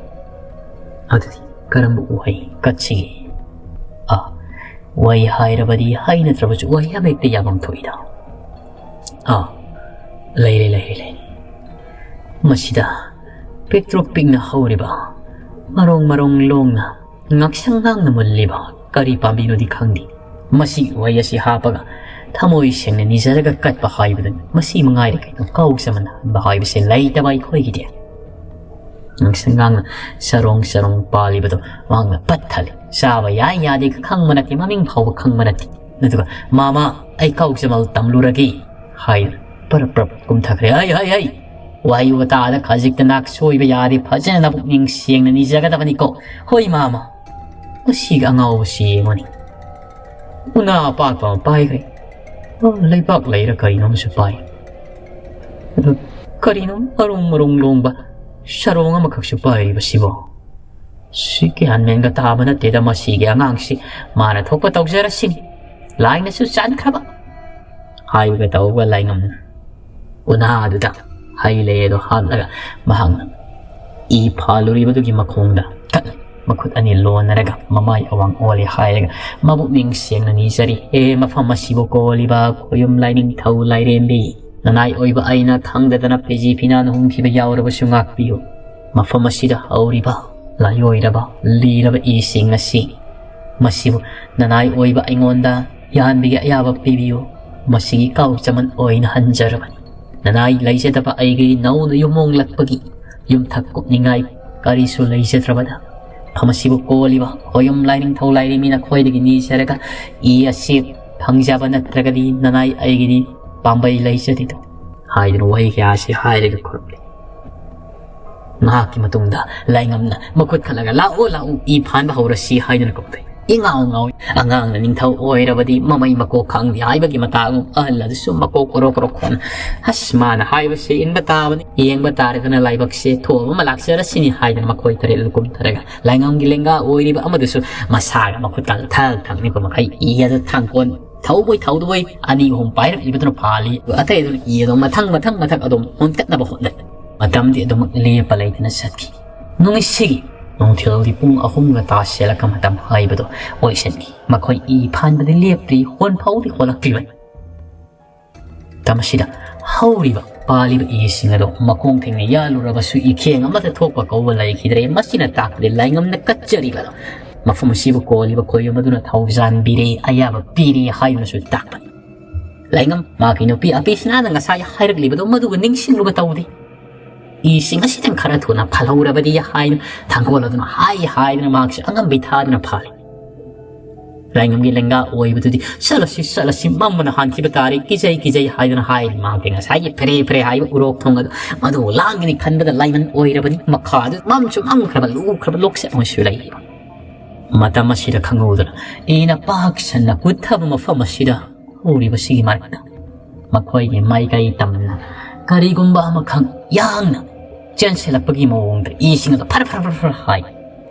ꯑꯗꯨꯗꯤ ꯀꯔꯝꯕ ꯎꯍꯩ ꯀꯠꯁꯤꯒꯦ? ꯑꯥ, ꯎꯍꯩ ꯍꯥꯏꯔꯕꯗꯤ ꯍꯩ ꯅꯠꯇ꯭ꯔꯕꯁꯨ ꯎꯍꯩ ꯑꯃ ꯍꯦꯛꯇ ꯌꯥꯐꯝ ꯊꯣꯛꯏꯗ꯫ ꯑꯥ, ꯂꯩꯔꯦ, ꯂꯩꯔꯦ, ꯂꯩꯔꯦ꯫ ꯃꯁꯤꯗ ꯄꯤꯛꯇ꯭ꯔꯨ ꯄꯤꯛꯅ ꯍꯧꯔꯤꯕ, ꯃꯔꯣꯡ ꯃꯔꯣꯡ ꯂꯣꯡꯅ, ꯉꯥꯛꯁꯪ ꯉꯥꯡꯅ ꯃꯨꯜꯂꯤꯕ ꯀꯔꯤ ꯄꯥꯝꯕꯤꯅꯣꯗꯤ ꯈꯪꯗꯦ꯫ ꯃꯁꯤ ꯎꯍꯩ ꯑꯁꯤ ꯍꯥꯞꯄꯒ ꯊꯃꯣꯏ ꯁꯦꯡꯅ ꯅꯤꯖꯔꯒ ꯀꯠꯄ ꯍꯥꯏꯕꯗꯨꯅꯤ꯫ ꯃꯁꯤ ꯃꯉꯥꯏꯔꯦ ꯀꯩꯅꯣ, ꯀꯥꯎ ꯆꯃꯟ ꯍꯟꯕ ꯍꯥꯏꯕꯁꯦ ꯂꯩꯇꯕ ꯑꯩꯈꯣꯏꯒꯤꯗꯤ꯫ ꯉꯥꯛꯁꯪ ꯉꯥꯡꯅ ꯆꯔꯣꯡ ꯆꯔꯣꯡ ꯄꯥꯜꯂꯤꯕꯗꯣ ꯃꯍꯥꯛꯅ ꯄꯠ ꯊꯜꯂꯤ꯫ ꯆꯥꯕ ꯌꯥꯏ ꯌꯥꯗꯦ ꯈꯪꯕ ꯅꯠꯇꯦ, ꯃꯃꯤꯡ ꯐꯥꯎꯕ ꯈꯪꯕ ꯅꯠꯇꯦ꯫ ꯑꯗꯨꯒ "ꯃꯥꯃ, ꯑꯩ ꯀꯥꯎꯖꯃꯜ ꯇꯝꯂꯨꯔꯒꯦ" ꯍꯥꯏꯗꯨꯅ ꯄꯔꯞ ꯄꯔꯞ ꯀꯨꯝꯊꯈ꯭ꯔꯦ꯫ "ꯍꯩ, ꯍꯩ, ꯍꯩ! ꯋꯥꯍꯩ ꯋꯥꯇꯥꯗ ꯈꯖꯤꯛꯇ ꯅꯥꯛ ꯁꯣꯏꯕ ꯌꯥꯗꯦ, ꯐꯖꯅ ꯅꯕꯨꯛꯅꯤꯡ ꯁꯦꯡꯅ ꯅꯤꯖꯒꯗꯕꯅꯤꯀꯣ꯫ ꯍꯣꯏ ꯃꯥꯃ!" ꯃꯁꯤꯒꯤ ꯑꯉꯥꯎꯕꯁꯤ ꯌꯦꯡꯉꯨꯅꯤ꯫ ꯎꯅꯥ ꯑꯄꯥꯛꯄ ꯑꯃ ꯄꯥꯏꯈ꯭ꯔꯦ꯫ ꯑ, ꯂꯩꯕꯥꯛ ꯂꯩꯔ ꯀꯔꯤꯅꯣ ꯑꯃꯁꯨ ꯄꯥꯏ꯫ ꯑꯗꯨ ꯀꯔꯤꯅꯣ ꯃꯔꯨꯡ ꯃꯔꯨꯡ ꯂꯣꯡꯕ ꯁꯔꯣꯡ ꯑꯃꯈꯛꯁꯨ ꯄꯥꯏꯔꯤꯕꯁꯤꯕꯣ? ꯁꯤ ꯒ꯭ꯌꯥꯟ ꯃꯦꯟꯒ ꯇꯥꯕ ꯅꯠꯇꯦꯗ ꯃꯁꯤꯒꯤ ꯑꯉꯥꯡꯁꯤ꯫ ꯃꯥꯅ ꯊꯣꯛꯄ ꯇꯧꯖꯔꯁꯤꯅꯤ꯫ ꯂꯥꯏꯅꯁꯨ ꯆꯥꯟꯈ꯭ꯔꯕ꯫ ꯍꯥꯏꯕꯒ ꯇꯧꯕꯒ ꯂꯥꯏꯉꯝꯅ ꯎꯅꯥꯗꯨꯗ ꯍꯩ ꯂꯩ ꯑꯗꯨ ꯍꯥꯞꯂꯒ ꯃꯍꯥꯛꯅ ꯏ ꯐꯥꯜꯂꯨꯔꯤꯕꯗꯨꯒꯤ ꯃꯈꯣꯡꯗ ꯀꯠꯂꯤ꯫ ꯃꯈꯨꯠ ꯑꯅꯤ ꯂꯣꯟꯅꯔꯒ ꯃꯃꯥꯏ ꯑꯋꯥꯡ ꯑꯣꯜꯂꯤ ꯍꯥꯏꯔꯒ ꯃꯕꯨꯛꯅꯤꯡ ꯁꯦꯡꯅ ꯅꯤꯖꯔꯤ꯫ ꯍꯦ ꯃꯐꯝ ꯑꯁꯤꯕꯨ ꯀꯣꯜꯂꯤꯕ ꯈꯣꯌꯨꯝ ꯂꯥꯏꯅꯤꯡꯊꯧ ꯂꯥꯏꯔꯦꯝꯕꯤ, ꯅꯅꯥꯏ ꯑꯣꯏꯕ ꯑꯩꯅ ꯈꯪꯗꯗꯅ ꯐꯤꯖꯤ ꯐꯤꯅꯥꯅ ꯍꯨꯝꯈꯤꯕ ꯌꯥꯎꯔꯕꯁꯨ ꯉꯥꯛꯄꯤꯌꯨ꯫ ꯃꯐꯝ ꯑꯁꯤꯗ ꯍꯧꯔꯤꯕ ꯂꯥꯏꯑꯣꯏꯔꯕ ꯂꯤꯔꯕ ꯏꯁꯤꯡ ꯑꯁꯤ, ꯃꯁꯤꯕꯨ ꯅꯅꯥꯏ ꯑꯣꯏꯕ ꯑꯩꯉꯣꯟꯗ ꯌꯥꯍꯟꯕꯤꯒꯦ ꯑꯌꯥꯕ ꯄꯤꯕꯤꯌꯨ꯫ ꯃꯁꯤꯒꯤ ꯀꯥꯎ ꯆꯃꯟ ꯑꯣꯏꯅ ꯍꯟꯖꯔꯕꯅꯤ꯫ ꯅꯅꯥꯏ ꯂꯩꯖꯗꯕ ꯑꯩꯒꯤ ꯅꯧꯅ ꯌꯨꯝ ꯍꯣꯡꯂꯛꯄꯒꯤ ꯌꯨꯝꯊꯛ ꯀꯨꯞꯅꯤꯡꯉꯥꯏ ꯀꯔꯤꯁꯨ ꯂꯩꯖꯗ꯭ꯔꯕꯗ, ꯃꯐꯝ ꯑꯁꯤꯕꯨ ꯀꯣꯜꯂꯤꯕ ꯈꯣꯌꯨꯝ ꯂꯥꯏꯅꯤꯡꯊꯧ ꯂꯥꯏꯔꯦꯝꯕꯤ ꯅꯈꯣꯏꯗꯒꯤ ꯅꯤꯖꯔꯒ ꯏ ꯑꯁꯤ ꯐꯪꯖꯕ ꯅꯠꯇ꯭ꯔꯒꯗꯤ ꯅꯅꯥꯏ ꯑꯩꯒꯤꯗꯤ ꯄꯥꯝꯕꯩ ꯂꯩꯖꯗꯦꯗꯣ ꯍꯥꯏꯗꯨꯅ ꯋꯥꯍꯩ ꯀꯌꯥ ꯑꯁꯤ ꯍꯥꯏꯔꯒ ꯈꯨꯔꯨꯝꯂꯤ꯫ ꯉꯥꯏꯍꯥꯛꯀꯤ ꯃꯇꯨꯡꯗ ꯂꯥꯏꯉꯝꯅ ꯃꯈꯨꯠ ꯈꯜꯂꯒ "ꯂꯥꯛꯑꯣ, ꯂꯥꯛꯑꯣ, ꯏ ꯐꯥꯟꯕ ꯍꯧꯔꯁꯤ" ꯍꯥꯏꯗꯨꯅ ꯀꯧꯊꯩ꯫ ꯏꯉꯥꯎ ꯉꯥꯎꯏ꯫ ꯑꯉꯥꯡꯅ ꯅꯤꯡꯊꯧ ꯑꯣꯏꯔꯕꯗꯤ ꯃꯃꯩ ꯃꯀꯣꯛ ꯈꯪꯗꯦ ꯍꯥꯏꯕꯒꯤ ꯃꯇꯥꯒꯨꯝ ꯑꯍꯜ ꯑꯗꯨꯁꯨ ꯃꯀꯣꯛ ꯀꯣꯔꯣ ꯀꯣꯔꯣ ꯈꯣꯟ "ꯑꯁ, ꯃꯥꯅ ꯍꯥꯏꯕꯁꯦ ꯏꯟꯕ ꯇꯥꯕꯅꯤ꯫ ꯌꯦꯡꯕ ꯇꯥꯔꯦꯗꯅ, ꯂꯥꯏꯕꯛꯁꯦ ꯊꯣꯛꯑꯕ ꯑꯃ ꯂꯥꯛꯆꯔꯁꯤꯅꯤ" ꯍꯥꯏꯗꯅ ꯃꯈꯣꯏ ꯇꯔꯦꯠ ꯀꯨꯝꯊꯔꯒ ꯂꯥꯏꯉꯝꯒꯤ ꯂꯦꯡꯒꯥ ꯑꯣꯏꯔꯤꯕ ꯑꯃꯗꯨꯁꯨ ꯃꯁꯥꯒ ꯃꯈꯨꯠꯀ ꯊꯛ ꯊꯛ ꯅꯤꯛꯄ ꯃꯈꯩ ꯏ ꯑꯗꯨ ꯊꯥꯡꯀꯣꯟ ꯊꯧꯕꯣꯏ ꯊꯧꯗꯕꯣꯏ ꯑꯅꯤ ꯑꯍꯨꯝ ꯄꯥꯏꯔꯛꯂꯤꯕꯗꯨꯅ ꯐꯥꯜꯂꯤ꯫ ꯑꯇꯩ ꯑꯗꯨꯅ ꯏ ꯑꯗꯨꯝ ꯃꯊꯪ ꯃꯊꯪ ꯃꯊꯛ ꯑꯗꯨꯝ ꯑꯣꯟꯊꯠꯅꯕ ꯍꯣꯠꯅꯩ꯫ ꯃꯇꯝꯗꯤ ꯑꯗꯨꯃꯛ ꯂꯦꯞꯄ ꯂꯩꯇꯅ ꯆꯠꯈꯤ꯫ ꯅꯨꯃꯤꯠꯁꯤꯒꯤ ꯅꯨꯡꯊꯤꯜꯒꯤ ꯄꯨꯡ ꯑꯍꯨꯝꯒ ꯇꯥꯁꯤꯜꯂꯛꯄ ꯃꯇꯝ ꯍꯥꯏꯕꯗꯨ ꯑꯣꯏꯁꯤꯟꯈꯤ꯫ ꯃꯈꯣꯏ ꯏ ꯐꯥꯟꯕꯗꯤ ꯂꯦꯞꯇ꯭ꯔꯤ, ꯍꯣꯟ ꯐꯥꯎꯗꯤ ꯍꯣꯜꯂꯛꯇ꯭ꯔꯤꯕꯅꯤ꯫ ꯃꯇꯝ ꯑꯁꯤꯗ ꯍꯧꯔꯤꯕ ꯄꯥꯜꯂꯤꯕ ꯏꯁꯤꯡ ꯑꯗꯨ ꯃꯈꯣꯡ ꯊꯦꯡꯅ ꯌꯥꯜꯂꯨꯔꯕꯁꯨ ꯏꯈꯦꯡ ꯑꯃꯠꯇ ꯊꯣꯛꯄ ꯀꯧꯕ ꯂꯩꯈꯤꯗ꯭ꯔꯦ꯫ ꯃꯁꯤꯅ ꯇꯥꯛꯄꯗꯤ ꯂꯥꯏꯉꯝꯅ ꯀꯠꯆꯔꯤꯕ ꯃꯐꯝ ꯑꯁꯤꯕꯨ ꯀꯣꯜꯂꯤꯕ ꯈꯣꯏꯌꯨꯝ ꯑꯗꯨꯅ ꯊꯧꯖꯥꯟꯕꯤꯔꯦ, ꯑꯌꯥꯕ ꯄꯤꯔꯦ ꯍꯥꯏꯗꯨꯅꯁꯨ ꯇꯥꯛꯄꯅꯤ꯫ ꯂꯥꯏꯉꯝ, ꯃꯍꯥꯛꯀꯤ ꯅꯨꯄꯤ ꯑꯄꯤꯁꯅꯥꯅ ꯉꯁꯥꯏ ꯍꯥꯏꯔꯛꯂꯤꯕꯗꯨ ꯃꯗꯨꯕꯨ ꯅꯤꯡꯁꯤꯡꯂꯨꯕ ꯇꯧꯗꯦ꯫ ꯏꯁꯤꯡ ꯑꯁꯤꯗꯪ ꯈꯔ ꯊꯨꯅ ꯐꯥꯜꯍꯧꯔꯕꯗꯤ ꯍꯥꯏꯅ ꯊꯥꯡꯒꯣꯜ ꯑꯗꯨꯅ ꯍꯥꯏ ꯍꯥꯏꯗꯨꯅ ꯃꯍꯥꯛꯁꯨ ꯑꯉꯝꯕꯤ ꯊꯥꯗꯨꯅ ꯐꯥꯜꯂꯤ꯫ ꯂꯥꯏꯉꯝꯒꯤ ꯂꯦꯡꯒꯥ ꯑꯣꯏꯕꯗꯨꯗꯤ "ꯆꯠꯂꯁꯤ, ꯆꯠꯂꯁꯤ, ꯃꯝꯕꯅ ꯍꯥꯟꯈꯤꯕ ꯇꯥꯔꯦ, ꯀꯤꯖꯩ, ꯀꯤꯖꯩ" ꯍꯥꯏꯗꯨꯅ ꯍꯥꯏꯔꯤ꯫ ꯃꯥꯒꯤ ꯉꯁꯥꯏꯒꯤ ꯐꯦꯔꯦ ꯐꯦꯔꯦ ꯍꯥꯏꯕ ꯎꯔꯣꯛ ꯊꯣꯡ ꯑꯗꯨ ꯃꯗꯨ ꯂꯥꯡꯒꯅꯤ ꯈꯟꯕꯗ ꯂꯥꯏꯃꯟ ꯑꯣꯏꯔꯕꯅꯤ꯫ ꯃꯈꯥꯗ ꯃꯝꯁꯨ ꯃꯝꯈ꯭ꯔꯕ ꯂꯨꯈ꯭ꯔꯕ ꯂꯣꯛꯆꯠ ꯑꯃꯁꯨ ꯂꯩꯔꯤꯕ꯫ ꯃꯇꯝ ꯑꯁꯤꯗ ꯈꯪꯍꯧꯗꯅ ꯏꯅ ꯄꯥꯛ ꯁꯟꯅ ꯀꯨꯠꯊꯕ ꯃꯐꯝ ꯑꯁꯤꯗ ꯎꯔꯤꯕꯁꯤꯒꯤ ꯃꯔꯛꯇ ꯃꯈꯣꯏꯒꯤ ꯃꯥꯏꯀꯩ ꯇꯝꯅ ꯀꯔꯤꯒꯨꯝꯕ ꯑꯃꯈꯛ ꯌꯥꯡꯅ ꯆꯦꯟꯁꯤꯜꯂꯛꯄꯒꯤ ꯃꯑꯣꯡꯗ ꯏꯁꯤꯡ ꯑꯗꯨ ꯐꯔ ꯐꯔ ꯐꯔ ꯐꯔ ꯍꯥꯏ꯫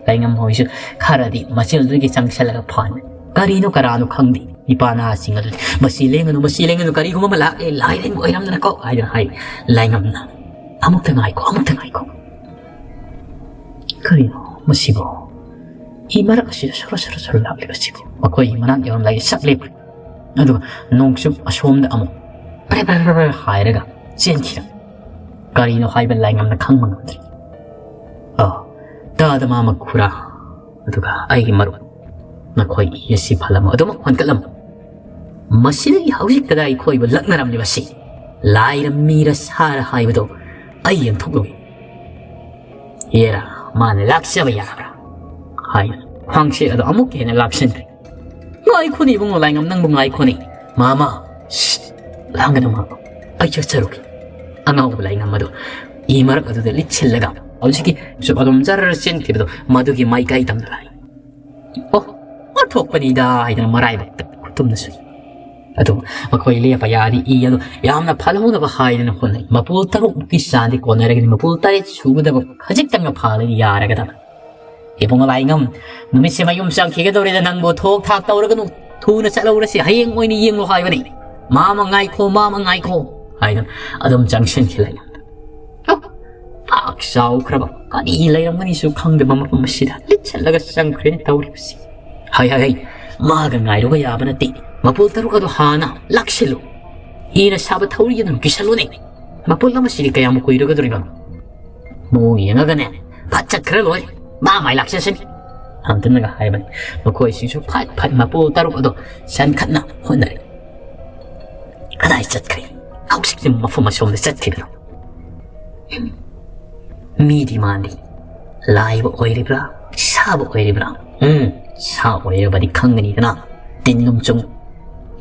ꯂꯩꯉꯝ ꯍꯣꯏꯁꯨ ꯈꯔꯗꯤ ꯃꯆꯤꯜꯗꯒꯤ ꯆꯪꯁꯤꯜꯂꯒ ꯐꯥꯟꯕ꯫ ꯀꯔꯤꯅꯣ ꯀꯔꯥꯅꯣ ꯈꯪꯗꯦ꯫ ꯅꯤꯄꯥ ꯅꯍꯥꯁꯤꯡ ꯑꯗꯨꯗꯤ "ꯃꯁꯤ ꯂꯦꯡꯒꯅꯨ, ꯃꯁꯤ ꯂꯦꯡꯒꯅꯨ, ꯀꯔꯤꯒꯨꯝꯕ ꯑꯃ ꯂꯥꯛꯂꯦ, ꯂꯥꯏꯔꯦꯟ ꯑꯣꯏꯔꯝꯗꯅꯀꯣ" ꯍꯥꯏꯗꯅ ꯍꯥꯏ꯫ ꯂꯩꯉꯝꯅ "ꯑꯃꯨꯛꯇ ꯉꯥꯏꯈꯣ, ꯑꯃꯨꯛꯇ ꯉꯥꯏꯈꯣ꯫ ꯀꯔꯤꯅꯣ ꯃꯁꯤꯕꯣ? ꯏ ꯃꯔꯛ ꯑꯁꯤꯗ ꯁꯣꯔꯣ ꯁꯣꯔꯣ ꯁꯣꯔꯣ ꯂꯥꯛꯂꯤꯕꯁꯤꯕꯨ?" ꯃꯈꯣꯏꯒꯤ ꯃꯅꯥꯛ ꯌꯧꯔꯝꯗꯥꯏꯒꯤ ꯁꯛ ꯂꯦꯞꯈ꯭ꯔꯦ꯫ ꯑꯗꯨꯒ ꯅꯣꯡꯆꯨꯞ ꯑꯁꯣꯝꯗ ꯑꯃꯨꯛ ꯄꯔꯦ ꯄꯔꯦ ꯄꯔꯦ ꯄꯔꯦ ꯍꯥꯏꯔꯒ ꯆꯦꯟꯈꯤꯔꯝꯃꯤ꯫ ꯀꯔꯤꯅꯣ ꯍꯥꯏꯕ ꯂꯩꯉꯝꯅ ꯈꯪꯕ ꯉꯝꯗ꯭ꯔꯦ꯫ "ꯑ, ꯇꯥꯗ ꯃꯥꯃ ꯈꯨꯔꯥ, ꯑꯗꯨꯒ ꯑꯩꯒꯤ ꯃꯔꯨꯞ, ꯅꯈꯣꯏ ꯏ ꯑꯁꯤ ꯐꯜꯂꯝꯃꯨ, ꯑꯗꯨꯃꯛ ꯍꯣꯟꯀꯠꯂꯝꯃꯨ꯫ ꯃꯁꯤꯗꯒꯤ ꯍꯧꯖꯤꯛꯇꯗ ꯑꯩꯈꯣꯏꯕꯨ ꯂꯛꯅꯔꯝꯂꯤꯕꯁꯤ ꯂꯥꯏꯔ ꯃꯤꯔ ꯁꯥꯔ ꯍꯥꯏꯕꯗꯨ ꯑꯩ ꯌꯦꯡꯊꯣꯛꯂꯨꯏ꯫ ꯌꯦꯔꯥ, ꯃꯥꯅ ꯂꯥꯛꯆꯕ ꯌꯥꯕ꯭ꯔꯥ?" ꯍꯥꯏꯅ ꯈ꯭ꯋꯥꯡꯁꯦ ꯑꯗꯣ ꯑꯃꯨꯛꯀ ꯍꯦꯟꯅ ꯂꯥꯛꯁꯤꯟꯈ꯭ꯔꯦ꯫ "ꯉꯥꯏꯈꯣꯅꯦ ꯏꯕꯨꯡꯉꯣ ꯂꯥꯏꯉꯝ, ꯅꯪꯕꯨ ꯉꯥꯏꯈꯣꯅꯦ꯫ ꯃꯥꯃ, ꯁꯤꯠ, ꯂꯥꯡꯒꯅꯨ ꯃꯥꯃ, ꯑꯩ ꯆꯠꯆꯔꯨꯒꯦ꯫" ꯑꯉꯥꯎꯕ ꯂꯥꯏꯉꯝ ꯑꯗꯨ ꯏ ꯃꯔꯛ ꯑꯗꯨꯗ ꯂꯤꯠꯁꯤꯜꯂꯒ ꯍꯧꯖꯤꯛꯀꯤ ꯁꯨꯞ ꯑꯗꯨꯝ ꯖꯔ ꯆꯦꯟꯈꯤꯕꯗꯣ ꯃꯗꯨꯒꯤ ꯃꯥꯏꯀꯩ ꯇꯝꯅ ꯂꯥꯛꯏ꯫ "ꯑꯣ, ꯑꯣꯟꯊꯣꯛꯄꯅꯤꯗ" ꯍꯥꯏꯗꯅ ꯃꯔꯥꯏꯕꯛꯇ ꯈꯨꯇꯨꯝꯅ ꯁꯨꯏ꯫ ꯑꯗꯨ ꯃꯈꯣꯏ ꯂꯦꯞꯄ ꯌꯥꯔꯗꯤ ꯏ ꯑꯗꯨ ꯌꯥꯝꯅ ꯐꯥꯜꯍꯧꯅꯕ ꯍꯥꯏꯗꯅ ꯍꯣꯠꯅꯩ꯫ ꯃꯄꯨꯜ ꯇꯔꯨꯛꯃꯨꯛꯀꯤ ꯆꯥꯡꯗꯤ ꯀꯣꯟꯅꯔꯒꯅꯤ, ꯃꯄꯨꯜ ꯇꯔꯦꯠ ꯁꯨꯒꯗꯕ ꯈꯖꯤꯛꯇꯪꯒ ꯐꯥꯜꯂꯗꯤ ꯌꯥꯔꯒꯗꯕ꯫ "ꯏꯕꯨꯡꯉꯣ ꯂꯥꯏꯉꯝ, ꯅꯨꯃꯤꯠꯁꯦ ꯃꯌꯨꯝ ꯆꯪꯈꯤꯒꯗꯧꯔꯦꯗ, ꯅꯪꯕꯨ ꯊꯣꯛ ꯊꯥꯛ ꯇꯧꯔꯒꯅꯨ, ꯊꯨꯅ ꯆꯠꯍꯧꯔꯁꯤ, ꯍꯌꯦꯡ ꯑꯣꯏꯅ ꯌꯦꯡꯂꯣ ꯍꯥꯏꯕꯅꯤ꯫ ꯃꯥꯃ ꯉꯥꯏꯈꯣ, ꯃꯥꯃ ꯉꯥꯏꯈꯣ" ꯍꯥꯏꯗꯅ ꯑꯗꯨꯝ ꯆꯪꯁꯤꯟꯈꯤ ꯂꯩꯉꯝꯗ꯫ ꯄꯥꯛ ꯆꯥꯎꯈ꯭ꯔꯕ ꯀꯔꯤ ꯂꯩꯔꯝꯒꯅꯤꯁꯨ ꯈꯪꯗꯕ ꯃꯐꯝ ꯑꯁꯤꯗ ꯂꯤꯠꯁꯤꯜꯂꯒ ꯆꯪꯈ꯭ꯔꯦꯅꯦ ꯇꯧꯔꯤꯕꯁꯤ꯫ "ꯍꯩ, ꯍꯩ, ꯍꯩ, ꯃꯥꯒ ꯉꯥꯏꯔꯨꯕ ꯌꯥꯕ ꯅꯠꯇꯦ꯫ ꯃꯄꯨꯜ ꯇꯔꯨꯛ ꯑꯗꯨ ꯍꯥꯟꯅ ꯂꯥꯛꯁꯤꯜꯂꯨ꯫ ꯏꯅ ꯁꯥꯕ ꯊꯧꯔꯤ ꯑꯗꯨꯝ ꯀꯤꯁꯜꯂꯨꯅꯦ꯫ ꯃꯄꯨꯜ ꯑꯃꯁꯤꯗꯤ ꯀꯌꯥꯝ ꯀꯨꯏꯔꯒꯗꯧꯔꯤꯕꯅꯣ?" ꯃꯑꯣꯡ ꯌꯦꯡꯉꯒꯅꯦ, ꯐꯠ ꯆꯠꯈ꯭ꯔ ꯂꯣꯏꯔꯦ, ꯃꯥ ꯃꯥꯏ ꯂꯥꯛꯆꯁꯅꯤ꯫ ꯍꯟꯗꯨꯅꯒ ꯍꯥꯏꯕꯅꯤ꯫ ꯃꯈꯣꯏꯁꯤꯡꯁꯨ ꯐꯠ ꯐꯠ ꯃꯄꯨꯜ ꯇꯔꯨꯛ ꯑꯗꯣ ꯆꯟꯈꯠꯅ ꯍꯣꯠꯅꯔꯦ꯫ ꯀꯗꯥꯏ ꯆꯠꯈ꯭ꯔꯦ? ꯍꯧꯖꯤꯛꯇꯤ ꯃꯐꯝ ꯑꯁꯣꯝꯗ ꯆꯠꯈꯤꯕꯅꯣ? ꯃꯤꯗꯤ ꯃꯥꯟꯗꯦ꯫ ꯂꯥꯏꯕ ꯑꯣꯏꯔꯤꯕ꯭ꯔꯥ? ꯁꯥꯕ ꯑꯣꯏꯔꯤꯕ꯭ꯔꯥ? ꯎꯝ, ꯁꯥ ꯑꯣꯏꯔꯕꯗꯤ ꯈꯪꯒꯅꯤꯗꯅ, ꯇꯤꯟ ꯂꯨꯝ ꯆꯨꯝ꯫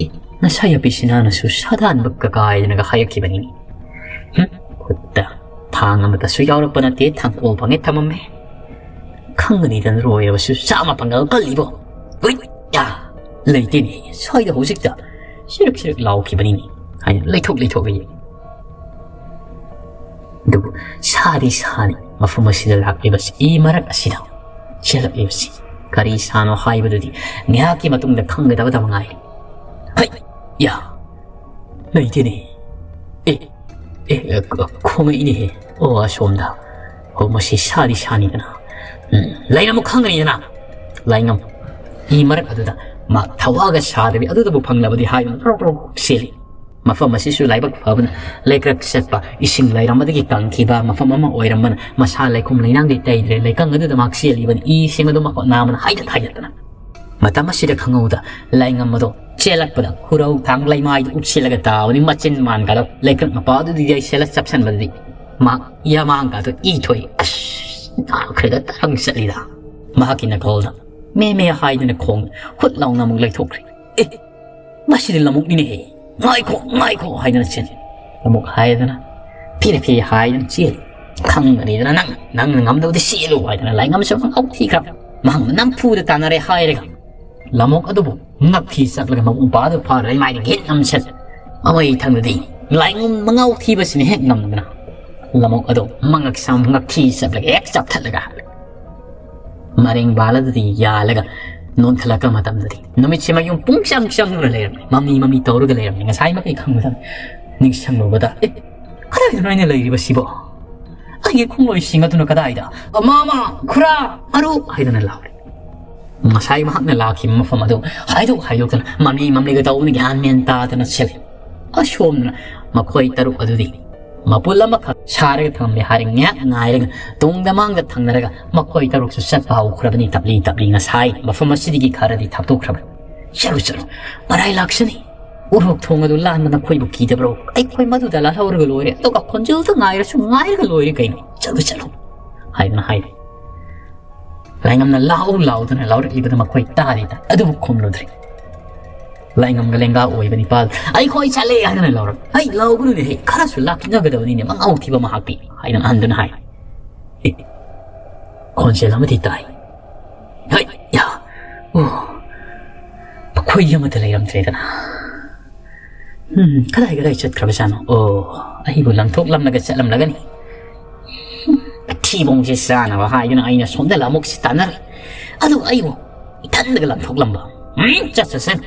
ꯑꯦ, ꯉꯁꯥꯏ ꯑꯄꯤꯁꯤꯅꯥꯅꯁꯨ ꯁꯥꯗꯥꯟꯕ ꯀꯀꯥꯏꯗꯅꯒ ꯍꯥꯏꯔꯛꯈꯤꯕꯅꯤꯅꯦ꯫ ꯍꯨꯝ, ꯈꯨꯠꯇ ꯊꯥꯡ ꯑꯃꯠꯇꯁꯨ ꯌꯥꯎꯔꯛꯄ ꯅꯠꯇꯦ, ꯊꯥꯡꯀꯣꯜ ꯐꯪꯉꯦ ꯊꯝꯃꯝꯃꯦ꯫ ꯈꯪꯒꯅꯤꯗꯅ ꯂꯣꯏꯔꯕꯁꯨ ꯆꯥꯝꯃ ꯄꯥꯡꯒꯜ ꯀꯜꯂꯤꯕꯣ꯫ ꯍꯨꯏꯠ! ꯌꯥ! ꯂꯩꯇꯦꯅꯦ, ꯁ꯭ꯋꯥꯏꯗ ꯍꯧꯖꯤꯛꯇ ꯁꯤꯔꯛ ꯁꯤꯔꯛ ꯂꯥꯎꯈꯤꯕꯅꯤꯅꯦ ꯍꯥꯏꯅ ꯂꯩꯊꯣꯛ ꯂꯩꯊꯣꯛ ꯌꯦꯡꯉꯤ꯫ ꯑꯗꯨꯕꯨ ꯁꯥꯗꯤ ꯁꯥꯅꯤ ꯃꯐꯝ ꯑꯁꯤꯗ ꯂꯥꯛꯂꯤꯕꯁꯤ, ꯏ ꯃꯔꯛ ꯑꯁꯤꯗ ꯆꯦꯜꯂꯛꯂꯤꯕꯁꯤ꯫ ꯀꯔꯤ ꯁꯥꯅꯣ ꯍꯥꯏꯕꯗꯨꯗꯤ ꯉꯥꯏꯍꯥꯛꯀꯤ ꯃꯇꯨꯡꯗ ꯈꯪꯒꯗꯕꯗ ꯃꯉꯥꯏꯔꯦ꯫ ꯍꯩ! ꯌꯥ! ꯂꯩꯇꯦꯅꯦ꯫ ꯑꯦ! ꯑꯦ! ꯑ, ꯈꯣꯡꯉꯛꯏꯅꯦꯍꯦ꯫ ꯑꯣ, ꯑꯁꯣꯝꯗ꯫ ꯑꯣ, ꯃꯁꯤ ꯁꯥꯗꯤ ꯁꯥꯅꯤꯗꯅ꯫ ꯎꯝ, ꯂꯩꯔꯝꯃꯨ ꯈꯪꯒꯅꯤꯗꯅ꯫ ꯂꯥꯏꯉꯝ꯫ ꯏ ꯃꯔꯛ ꯑꯗꯨꯗ ꯃꯥ ꯊꯋꯥꯒ ꯁꯥꯗꯕꯤ ꯑꯗꯨꯗꯕꯨ ꯐꯪꯂꯕꯗꯤ ꯍꯥꯏꯗꯨꯅ ꯄ꯭ꯔꯣꯛ ꯄ꯭ꯔꯣꯛ ꯆꯦꯜꯂꯤ꯫ ꯃꯐꯝ ꯑꯁꯤꯁꯨ ꯂꯥꯏꯕꯛ ꯐꯕꯅ ꯂꯩꯀ꯭ꯔꯛ ꯆꯠꯄ, ꯏꯁꯤꯡ ꯂꯩꯔꯝꯕꯗꯒꯤ ꯀꯪꯈꯤꯕ ꯃꯐꯝ ꯑꯃ ꯑꯣꯏꯔꯝꯕꯅ ꯃꯁꯥ ꯂꯩꯈꯣꯝ ꯂꯩꯅꯥꯡꯗꯤ ꯇꯩꯗ꯭ꯔꯦ, ꯂꯩꯀꯪ ꯑꯗꯨꯗ ꯃꯍꯥꯛ ꯆꯦꯜꯂꯤꯕꯅꯤ, ꯏꯁꯤꯡ ꯑꯗꯨ ꯃꯈꯨꯠ ꯅꯥꯝꯃꯅ ꯍꯥꯏꯗꯠ ꯍꯥꯏꯗꯠꯇꯅ꯫ ꯃꯇꯝ ꯑꯁꯤꯗ ꯈꯪꯍꯧꯗ ꯂꯥꯏꯉꯝ ꯑꯗꯣ ꯆꯦꯜꯂꯛꯄꯗ ꯈꯨꯔꯧ ꯊꯥꯡ ꯂꯩꯃꯥꯏꯗ ꯎꯞꯁꯤꯜꯂꯒ ꯇꯥꯕꯅꯤ, ꯃꯆꯤꯟ ꯃꯥꯟꯒꯗꯣ ꯂꯩꯀ꯭ꯔꯛ ꯃꯄꯥ ꯑꯗꯨꯗꯒꯤ ꯌꯩꯁꯜꯂ ꯆꯞꯁꯟꯕꯗꯗꯤ ꯃꯍꯥꯛ ꯌꯥꯃꯥꯡꯒꯗꯣ ꯏ ꯊꯣꯛꯏ꯫ ꯑꯁ! ꯅꯥꯈ꯭ꯔꯦꯗ, ꯇꯔꯪ ꯆꯠꯂꯤꯗ꯫ ꯃꯍꯥꯛꯀꯤ ꯅꯥꯀꯜꯗ ꯃꯦ ꯃꯦ ꯍꯥꯏꯗꯨꯅ ꯈꯣꯡ ꯍꯨꯠ ꯂꯥꯎꯅ ꯑꯃꯨꯛ ꯂꯩꯊꯣꯛꯈ꯭ꯔꯦ꯫ ꯑꯦ! ꯃꯁꯤꯗꯤ ꯂꯃꯨꯛꯅꯤꯅꯦꯍꯦ꯫ "ꯉꯥꯏꯈꯣ, ꯉꯥꯏꯈꯣ" ꯍꯥꯏꯗꯨꯅ ꯆꯦꯟ꯫ ꯂꯃꯨꯛ ꯍꯥꯏꯗꯅ ꯐꯤꯔꯦ ꯐꯤꯔꯦ ꯍꯥꯏꯗꯨꯅ ꯆꯦꯜꯂꯤ꯫ "ꯈꯪꯒꯅꯤꯗꯅ ꯅꯪ, ꯅꯪꯅ ꯉꯝꯗꯕꯗꯤ ꯆꯦꯜꯂꯨ" ꯍꯥꯏꯗꯅ ꯂꯥꯏꯉꯝꯁꯨ ꯑꯃꯨꯛ ꯊꯤꯈ꯭ꯔꯕ꯫ ꯃꯍꯥꯛꯅ ꯅꯝꯐꯨꯗ ꯇꯥꯟꯅꯔꯦ ꯍꯥꯏꯔꯒ ꯂꯃꯨꯛ ꯑꯗꯨꯕꯨ ꯉꯛꯊꯤ ꯆꯠꯂꯒ ꯃꯕꯨꯡ ꯃꯧꯄ꯭ꯋꯥꯗꯨ ꯐꯥꯔ ꯂꯩꯃꯥꯏꯗ ꯒꯤꯠ ꯑꯃ ꯁꯦꯠ꯫ ꯑꯃ ꯊꯪꯗꯗꯤ ꯂꯥꯏꯉꯝ ꯃꯉꯥꯎ ꯊꯤꯕꯁꯤꯅ ꯍꯦꯛ ꯉꯝꯗꯅ ꯂꯃꯨꯛ ꯑꯗꯨ ꯃꯉꯛ ꯁꯝ ꯉꯛꯊꯤ ꯆꯠꯂꯒ ꯍꯦꯛ ꯆꯞꯊꯠꯂꯒ ꯍꯥꯠꯂꯦ꯫ ꯃꯔꯦꯡ ꯕꯥꯜ ꯑꯗꯨꯗꯤ ꯌꯥꯜꯂꯒ ꯅꯣꯟꯈꯠꯂꯛꯄ ꯃꯇꯝꯗꯗꯤ ꯅꯨꯃꯤꯠꯁꯦ ꯃꯌꯨꯝ ꯄꯨꯡꯆꯪ ꯆꯪꯗꯨꯅ ꯂꯩꯔꯝꯃꯤ꯫ ꯃꯝꯂꯤ ꯃꯝꯂꯤ ꯇꯧꯔꯒ ꯂꯩꯔꯝꯃꯤ꯫ ꯉꯁꯥꯏꯃꯛꯀꯤ ꯈꯪꯕꯗ ꯅꯤꯡꯁꯤꯡꯂꯨꯕꯗ, "ꯑꯦ, ꯀꯗꯥꯏꯗꯅꯣ ꯑꯩꯅ ꯂꯩꯔꯤꯕꯁꯤꯕꯣ? ꯑꯩꯒꯤ ꯈꯣꯡꯂꯣꯏꯁꯤꯡ ꯑꯗꯨꯅ ꯀꯗꯥꯏꯗ? ꯃꯃꯥ, ꯈꯨꯔꯥ, ꯃꯔꯨꯞ!" ꯍꯥꯏꯗꯅ ꯂꯥꯎꯔꯤ꯫ ꯉꯁꯥꯏ ꯃꯍꯥꯛꯅ ꯂꯥꯛꯈꯤꯕ ꯃꯐꯝ ꯑꯗꯨ ꯍꯥꯏꯗꯣꯛ ꯍꯥꯏꯗꯣꯛꯇꯅ ꯃꯝꯂꯤ ꯃꯝꯂꯤꯒ ꯇꯧꯕꯅ ꯒ꯭ꯌꯥꯟ ꯃꯦꯟ ꯇꯥꯗꯅ ꯆꯦꯜꯂꯤ꯫ ꯑꯁꯣꯝꯗꯅ ꯃꯈꯣꯏ ꯇꯔꯨꯛ ꯑꯗꯨꯗꯤ ꯃꯄꯨꯜ ꯑꯃꯈꯛ ꯁꯥꯔꯒ ꯊꯝꯂꯦ ꯍꯥꯏꯔꯒ ꯉꯥꯏꯍꯥꯛ ꯉꯥꯏꯔꯒ ꯇꯨꯡꯗ ꯃꯥꯡꯗ ꯊꯪꯅꯔꯒ ꯃꯈꯣꯏ ꯇꯔꯨꯛꯁꯨ ꯆꯠꯄ ꯍꯧꯈ꯭ꯔꯕꯅꯤ꯫ ꯇꯞꯂꯤ ꯇꯞꯂꯤ ꯉꯁꯥꯏ ꯃꯐꯝ ꯑꯁꯤꯗꯒꯤ ꯈꯔꯗꯤ ꯊꯥꯞꯇꯣꯛꯈ꯭ꯔꯕꯅꯤ꯫ "ꯆꯠꯂꯨ, ꯆꯠꯂꯨ, ꯃꯔꯥꯏ ꯂꯥꯛꯁꯅꯤ꯫ ꯎꯔꯣꯛ ꯊꯣꯡ ꯑꯗꯨ ꯂꯥꯟꯕ ꯅꯈꯣꯏꯕꯨ ꯀꯤꯗꯕ꯭ꯔꯣ? ꯑꯩꯈꯣꯏ ꯃꯗꯨꯗ ꯂꯥꯜꯍꯧꯔꯒ ꯂꯣꯏꯔꯦ, ꯑꯗꯨꯒ ꯈꯣꯟꯖꯦꯜꯗ ꯉꯥꯏꯔꯁꯨ ꯉꯥꯏꯔꯒ ꯂꯣꯏꯔꯦ ꯀꯩꯅꯣ꯫ ꯆꯠꯂꯨ, ꯆꯠꯂꯨ" ꯍꯥꯏꯗꯨꯅ ꯍꯥꯏꯔꯤ꯫ ꯂꯥꯏꯉꯝꯅ ꯂꯥꯎ ꯂꯥꯎꯗꯨꯅ ꯂꯥꯎꯔꯛꯂꯤꯕꯗ ꯃꯈꯣꯏ ꯇꯥꯔꯤꯗ ꯑꯗꯨꯕꯨ ꯈꯨꯝꯂꯨꯗ꯭ꯔꯦ꯫ ꯂꯥꯏꯉꯝꯒ ꯂꯦꯡꯒꯥ ꯑꯣꯏꯕ ꯅꯤꯄꯥꯜ, "ꯑꯩꯈꯣꯏ ꯆꯠꯂꯦ" ꯍꯥꯏꯗꯨꯅ ꯂꯥꯎꯔꯛ꯫ "ꯍꯩ, ꯂꯥꯎꯒꯅꯨꯅꯦ, ꯍꯩ, ꯈꯔꯁꯨ ꯂꯥꯛꯅꯒꯗꯕꯅꯤꯅꯦ, ꯃꯉꯥꯎ ꯊꯤꯕ ꯃꯍꯥꯛꯇꯤ" ꯍꯥꯏꯗꯨꯅ ꯑꯍꯟꯗꯨꯅ ꯍꯥꯏ꯫ ꯑꯦ, ꯈꯣꯟꯖꯦꯜ ꯑꯃꯗꯤ ꯇꯥꯏ꯫ "ꯍꯩ, ꯌꯥ, ꯑꯣ, ꯃꯈꯣꯏ ꯑꯃꯠꯇ ꯂꯩꯔꯝꯗ꯭ꯔꯦꯗꯅ꯫ ꯎꯝ, ꯀꯗꯥꯏ ꯀꯗꯥꯏ ꯆꯠꯈ꯭ꯔꯕꯖꯥꯠꯅꯣ? ꯑꯣ, ꯑꯩꯕꯨ ꯂꯪꯊꯣꯛꯂꯝꯂꯒ ꯆꯠꯂꯝꯂꯒꯅꯤ꯫ ꯃꯊꯤꯕꯣꯡꯁꯦ ꯆꯥꯅꯕ ꯍꯥꯏꯗꯨꯅ ꯑꯩꯅ ꯁꯣꯝꯗ ꯂꯥꯃꯨꯛꯁꯤ ꯇꯥꯟꯅꯔꯦ, ꯑꯗꯨꯒ ꯑꯩꯕꯨ ꯏꯊꯟꯗꯒ ꯂꯪꯊꯣꯛꯂꯝꯕ꯫ ꯎꯝ, ꯆꯠ ꯆꯠ ꯆꯠ,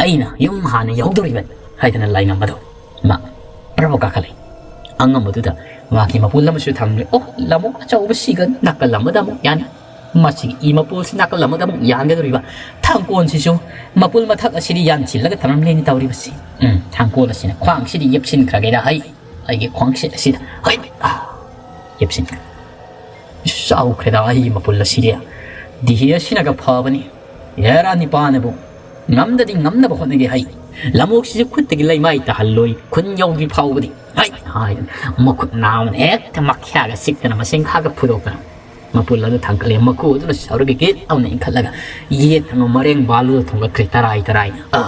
ꯑꯩꯅ ꯌꯨꯝ ꯍꯥꯟꯅ ꯌꯧꯗꯧꯔꯤꯕꯅꯤ" ꯍꯥꯏꯗꯅ ꯂꯥꯏꯉꯝꯕꯗꯣ ꯃꯥ ꯄ꯭ꯔꯚꯨ ꯀꯥꯈꯠꯂꯛꯏ꯫ ꯑꯉꯝꯕꯗꯨꯗ ꯃꯥꯒꯤ ꯃꯄꯨꯜ ꯑꯃꯁꯨ ꯊꯝꯂꯦ꯫ ꯑꯣ, ꯂꯥꯃꯨꯛ ꯑꯆꯧꯕꯁꯤꯒ ꯅꯥꯀꯜ ꯑꯃꯗ ꯑꯃꯨꯛ ꯌꯥꯟ-, ꯃꯁꯤꯒꯤ ꯏ ꯃꯄꯨꯜꯁꯤ ꯅꯥꯀꯜ ꯑꯃꯗ ꯑꯃꯨꯛ ꯌꯥꯟꯒꯗꯧꯔꯤꯕ꯫ ꯊꯥꯡꯀꯣꯟꯁꯤꯁꯨ ꯃꯄꯨꯜ ꯃꯊꯛ ꯑꯁꯤꯗꯤ ꯌꯥꯟꯁꯤꯜꯂꯒ ꯊꯝꯂꯝꯂꯦꯅ ꯇꯧꯔꯤꯕꯁꯤ꯫ ꯎꯝ, ꯊꯥꯡꯀꯣꯟ ꯑꯁꯤꯅ ꯈ꯭ꯋꯥꯡꯁꯤꯗ ꯌꯦꯞꯁꯤꯟꯈ꯭ꯔꯒꯦꯗ꯫ ꯍꯩ, ꯑꯩꯒꯤ ꯈ꯭ꯋꯥꯡꯁꯤꯠ ꯑꯁꯤꯗ꯫ ꯍꯩ, ꯑꯥ, ꯌꯦꯞꯁꯤꯟꯈ꯭ꯔꯦ꯫ ꯆꯥꯎꯈ꯭ꯔꯦꯗ ꯑꯩꯒꯤ ꯃꯄꯨꯜ ꯑꯁꯤꯗꯤ꯫ ꯗꯤꯍꯤ ꯑꯁꯤꯅꯒ ꯐꯕꯅꯤ꯫ ꯍꯦꯔꯥ ꯅꯤꯄꯥꯅꯕꯨ ꯉꯝꯗꯗꯤ ꯉꯝꯅꯕ ꯍꯣꯠꯅꯒꯦ꯫ ꯍꯩ, ꯂꯥꯃꯨꯛꯁꯤꯁꯨ ꯈꯨꯠꯇꯒꯤ ꯂꯩꯃꯥꯏ ꯇꯥꯍꯜꯂꯣꯏ, ꯈꯨꯟ ꯌꯧꯗ꯭ꯔꯤ ꯐꯥꯎꯕꯗꯤ꯫ ꯍꯩ, ꯍꯥꯏꯗꯅ ꯃꯈꯨꯠ ꯅꯥꯝꯃꯅ ꯍꯦꯛꯇ ꯃꯈ꯭ꯌꯥꯒ ꯆꯤꯛꯇꯅ ꯃꯁꯤꯡꯈꯥꯒ ꯐꯨꯗꯣꯛꯇꯅ ꯃꯄꯨꯜ ꯑꯗꯨ ꯊꯥꯡꯒꯠꯂꯦ꯫ ꯃꯀꯨ ꯑꯗꯨꯅ ꯁꯔꯨꯒꯤ ꯒꯤꯠ ꯑꯃꯅ ꯏꯟꯈꯠꯂꯒ ꯌꯦꯠ ꯑꯃ ꯃꯔꯦꯡ ꯕꯥꯜꯗꯨꯗ ꯊꯣꯡꯒꯠꯈ꯭ꯔꯦ ꯇꯔꯥꯏ ꯇꯔꯥꯏꯅ꯫ ꯑ,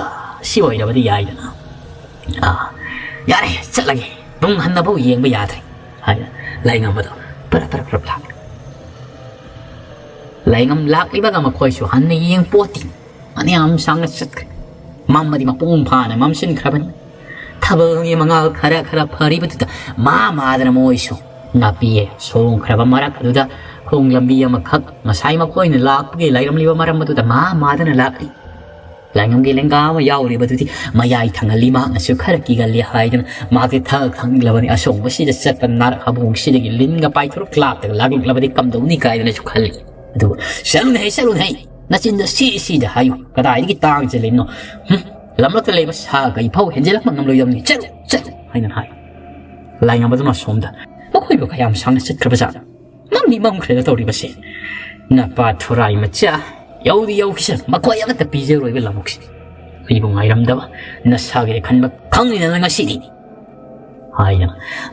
ꯁꯤ ꯑꯣꯏꯔꯕꯗꯤ ꯌꯥꯏꯗꯅ꯫ "ꯑ, ꯌꯥꯔꯦ, ꯆꯠꯂꯒꯦ, ꯇꯨꯡ ꯍꯟꯅꯐꯥꯎ ꯌꯦꯡꯕ ꯌꯥꯗ꯭ꯔꯦ" ꯍꯥꯏꯅ ꯂꯥꯏꯉꯝꯕꯗꯣ ꯄꯔꯞ ꯄꯔꯞ ꯄꯔꯞ ꯂꯥꯛꯂꯦ꯫ ꯂꯥꯏꯉꯝ ꯂꯥꯛꯂꯤꯕꯒ ꯃꯈꯣꯏꯁꯨ ꯍꯟꯅ ꯌꯦꯡ ꯄꯣꯠꯇꯤ꯫ ꯐꯅꯌꯥꯝ ꯁꯥꯡꯅ ꯆꯠꯈ꯭ꯔꯦ꯫ ꯃꯝꯕꯗꯤ ꯃꯄꯨꯡ ꯐꯥꯅ ꯃꯝꯁꯤꯟꯈ꯭ꯔꯕꯅꯤ꯫ ꯊꯥꯕꯜꯒꯤ ꯃꯉꯥꯜ ꯈꯔ ꯈꯔ ꯐꯔꯤꯕꯗꯨꯗ ꯃꯥ ꯃꯥꯗꯅ ꯃꯣꯏꯁꯨ ꯅꯥꯄꯤ ꯁꯣꯡꯈ꯭ꯔꯕ ꯃꯔꯛ ꯑꯗꯨꯗ ꯈꯣꯡ ꯂꯝꯕꯤ ꯑꯃꯈꯛ ꯉꯁꯥꯏ ꯃꯈꯣꯏꯅ ꯂꯥꯛꯄꯒꯤ ꯂꯩꯔꯝꯂꯤꯕ ꯃꯔꯝ ꯑꯗꯨꯗ ꯃꯥ ꯃꯥꯗꯅ ꯂꯥꯛꯂꯤ꯫ ꯂꯥꯏꯉꯝꯒꯤ ꯂꯦꯡꯒꯥ ꯑꯃ ꯌꯥꯎꯔꯤꯕꯗꯨꯗꯤ ꯃꯌꯥꯏ ꯊꯪꯍꯜꯂꯤ, ꯃꯍꯥꯛꯅꯁꯨ ꯈꯔ ꯀꯤꯒꯜꯂꯤ ꯍꯥꯏꯗꯨꯅ ꯃꯍꯥꯛꯇꯤ ꯊꯛ ꯈꯪꯂꯕꯅꯤ꯫ ꯑꯁꯣꯡꯕꯁꯤꯗ ꯆꯠꯄ ꯅꯥꯔꯛ ꯍꯥꯕꯣꯡꯁꯤꯗꯒꯤ ꯂꯤꯟꯒ ꯄꯥꯏꯊꯣꯔꯛ ꯂꯥꯛꯇꯒ ꯂꯥꯛꯂꯛꯂꯕꯗꯤ ꯀꯝꯗꯧꯅꯤ ꯀꯥꯏꯗꯅꯁꯨ ꯈꯜꯂꯤ꯫ ꯑꯗꯨꯕꯨ "ꯆꯠꯂꯨꯅꯦꯍꯦ, ꯆꯠꯂꯨꯅꯦꯍꯦ, ꯅꯆꯤꯟꯗ ꯁꯤ ꯁꯤꯗ ꯍꯥꯏꯌꯨ, ꯀꯗꯥꯏꯗꯒꯤ ꯇꯥꯡ ꯆꯦꯜꯂꯤꯅꯣ? ꯍꯨꯝ, ꯂꯝꯂꯛꯇ ꯂꯩꯕ ꯁꯥ ꯀꯩ ꯐꯥꯎ ꯍꯦꯟꯖꯤꯜꯂꯛꯄ ꯉꯝꯂꯣꯏꯗꯕꯅꯤ, ꯆꯠꯂꯨ, ꯆꯠꯂꯨ" ꯍꯥꯏꯅ ꯍꯥꯏ꯫ ꯂꯥꯏꯉꯝꯕꯗꯨꯅ ꯑꯁꯣꯝꯗ, "ꯃꯈꯣꯏꯕꯨ ꯀꯌꯥꯝ ꯁꯥꯡꯅ ꯆꯠꯈ꯭ꯔꯕꯖꯥꯠꯅꯣ? ꯃꯝꯗꯤ ꯃꯝꯈ꯭ꯔꯦꯗ ꯇꯧꯔꯤꯕꯁꯦ꯫ ꯅꯄꯥ ꯊꯨꯔꯥꯏ ꯃꯆꯥ, ꯌꯧꯗꯤ ꯌꯧꯈꯤꯁꯅꯨ, ꯃꯈꯣꯏ ꯑꯃꯠꯇ ꯄꯤꯖꯔꯣꯏꯕ ꯂꯥꯃꯨꯛꯁꯤꯗꯤ꯫ ꯑꯩꯕꯨ ꯉꯥꯏꯔꯝꯗꯕ ꯅꯁꯥꯒꯤꯗꯤ ꯈꯟꯕ ꯈꯪꯂꯤꯗꯅ ꯉꯁꯤꯗꯤ" ꯍꯥꯏꯅ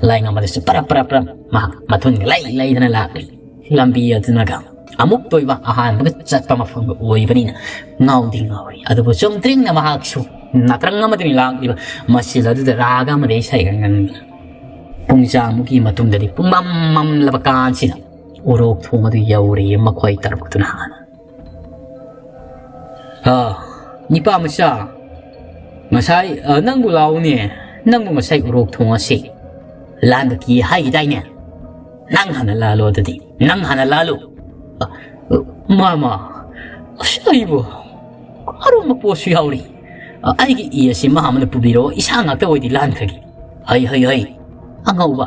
ꯂꯥꯏꯉꯝꯕꯗꯁꯨ ꯄꯔꯞ ꯄꯔꯞ ꯄꯔꯞ ꯃꯍꯥꯛ ꯃꯊꯨꯟꯒ ꯂꯩ ꯂꯩꯗꯅ ꯂꯥꯛꯂꯤ꯫ ꯂꯝꯕꯤ ꯑꯗꯨꯅꯒ ꯑꯃꯨꯛꯇ ꯑꯣꯏꯕ ꯑꯍꯥꯟꯕꯒ ꯆꯠꯄ ꯃꯐꯝꯒ ꯑꯣꯏꯕꯅꯤꯅ ꯉꯥꯎꯗꯤ ꯉꯥꯎꯔꯤ꯫ ꯑꯗꯨꯕꯨ ꯆꯨꯝꯗ꯭ꯔꯤꯡꯅ ꯃꯍꯥꯛꯁꯨ ꯅꯥꯇ꯭ꯔꯪ ꯑꯃꯗꯅꯤ ꯂꯥꯛꯂꯤꯕ, ꯃꯁꯤꯜ ꯑꯗꯨꯗ ꯔꯥꯒ ꯑꯃꯗꯤ ꯏꯁꯩꯒ ꯉꯪꯗꯨꯅ ꯄꯨꯡꯖꯥꯃꯨꯛꯀꯤ ꯃꯇꯨꯡꯗꯗꯤ ꯄꯨꯡꯃꯝ ꯃꯝꯂꯕ ꯀꯥꯟꯁꯤꯗ ꯎꯔꯣꯛ ꯊꯣꯡ ꯑꯗꯨ ꯌꯧꯔꯦ ꯃꯈꯣꯏ ꯇꯔꯨꯛꯇꯨꯅ ꯍꯥꯟꯅ꯫ "ꯑ, ꯅꯤꯄꯥ ꯃꯆꯥ, ꯉꯁꯥꯏ, ꯑ, ꯅꯪꯕꯨ ꯂꯥꯛꯎꯅꯦ, ꯅꯪꯕꯨ ꯉꯁꯥꯏ ꯎꯔꯣꯛ ꯊꯣꯡ ꯑꯁꯤ ꯂꯥꯟꯕ ꯀꯤ ꯍꯥꯏꯈꯤꯗꯥꯏꯅꯦ? ꯅꯪ ꯍꯥꯟꯅ ꯂꯥꯜꯂꯣ ꯑꯗꯨꯗꯤ, ꯅꯪ ꯍꯥꯟꯅ ꯂꯥꯜꯂꯨ꯫ ꯑ, ꯑ, ꯃꯥ, ꯃꯥ, ꯑꯁ, ꯑꯩꯕꯨ ꯑꯔꯨꯝꯕ ꯄꯣꯠꯁꯨ ꯌꯥꯎꯔꯤ꯫ ꯑ, ꯑꯩꯒꯤ ꯏ ꯑꯁꯤ ꯃꯥ ꯑꯃꯅ ꯄꯨꯕꯤꯔꯛꯑꯣ, ꯏꯁꯥ ꯉꯥꯛꯇ ꯑꯣꯏꯗꯤ ꯂꯥꯟꯈ꯭ꯔꯒꯦ꯫ ꯍꯩ, ꯍꯩ, ꯍꯩ, ꯑꯉꯧꯕ꯫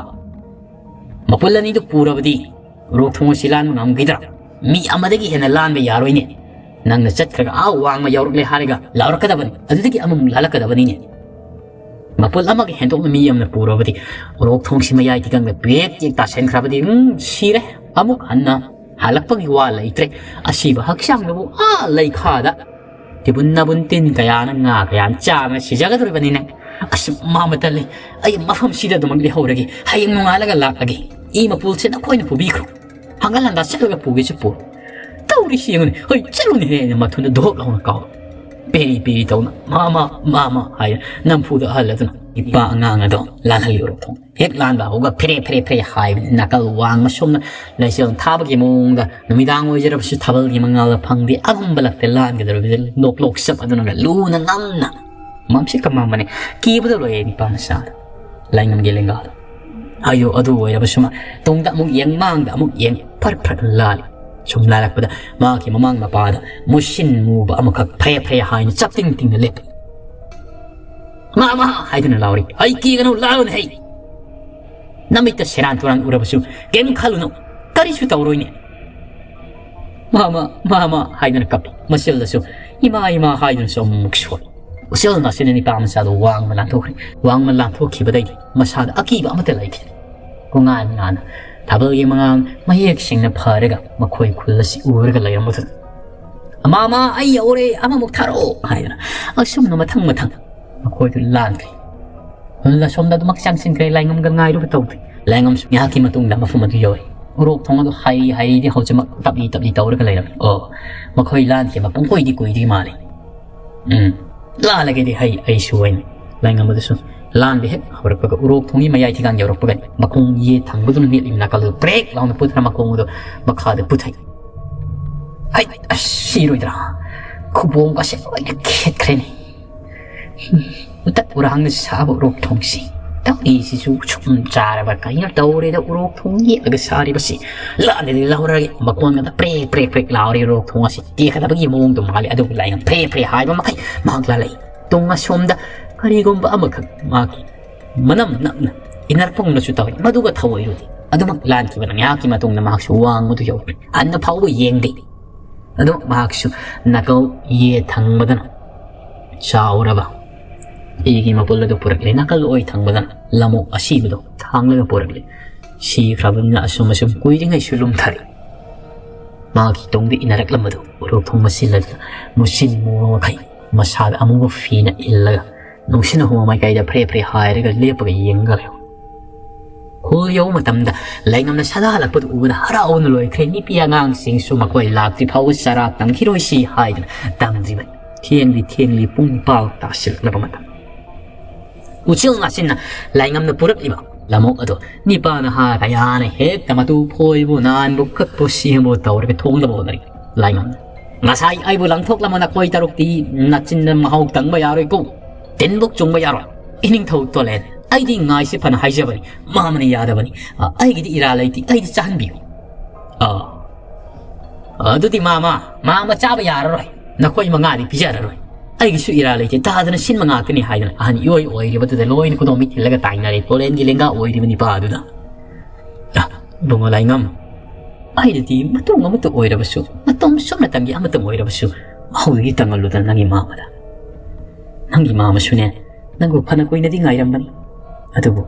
ꯃꯄꯨꯜ ꯑꯅꯤꯗꯨ ꯄꯨꯔꯕꯗꯤ ꯎꯔꯣꯛ ꯊꯣꯡ ꯑꯁꯤ ꯂꯥꯟꯕ ꯉꯝꯈꯤꯗ꯭ꯔꯥ? ꯃꯤ ꯑꯃꯗꯒꯤ ꯍꯦꯟꯅ ꯂꯥꯟꯕ ꯌꯥꯔꯣꯏꯅꯦ꯫ ꯅꯪꯅ ꯆꯠꯈ꯭ꯔꯒ ꯑꯥ ꯋꯥꯡꯃ ꯌꯧꯔꯛꯂꯦ ꯍꯥꯏꯔꯒ ꯂꯥꯎꯔꯛꯀꯗꯕꯅꯤ, ꯑꯗꯨꯗꯒꯤ ꯑꯃꯃꯨꯛ ꯂꯥꯜꯂꯛꯀꯗꯕꯅꯤꯅꯦ꯫ ꯃꯄꯨꯜ ꯑꯃꯒ ꯍꯦꯟꯗꯣꯛꯅ ꯃꯤ ꯑꯃꯅ ꯄꯨꯔꯕꯗꯤ ꯎꯔꯣꯛ ꯊꯣꯡꯁꯤ ꯃꯌꯥꯏ ꯇꯤꯀꯪꯗ ꯄꯦꯛ ꯇꯦꯛ ꯇꯥꯁꯤꯟꯈ꯭ꯔꯕꯗꯤ, ꯎꯝ, ꯁꯤꯔꯦ꯫ ꯑꯃꯨꯛ ꯍꯟꯅ ꯍꯜꯂꯛꯄꯒꯤ ꯋꯥ ꯂꯩꯇ꯭ꯔꯦ꯫ ꯑꯁꯤꯕ ꯍꯛꯆꯥꯡꯗꯨꯕꯨ ꯑꯥ ꯂꯩꯈꯥꯗ ꯇꯤꯕꯨꯟ ꯅꯥꯕꯨꯟ ꯇꯤꯟ ꯀꯌꯥꯅ ꯉꯥ ꯀꯌꯥꯅ ꯆꯥꯗꯅ ꯁꯤꯖꯒꯗꯧꯔꯤꯕꯅꯤꯅꯦ꯫ ꯑꯁ, ꯃꯥ ꯃꯇꯜꯂꯤ, ꯑꯩ ꯃꯐꯝꯁꯤꯗ ꯑꯗꯨꯃꯛ ꯂꯩꯍꯧꯔꯒꯦ, ꯍꯌꯦꯡ ꯅꯣꯡꯉꯥꯜꯂꯒ ꯂꯥꯛꯂꯒꯦ꯫ ꯏ ꯃꯄꯨꯜꯁꯦ ꯅꯈꯣꯏꯅ ꯄꯨꯕꯤꯈ꯭ꯔꯣ, ꯍꯪꯒꯠ ꯍꯟꯗꯥ ꯆꯠꯂꯒ ꯄꯨꯒꯦꯁꯨ ꯄꯨꯔꯣ꯫ ꯇꯧꯔꯤꯁꯤ ꯌꯦꯡꯉꯨꯅꯦ, ꯍꯣꯏ, ꯆꯠꯂꯨꯅꯦꯍꯦ ꯍꯥꯏꯅ ꯃꯊꯨꯟꯗ ꯙꯣꯞ ꯂꯥꯎꯅ ꯀꯥꯎ ꯄꯦꯔꯤ ꯄꯦꯔꯤ ꯇꯧꯅ "ꯃꯥꯃ, ꯃꯥꯃ" ꯍꯥꯏꯅ ꯅꯝꯐꯨꯗ ꯑꯍꯜ ꯑꯗꯨꯅ ꯏꯄꯥ ꯑꯉꯥꯡ ꯑꯗꯣ ꯂꯥꯜꯍꯜꯂꯤ ꯎꯔꯣꯛ ꯊꯣꯡ꯫ ꯍꯦꯛ ꯂꯥꯟꯕ ꯍꯧꯒ ꯐꯦꯔꯦ ꯐꯦꯔꯦ ꯐꯦꯔꯦ ꯍꯥꯏꯕꯅꯤ꯫ ꯅꯥꯀꯜ ꯋꯥꯡꯃ ꯁꯣꯝꯅ ꯂꯩꯆꯦꯜ ꯊꯥꯕꯒꯤ ꯃꯑꯣꯡꯗ ꯅꯨꯃꯤꯗꯥꯡ ꯑꯣꯏꯖꯔꯕꯁꯨ ꯊꯥꯕꯜꯒꯤ ꯃꯉꯥꯜꯗ ꯐꯪꯗꯦ꯫ ꯑꯉꯝꯕ ꯂꯛꯇ ꯂꯥꯟꯒꯗꯧꯔꯤꯕꯗ ꯂꯣꯛ ꯂꯣꯛ ꯆꯞ ꯑꯗꯨꯅꯒ ꯂꯨꯅ ꯉꯝꯅ ꯃꯝꯁꯤ ꯀꯃꯝꯕꯅꯤ꯫ ꯀꯤꯕꯗ ꯂꯣꯏꯔꯦ ꯅꯤꯄꯥ ꯃꯆꯥꯗꯣ꯫ ꯂꯥꯏꯉꯝꯒꯤ ꯂꯦꯡꯒꯥꯗꯣ꯫ ꯑꯌꯣ, ꯑꯗꯨ ꯑꯣꯏꯔꯕꯁꯨ ꯃꯥ ꯇꯨꯡꯗ ꯑꯃꯨꯛ ꯌꯦꯡ, ꯃꯥꯡꯗ ꯑꯃꯨꯛ ꯌꯦꯡ, ꯐꯔ ꯐꯔ ꯂꯥꯜꯂꯤ꯫ ꯁꯨꯝ ꯂꯥꯜꯂꯛꯄꯗ ꯃꯍꯥꯛꯀꯤ ꯃꯃꯥꯡ ꯃꯄꯥꯗ ꯃꯨꯁꯤꯟ ꯃꯨꯕ ꯑꯃꯈꯛ ꯐꯔꯦ ꯐꯔꯦ ꯍꯥꯏꯅ ꯆꯞꯇꯤꯡ ꯇꯤꯡꯅ ꯂꯦꯞꯄꯤ꯫ "ꯃꯥ, ꯃꯥ!" ꯍꯥꯏꯗꯨꯅ ꯂꯥꯎꯔꯤ꯫ "ꯍꯩ ꯀꯤꯒꯅꯨ, ꯂꯥꯜꯂꯨꯅꯦ ꯍꯩ! ꯅꯃꯤꯠꯇ ꯁꯦꯔꯥꯟ ꯇꯨꯔꯥꯟ ꯎꯔꯕꯁꯨ ꯀꯩꯝ ꯈꯜꯂꯨꯅꯨ, ꯀꯔꯤꯁꯨ ꯇꯧꯔꯣꯏꯅꯦ꯫ ꯃꯥ, ꯃꯥ, ꯃꯥ, ꯃꯥ!" ꯍꯥꯏꯗꯨꯅ ꯀꯞꯄꯤ꯫ ꯃꯆꯤꯜꯗꯁꯨ "ꯏꯃꯥ, ꯏꯃꯥ" ꯍꯥꯏꯗꯨꯅꯁꯨ ꯑꯃꯨꯛ ꯁꯣꯜꯂꯤ꯫ ꯎꯆꯦꯜ ꯃꯁꯤꯅ ꯅꯤꯄꯥ ꯃꯆꯥꯗꯨ ꯋꯥꯡꯃ ꯂꯥꯟꯊꯣꯛꯈ꯭ꯔꯦ꯫ ꯋꯥꯡꯃ ꯂꯥꯟꯊꯣꯛꯈꯤꯕꯗꯩꯗꯤ ꯃꯁꯥꯗ ꯑꯀꯤꯕ ꯑꯃꯠꯇ ꯂꯩꯈꯤꯗꯦ꯫ ꯄꯨꯡꯉꯥꯟ ꯉꯥꯟꯅ ꯊꯥꯕꯜꯒꯤ ꯃꯉꯥꯜ ꯃꯌꯦꯛ ꯁꯦꯡꯅ ꯐꯔꯒ ꯃꯈꯣꯏ ꯈꯨꯜ ꯑꯁꯤ ꯎꯔꯒ ꯂꯩꯔꯝꯕꯗꯨꯗ, "ꯃꯥꯃ, ꯑꯩ ꯌꯧꯔꯦ, ꯑꯃꯃꯨꯛ ꯊꯥꯔꯛꯑꯣ" ꯍꯥꯏꯗꯅ ꯑꯁꯨꯝꯅ ꯃꯊꯪ ꯃꯊꯪ ꯃꯈꯣꯏꯗꯨ ꯂꯥꯟꯈ꯭ꯔꯦ꯫ ꯈꯨꯜ ꯑꯁꯣꯝꯗ ꯑꯗꯨꯃꯛ ꯆꯪꯁꯤꯟꯈ꯭ꯔꯦ꯫ ꯂꯥꯏꯉꯝꯒ ꯉꯥꯏꯔꯨꯕ ꯇꯧꯗꯦ꯫ ꯂꯥꯏꯉꯝꯁꯨ ꯉꯥꯏꯍꯥꯛꯀꯤ ꯃꯇꯨꯡꯗ ꯃꯐꯝ ꯑꯗꯨ ꯌꯧꯔꯦ꯫ ꯎꯔꯣꯛ ꯊꯣꯡ ꯑꯗꯨ ꯍꯩ ꯍꯩꯗꯤ ꯍꯧꯖꯤꯛꯃꯛ ꯇꯞꯂꯤ ꯇꯞꯂꯤ ꯇꯧꯔꯒ ꯂꯩꯔꯝꯃꯤ꯫ ꯑꯣ, ꯃꯈꯣꯏ ꯂꯥꯟꯈꯤꯕ ꯄꯨꯡꯀꯨꯏꯗꯤ ꯀꯨꯏꯗ꯭ꯔꯤ ꯃꯥꯜꯂꯤ꯫ ꯎꯝ, ꯂꯥꯜꯂꯒꯗꯤ ꯍꯩ ꯑꯩꯁꯨ ꯑꯣꯏꯅ꯫ ꯂꯥꯏꯉꯝ ꯑꯗꯨꯁꯨ ꯂꯥꯟꯕ ꯍꯦꯛ ꯍꯧꯔꯛꯄꯒ ꯎꯔꯣꯛ ꯊꯣꯡꯒꯤ ꯃꯌꯥꯏ ꯊꯤꯒꯥꯡ ꯌꯧꯔꯛꯄꯒꯅꯤ ꯃꯈꯣꯡ ꯌꯦꯠ ꯊꯪꯕꯗꯨꯅ ꯅꯦꯠꯂꯤꯕ ꯅꯥꯀꯜꯗꯨ ꯄ꯭ꯔꯦꯛ ꯂꯥꯎꯅ ꯄꯨꯊꯔ ꯃꯈꯣꯡ ꯑꯗꯨ ꯃꯈꯥꯗ ꯄꯨꯊꯩ꯫ "ꯍꯩ, ꯑꯁ, ꯁꯤꯔꯣꯏꯗ꯭ꯔꯥ? ꯈꯨꯕꯣꯝꯒꯁꯦ ꯂꯣꯏꯅ ꯈꯦꯠꯈ꯭ꯔꯦꯅꯦ꯫ ꯎꯇꯞ ꯎꯔꯥꯡꯅ ꯁꯥꯕ ꯎꯔꯣꯛ ꯊꯣꯡꯁꯤ꯫ ꯇꯧꯔꯤꯁꯤꯁꯨ ꯁꯨꯝ ꯆꯥꯔꯕ ꯀꯩꯅꯣ ꯇꯧꯔꯦꯗ, ꯎꯔꯣꯛ ꯊꯣꯡ ꯌꯦꯛꯑꯒ ꯁꯥꯔꯤꯕꯁꯤ꯫ ꯂꯥꯟꯅꯗꯤ ꯂꯧꯔꯒꯦ꯫ ꯃꯈꯣꯟ ꯉꯥꯛꯇ ꯄ꯭ꯔꯦꯛ ꯄ꯭ꯔꯦꯛ ꯄ꯭ꯔꯦꯛ ꯂꯥꯎꯔꯦ꯫ ꯎꯔꯣꯛ ꯊꯣꯡ ꯑꯁꯤ ꯇꯦꯛꯀꯗꯕꯒꯤ ꯃꯑꯣꯡꯗꯨ ꯃꯥꯜꯂꯤ꯫ ꯑꯗꯨꯕꯨ ꯂꯥꯏꯉꯝ ꯐ꯭ꯔꯦ ꯐ꯭ꯔꯦ ꯍꯥꯏꯕ ꯃꯈꯩ ꯃꯍꯥꯛ ꯂꯥꯜꯂꯛꯏ꯫ ꯇꯨꯡ ꯑꯁꯣꯝꯗ ꯀꯔꯤꯒꯨꯝꯕ ꯑꯃꯈꯛ ꯃꯍꯥꯛꯀꯤ ꯃꯅꯝ ꯅꯞꯅ ꯏꯟꯅꯔꯛꯄꯒꯨꯝꯅꯁꯨ ꯇꯧꯏ꯫ ꯃꯗꯨꯒ ꯊꯧꯑꯣꯏꯔꯨꯗꯦ꯫ ꯑꯗꯨꯃꯛ ꯂꯥꯟꯈꯤꯕ ꯉꯥꯏꯍꯥꯛꯀꯤ ꯃꯇꯨꯡꯗ ꯃꯍꯥꯛꯁꯨ ꯋꯥꯡꯃꯗꯨ ꯌꯧꯔꯛꯏ꯫ ꯍꯟꯅ ꯐꯥꯎꯕ ꯌꯦꯡꯗꯦ꯫ ꯑꯗꯨ ꯃꯍꯥꯛꯁꯨ ꯅꯥꯀꯜ ꯌꯦꯠ ꯊꯪꯕꯗꯅ ꯆꯥꯎꯔꯕ ꯏꯒꯤ ꯃꯄꯨꯜ ꯑꯗꯨ ꯄꯨꯔꯛꯂꯦ꯫ ꯅꯥꯀꯜ ꯑꯣꯏ ꯊꯪꯕꯗꯅ ꯂꯝꯑꯣꯛ ꯑꯁꯤꯕꯗꯨ ꯊꯥꯡꯂꯒ ꯄꯨꯔꯛꯂꯦ꯫ ꯁꯤꯈ꯭ꯔꯕꯅꯤꯅ ꯑꯁꯨꯝ ꯑꯁꯨꯝ ꯀꯨꯏꯔꯤꯉꯩꯁꯨ ꯂꯨꯝꯊꯔꯛꯏ꯫ ꯃꯍꯥꯛꯀꯤ ꯇꯨꯡꯗ ꯏꯟꯅꯔꯛꯂꯝꯕꯗꯨ ꯎꯔꯣꯛ ꯊꯣꯡ ꯃꯁꯤꯜꯂꯗꯨꯅ ꯃꯨꯁꯤꯟ ꯃꯨꯕ ꯃꯈꯩ ꯃꯁꯥꯗ ꯑꯃꯨꯕ ꯐꯤꯅ ꯏꯜꯂꯒ ꯅꯨꯡꯁꯤꯠꯅ ꯍꯨꯝꯕ ꯃꯥꯏꯀꯩꯗ ꯐ꯭ꯔꯦ ꯐ꯭ꯔꯦ ꯍꯥꯏꯔꯒ ꯂꯦꯞꯄꯒ ꯌꯦꯡꯉꯒ ꯂꯩꯍꯧꯏ꯫ ꯈꯨꯜ ꯌꯧꯕ ꯃꯇꯝꯗ ꯂꯩꯉꯝꯅ ꯁꯥꯗꯥ ꯍꯜꯂꯛꯄꯗꯨ ꯎꯕꯗ ꯍꯔꯥꯎꯕꯅ ꯂꯣꯏꯈ꯭ꯔꯦ꯫ ꯅꯨꯄꯤ ꯑꯉꯥꯡꯁꯤꯡꯁꯨ ꯃꯈꯣꯏ ꯂꯥꯛꯇ꯭ꯔꯤ ꯐꯥꯎꯕ ꯆꯔꯥ ꯇꯝꯈꯤꯔꯣꯏꯁꯤ ꯍꯥꯏꯗꯨꯅ ꯇꯝꯗ꯭ꯔꯤꯕꯅꯤ꯫ ꯊꯦꯡꯂꯤ ꯊꯦꯡꯂꯤ ꯄꯨꯡ ꯅꯤꯄꯥꯜ ꯇꯥꯁꯤꯜꯂꯛꯂꯕ ꯃꯇꯝ꯫ ꯎꯆꯤꯜ ꯅꯥꯆꯤꯟꯅ ꯂꯩꯉꯝꯅ ꯄꯨꯔꯛꯂꯤꯕ ꯂꯝꯑꯣꯛ ꯑꯗꯨ ꯅꯤꯄꯥꯅ ꯍꯥ ꯀꯌꯥꯅ ꯍꯦꯛꯇ ꯃꯇꯨ ꯐꯣꯏꯕꯨ ꯅꯥꯟꯕꯨ ꯀꯛꯄꯨ ꯁꯦꯝꯕꯨ ꯇꯧꯔꯒ ꯊꯣꯡꯗꯕ ꯍꯣꯠꯅꯔꯤ꯫ ꯂꯩꯉꯝꯅ, "ꯉꯁꯥꯏ ꯑꯩꯕꯨ ꯂꯪꯊꯣꯛꯂꯝꯕ ꯅꯈꯣꯏ ꯇꯔꯨꯛꯇꯤ ꯅꯆꯤꯟꯗ ꯃꯍꯥꯎ ꯇꯪꯕ ꯌꯥꯔꯣꯏꯀꯣ꯫ ꯇꯤꯟꯕꯨꯛ ꯆꯨꯡꯕ ꯌꯥꯔꯣꯏ꯫ ꯏꯅꯤꯡꯊꯧ ꯇꯣꯂꯦꯟ, ꯑꯩꯗꯤ ꯉꯥꯏꯁꯤ ꯐꯅ ꯍꯥꯏꯖꯕꯅꯤ, ꯃꯥꯃꯅ ꯌꯥꯗꯕꯅꯤ꯫ ꯑ, ꯑꯩꯒꯤꯗꯤ ꯏꯔꯥ ꯂꯩꯇꯦ, ꯑꯩꯗꯤ ꯆꯥꯍꯟꯕꯤꯌꯨ꯫" "ꯑ, ꯑꯗꯨꯗꯤ ꯃꯥꯃ, ꯃꯥꯃ ꯆꯥꯕ ꯌꯥꯔꯔꯣꯏ꯫ ꯅꯈꯣꯏ ꯃꯉꯥꯗꯤ ꯄꯤꯖꯔꯔꯣꯏ꯫ ꯑꯩꯒꯤꯁꯨ ꯏꯔꯥ ꯂꯩꯇꯦ, ꯇꯥꯗꯅ ꯁꯤꯟꯕ ꯉꯥꯛꯇꯅꯤ" ꯍꯥꯏꯗꯅ ꯑꯍꯟ ꯏꯑꯣꯏ ꯑꯣꯏꯔꯤꯕꯗꯨꯗ ꯂꯣꯏꯅ ꯈꯨꯗꯣꯝ ꯃꯤꯠ ꯊꯤꯜꯂꯒ ꯇꯥꯏꯅꯔꯦ꯫ ꯇꯣꯂꯦꯟꯒꯤ ꯂꯦꯡꯒꯥ ꯑꯣꯏꯔꯤꯕ ꯅꯤꯄꯥ ꯑꯗꯨꯗ꯫ "ꯑ, ꯏꯕꯨꯡꯉꯣ ꯂꯩꯉꯝ, ꯑꯩꯅꯗꯤ ꯃꯇꯨꯡ ꯑꯃꯠꯇ ꯑꯣꯏꯔꯕꯁꯨ, ꯃꯇꯝ ꯁꯨꯞꯅꯇꯪꯒꯤ ꯑꯃꯇꯪ ꯑꯣꯏꯔꯕꯁꯨ, ꯃꯍꯧꯗꯒꯤ ꯇꯪꯍꯜꯂꯨꯗꯅ ꯅꯪꯒꯤ ꯃꯥꯃꯗ꯫ ꯅꯪꯒꯤ ꯃꯥꯃꯁꯨꯅꯦ, ꯅꯪꯕꯨ ꯐꯅ ꯀꯨꯏꯅꯗꯤ ꯉꯥꯏꯔꯝꯕꯅꯤ꯫ ꯑꯗꯨꯕꯨ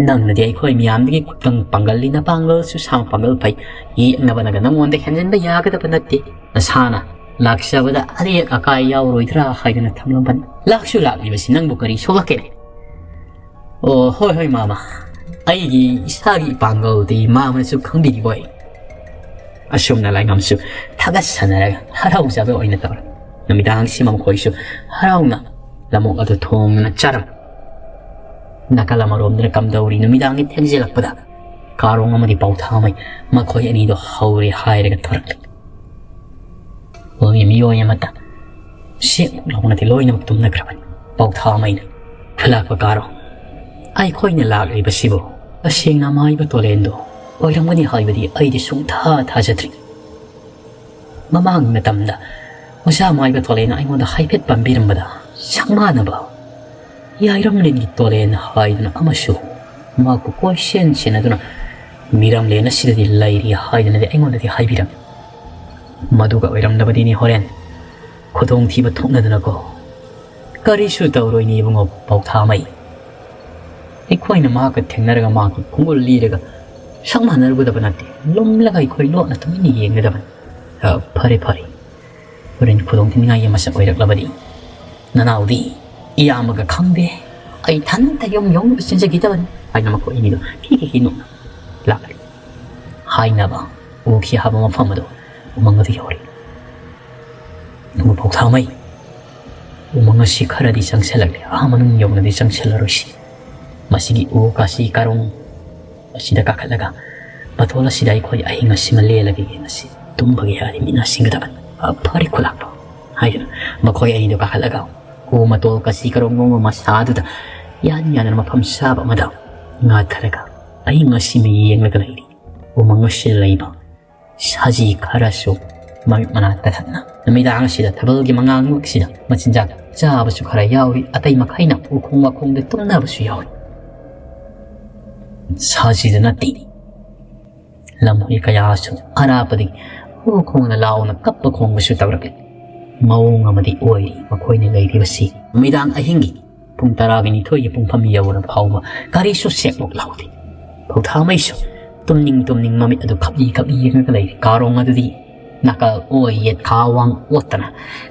ꯅꯪꯅꯗꯤ ꯑꯩꯈꯣꯏ ꯃꯤꯌꯥꯝꯗꯒꯤ ꯈꯨꯇꯪ ꯄꯥꯡꯒꯜ ꯂꯤꯅ ꯄꯥꯡꯒꯜꯁꯨ ꯁꯥꯡ ꯄꯥꯡꯒꯜ ꯐꯩ꯫ ꯌꯦꯛꯅꯕꯅꯒ ꯅꯪꯉꯣꯟꯗ ꯍꯦꯟꯖꯤꯟꯕ ꯌꯥꯒꯗꯕ ꯅꯠꯇꯦ꯫ ꯅꯁꯥꯅ ꯂꯥꯛꯆꯕꯗ ꯑꯔꯦꯛ ꯑꯀꯥꯏ ꯌꯥꯎꯔꯣꯏꯗ꯭ꯔꯥ ꯍꯥꯏꯗꯨꯅ ꯊꯝꯂꯝꯕꯅꯤ꯫ ꯂꯥꯛꯁꯨ ꯂꯥꯛꯂꯤꯕꯁꯤ ꯅꯪꯕꯨ ꯀꯔꯤ ꯁꯣꯛꯂꯛꯀꯦꯅꯦ?" "ꯑꯣ, ꯍꯣꯏ, ꯍꯣꯏ, ꯃꯥꯃ꯫ ꯑꯩꯒꯤ ꯏꯁꯥꯒꯤ ꯏꯄꯥꯡꯒꯜꯗꯤ ꯃꯥ ꯑꯃꯅꯁꯨ ꯈꯪꯕꯤꯔꯤꯕꯣꯏ꯫ ꯑꯁꯨꯝꯅ ꯂꯥꯏꯉꯝꯁꯨ ꯊꯥꯒꯠꯁꯟꯅꯔꯒ ꯍꯔꯥꯎꯖꯕ ꯑꯣꯏꯅ ꯇꯧꯔꯦ꯫ ꯅꯨꯃꯤꯗꯥꯡꯁꯤꯃ ꯃꯈꯣꯏꯁꯨ ꯍꯔꯥꯎꯅ ꯂꯃꯣꯛ ꯑꯗꯨ ꯊꯣꯡꯗꯨꯅ ꯆꯥꯔꯝꯃꯤ꯫ ꯅꯥꯀꯜ ꯑꯃꯔꯣꯝꯗꯅ ꯀꯝꯗꯧꯔꯤ, ꯅꯨꯃꯤꯗꯥꯡꯒꯤ ꯊꯦꯡꯖꯤꯜꯂꯛꯄꯗ ꯀꯥꯔꯣꯡ ꯑꯃꯗꯤ ꯄꯥꯎꯊꯥꯃꯩ ꯃꯈꯣꯏ ꯑꯅꯤꯗꯣ ꯍꯧꯔꯦ ꯍꯥꯏꯔꯒ ꯊꯣꯔꯛꯂꯤ꯫ ꯍꯣꯏ, ꯃꯤꯑꯣꯏ ꯑꯃꯠꯇ ꯁꯦꯛ ꯂꯥꯎꯅꯗꯤ ꯂꯣꯏꯅꯃꯛ ꯇꯨꯝꯅꯈ꯭ꯔꯕꯅꯤ꯫ ꯄꯥꯎꯊꯥꯃꯩꯅ, "ꯈꯨꯂꯥꯛꯄ ꯀꯥꯔꯣꯡ, ꯑꯩꯈꯣꯏꯅ ꯂꯥꯛꯂꯤꯕꯁꯤꯕꯨ ꯇꯁꯦꯡꯅ ꯃꯥꯏꯕ ꯇꯣꯂꯦꯟꯗꯣ ꯑꯣꯏꯔꯝꯒꯅꯤ ꯍꯥꯏꯕꯗꯤ ꯑꯩꯗꯤ ꯁꯨꯡꯊꯥ ꯊꯥꯖꯗ꯭ꯔꯤ꯫ ꯃꯃꯥꯡꯒꯤ ꯃꯇꯝꯗ ꯑꯣꯖꯥ ꯃꯥꯏꯕ ꯇꯣꯂꯦꯟꯅ ꯑꯩꯉꯣꯟꯗ ꯍꯥꯏꯐꯦꯠ ꯄꯟꯕꯤꯔꯝꯕꯗ ꯁꯪꯃꯥꯟꯅꯕ ꯌꯥꯏꯔꯝꯂꯦꯟꯒꯤ ꯇꯣꯂꯦꯟ ꯍꯥꯏꯗꯨꯅ ꯑꯃꯁꯨ ꯃꯍꯥꯛꯄꯨ ꯀꯣꯏꯁꯦꯟ ꯁꯦꯟꯅꯗꯨꯅ ꯃꯤꯔꯝꯂꯦꯟ ꯑꯁꯤꯗꯗꯤ ꯂꯩꯔꯤ ꯍꯥꯏꯗꯨꯅꯗꯤ ꯑꯩꯉꯣꯟꯗꯗꯤ ꯍꯥꯏꯕꯤꯔꯝꯃꯤ꯫ ꯃꯗꯨꯒ ꯑꯣꯏꯔꯝꯂꯕꯗꯤꯅꯤ ꯍꯣꯔꯦꯟ ꯈꯨꯗꯣꯡꯊꯤꯕ ꯊꯣꯛꯅꯗꯅꯀꯣ꯫ ꯀꯔꯤꯁꯨ ꯇꯧꯔꯣꯏꯅꯦ ꯏꯕꯨꯡꯉꯣ ꯄꯥꯎꯊꯥꯃꯩ꯫ ꯑꯩꯈꯣꯏꯅ ꯃꯍꯥꯛꯀ ꯊꯦꯡꯅꯔꯒ ꯃꯍꯥꯛꯀꯤ ꯈꯣꯡꯒꯨꯜ ꯂꯤꯔꯒ ꯁꯛ ꯃꯥꯟꯅꯔꯨꯒꯗꯕ ꯅꯠꯇꯦ꯫ ꯂꯨꯝꯂꯒ ꯑꯩꯈꯣꯏ ꯂꯣꯠꯅ ꯇꯨꯃꯤꯟꯅ ꯌꯦꯡꯒꯗꯕꯅꯤ꯫ ꯑ, ꯐꯔꯦ, ꯐꯔꯦ꯫ ꯍꯣꯔꯦꯟ ꯈꯨꯗꯣꯡꯊꯤꯅꯤꯡꯉꯥꯏꯒꯤ ꯃꯁꯛ ꯑꯣꯏꯔꯛꯂꯕꯗꯤ ꯅꯅꯥꯎꯗꯤ ꯏꯌꯥꯝꯕꯒ ꯈꯪꯗꯦ꯫ ꯑꯩ ꯏꯊꯟꯇ ꯌꯨꯝ ꯌꯧꯅꯕ ꯆꯦꯟꯖꯈꯤꯗꯕꯅꯤ ꯍꯥꯏꯅ ꯃꯈꯣꯏ ꯑꯅꯤꯗꯣ ꯍꯤ ꯍꯤ ꯍꯤ ꯅꯣꯛꯅ ꯂꯥꯛꯂꯤ꯫ ꯍꯥꯏꯅꯕ ꯎꯈꯤ ꯍꯥꯏꯕ ꯃꯐꯝ ꯑꯗꯨ ꯎꯃꯪ ꯑꯗꯨ ꯌꯧꯔꯦ꯫ ꯑꯗꯨꯒ ꯄꯥꯎꯊꯥꯃꯩ, ꯎꯃꯪ ꯑꯁꯤ ꯈꯔꯗꯤ ꯆꯪꯁꯤꯜꯂꯛꯂꯦ, ꯑꯥ ꯃꯅꯨꯡ ꯌꯧꯅꯗꯤ ꯆꯪꯁꯤꯜꯂꯔꯣꯏꯁꯤ꯫ ꯃꯁꯤꯒꯤ ꯎ ꯀꯥꯁꯤ ꯀꯥꯔꯣꯡ ꯑꯁꯤꯗ ꯀꯥꯈꯠꯂꯒ ꯃꯇꯣꯜ ꯑꯁꯤꯗ ꯑꯩꯈꯣꯏ ꯑꯍꯤꯡ ꯑꯁꯤꯃ ꯂꯦꯜꯂꯒ ꯌꯦꯡꯉꯁꯤ꯫ ꯇꯨꯝꯕꯒꯤ ꯍꯥꯏꯔꯗꯤ ꯃꯤꯠ ꯅꯥꯁꯤꯡꯒꯗꯕꯅꯤ꯫ "ꯑ, ꯐꯔꯦ ꯈꯨꯂꯥꯛꯄ" ꯍꯥꯏꯗꯨꯅ ꯃꯈꯣꯏ ꯑꯅꯤꯗꯨ ꯀꯥꯈꯠꯂꯒ ꯎ ꯃꯇꯣꯜ ꯀꯥꯁꯤ ꯀꯥꯔꯣꯡ ꯂꯣꯡꯕ ꯃꯁꯥꯗꯨꯗ ꯌꯥꯟ ꯌꯥꯟꯗꯨꯅ ꯃꯐꯝ ꯆꯥꯕ ꯑꯃꯗ ꯉꯥꯊꯔꯒ ꯑꯍꯤꯡ ꯑꯁꯤꯃ ꯌꯦꯡꯂꯒ ꯂꯩꯔꯤ꯫ ꯎꯃꯪ ꯑꯁꯤꯗ ꯂꯩꯕ ꯁꯥꯖꯤ ꯈꯔꯁꯨ ꯃꯃꯤꯠ ꯃꯅꯥ ꯇꯊꯠꯅ ꯅꯨꯃꯤꯗꯥꯡ ꯑꯁꯤꯗ ꯊꯥꯕꯜꯒꯤ ꯃꯉꯥꯜꯃꯛꯁꯤꯗ ꯃꯆꯤꯟꯖꯥꯛ ꯆꯥꯕꯁꯨ ꯈꯔ ꯌꯥꯎꯔꯤ, ꯑꯇꯩ ꯃꯈꯩꯅ ꯎꯈꯣꯡ ꯋꯥꯈꯣꯡꯗ ꯇꯨꯝꯅꯕꯁꯨ ꯌꯥꯎꯔꯤ꯫ ꯁꯥꯖꯤꯗ ꯅꯠꯇꯦ, ꯂꯝꯍꯨꯏ ꯀꯌꯥꯁꯨ ꯑꯔꯥꯞꯄꯗꯒꯤ ꯎꯈꯣꯡꯗ ꯂꯥꯎꯅ ꯀꯞꯄ ꯈꯣꯡꯕꯁꯨ ꯇꯧꯔꯛꯂꯤ꯫ ꯃꯑꯣꯡ ꯑꯃꯗꯤ ꯑꯣꯏꯔꯤ ꯃꯈꯣꯏꯅ ꯂꯩꯔꯤꯕꯁꯤ꯫ ꯅꯨꯃꯤꯗꯥꯡ ꯑꯍꯤꯡꯒꯤ ꯄꯨꯡ ꯇꯔꯥꯒ ꯅꯤꯊꯣꯏꯒꯤ ꯄꯨꯡꯐꯝ ꯌꯧꯔ ꯐꯥꯎꯕ ꯀꯔꯤꯁꯨ ꯁꯦꯛꯂꯣꯛ ꯂꯥꯎꯗꯦ꯫ ꯄꯧꯊꯥꯃꯩꯁꯨ ꯇꯨꯝꯅꯤꯡ ꯇꯨꯝꯅꯤꯡ ꯃꯃꯤꯠ ꯑꯗꯨ ꯈꯞꯂꯤ ꯈꯞꯂꯤ ꯌꯦꯡꯂꯒ ꯂꯩꯔꯤ꯫ ꯀꯥꯔꯣꯡ ꯑꯗꯨꯗꯤ ꯅꯥꯀꯜ ꯑꯣꯏ ꯌꯦꯠ ꯈꯥ ꯋꯥꯡ ꯑꯣꯠꯇꯅ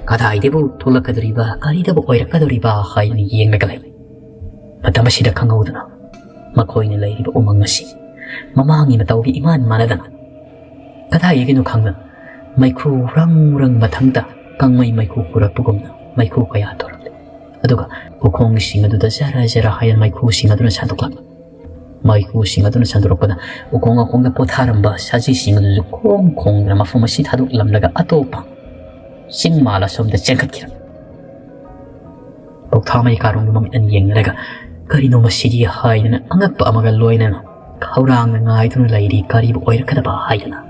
ꯀꯗꯥꯏꯗꯕꯨ ꯊꯣꯛꯂꯛꯀꯗꯧꯔꯤꯕ, ꯀꯔꯤꯗꯕꯨ ꯑꯣꯏꯔꯛꯀꯗꯧꯔꯤꯕ ꯍꯥꯏꯗꯨꯅ ꯌꯦꯡꯂꯒ ꯂꯩ꯫ ꯃꯇꯝ ꯑꯁꯤꯗ ꯈꯪꯍꯧꯗꯅ ꯃꯈꯣꯏꯅ ꯂꯩꯔꯤꯕ ꯎꯃꯪ ꯑꯁꯤ ꯃꯃꯥꯡꯒꯤ ꯃꯇꯧꯒ ꯏꯃꯥꯟ ꯃꯥꯟꯅꯗꯅ, ꯀꯗꯥꯏꯗꯒꯤꯅꯣ ꯈꯪꯗꯅ, ꯃꯩꯈꯨ ꯔꯪ ꯔꯪ ꯃꯊꯪꯗ ꯀꯪꯃꯩ ꯃꯩꯈꯨ ꯍꯨꯔꯛꯄꯒꯨꯝꯅ ꯃꯩꯈꯨ ꯀꯌꯥ ꯊꯣꯔꯛꯂꯦ꯫ ꯑꯗꯨꯒ ꯎꯈꯣꯡꯁꯤꯡ ꯑꯗꯨꯗ ꯖꯔ ꯖꯔ ꯍꯥꯏꯅ ꯃꯩꯈꯨꯁꯤꯡ ꯑꯗꯨꯅ ꯁꯟꯗꯣꯛꯂꯛꯂꯦ꯫ ꯃꯩꯈꯨꯁꯤꯡ ꯑꯗꯨꯅ ꯁꯟꯗꯣꯔꯛꯄꯗ ꯎꯈꯣꯡ ꯋꯥꯈꯣꯡꯗ ꯄꯣꯊꯥꯔꯝꯕ ꯁꯖꯤꯁꯤꯡ ꯑꯗꯨꯁꯨ ꯈꯣꯡ ꯈꯣꯡꯗꯅ ꯃꯐꯝ ꯑꯁꯤ ꯊꯥꯗꯣꯛꯂꯝꯂꯒ ꯑꯇꯣꯞꯄ ꯆꯤꯡ ꯃꯥꯜ ꯑꯁꯣꯝꯗ ꯆꯦꯟꯈꯠꯈꯤꯔꯝꯃꯤ꯫ ꯀꯧꯊꯥ ꯃꯩꯀꯥꯔꯣꯡꯒꯤ ꯃꯃꯤꯠ ꯑꯅꯤ ꯌꯦꯡꯅꯔꯒ, "ꯀꯔꯤꯅꯣ ꯃꯁꯤꯗꯤ?" ꯍꯥꯏꯗꯅ ꯑꯉꯛꯄ ꯑꯃꯒ ꯂꯣꯏꯅꯅ ꯈꯧꯔꯥꯡꯅ ꯉꯥꯏꯗꯨꯅ ꯂꯩꯔꯤ, ꯀꯔꯤꯕꯨ ꯑꯣꯏꯔꯛꯀꯗꯕ ꯍꯥꯏꯗꯅ꯫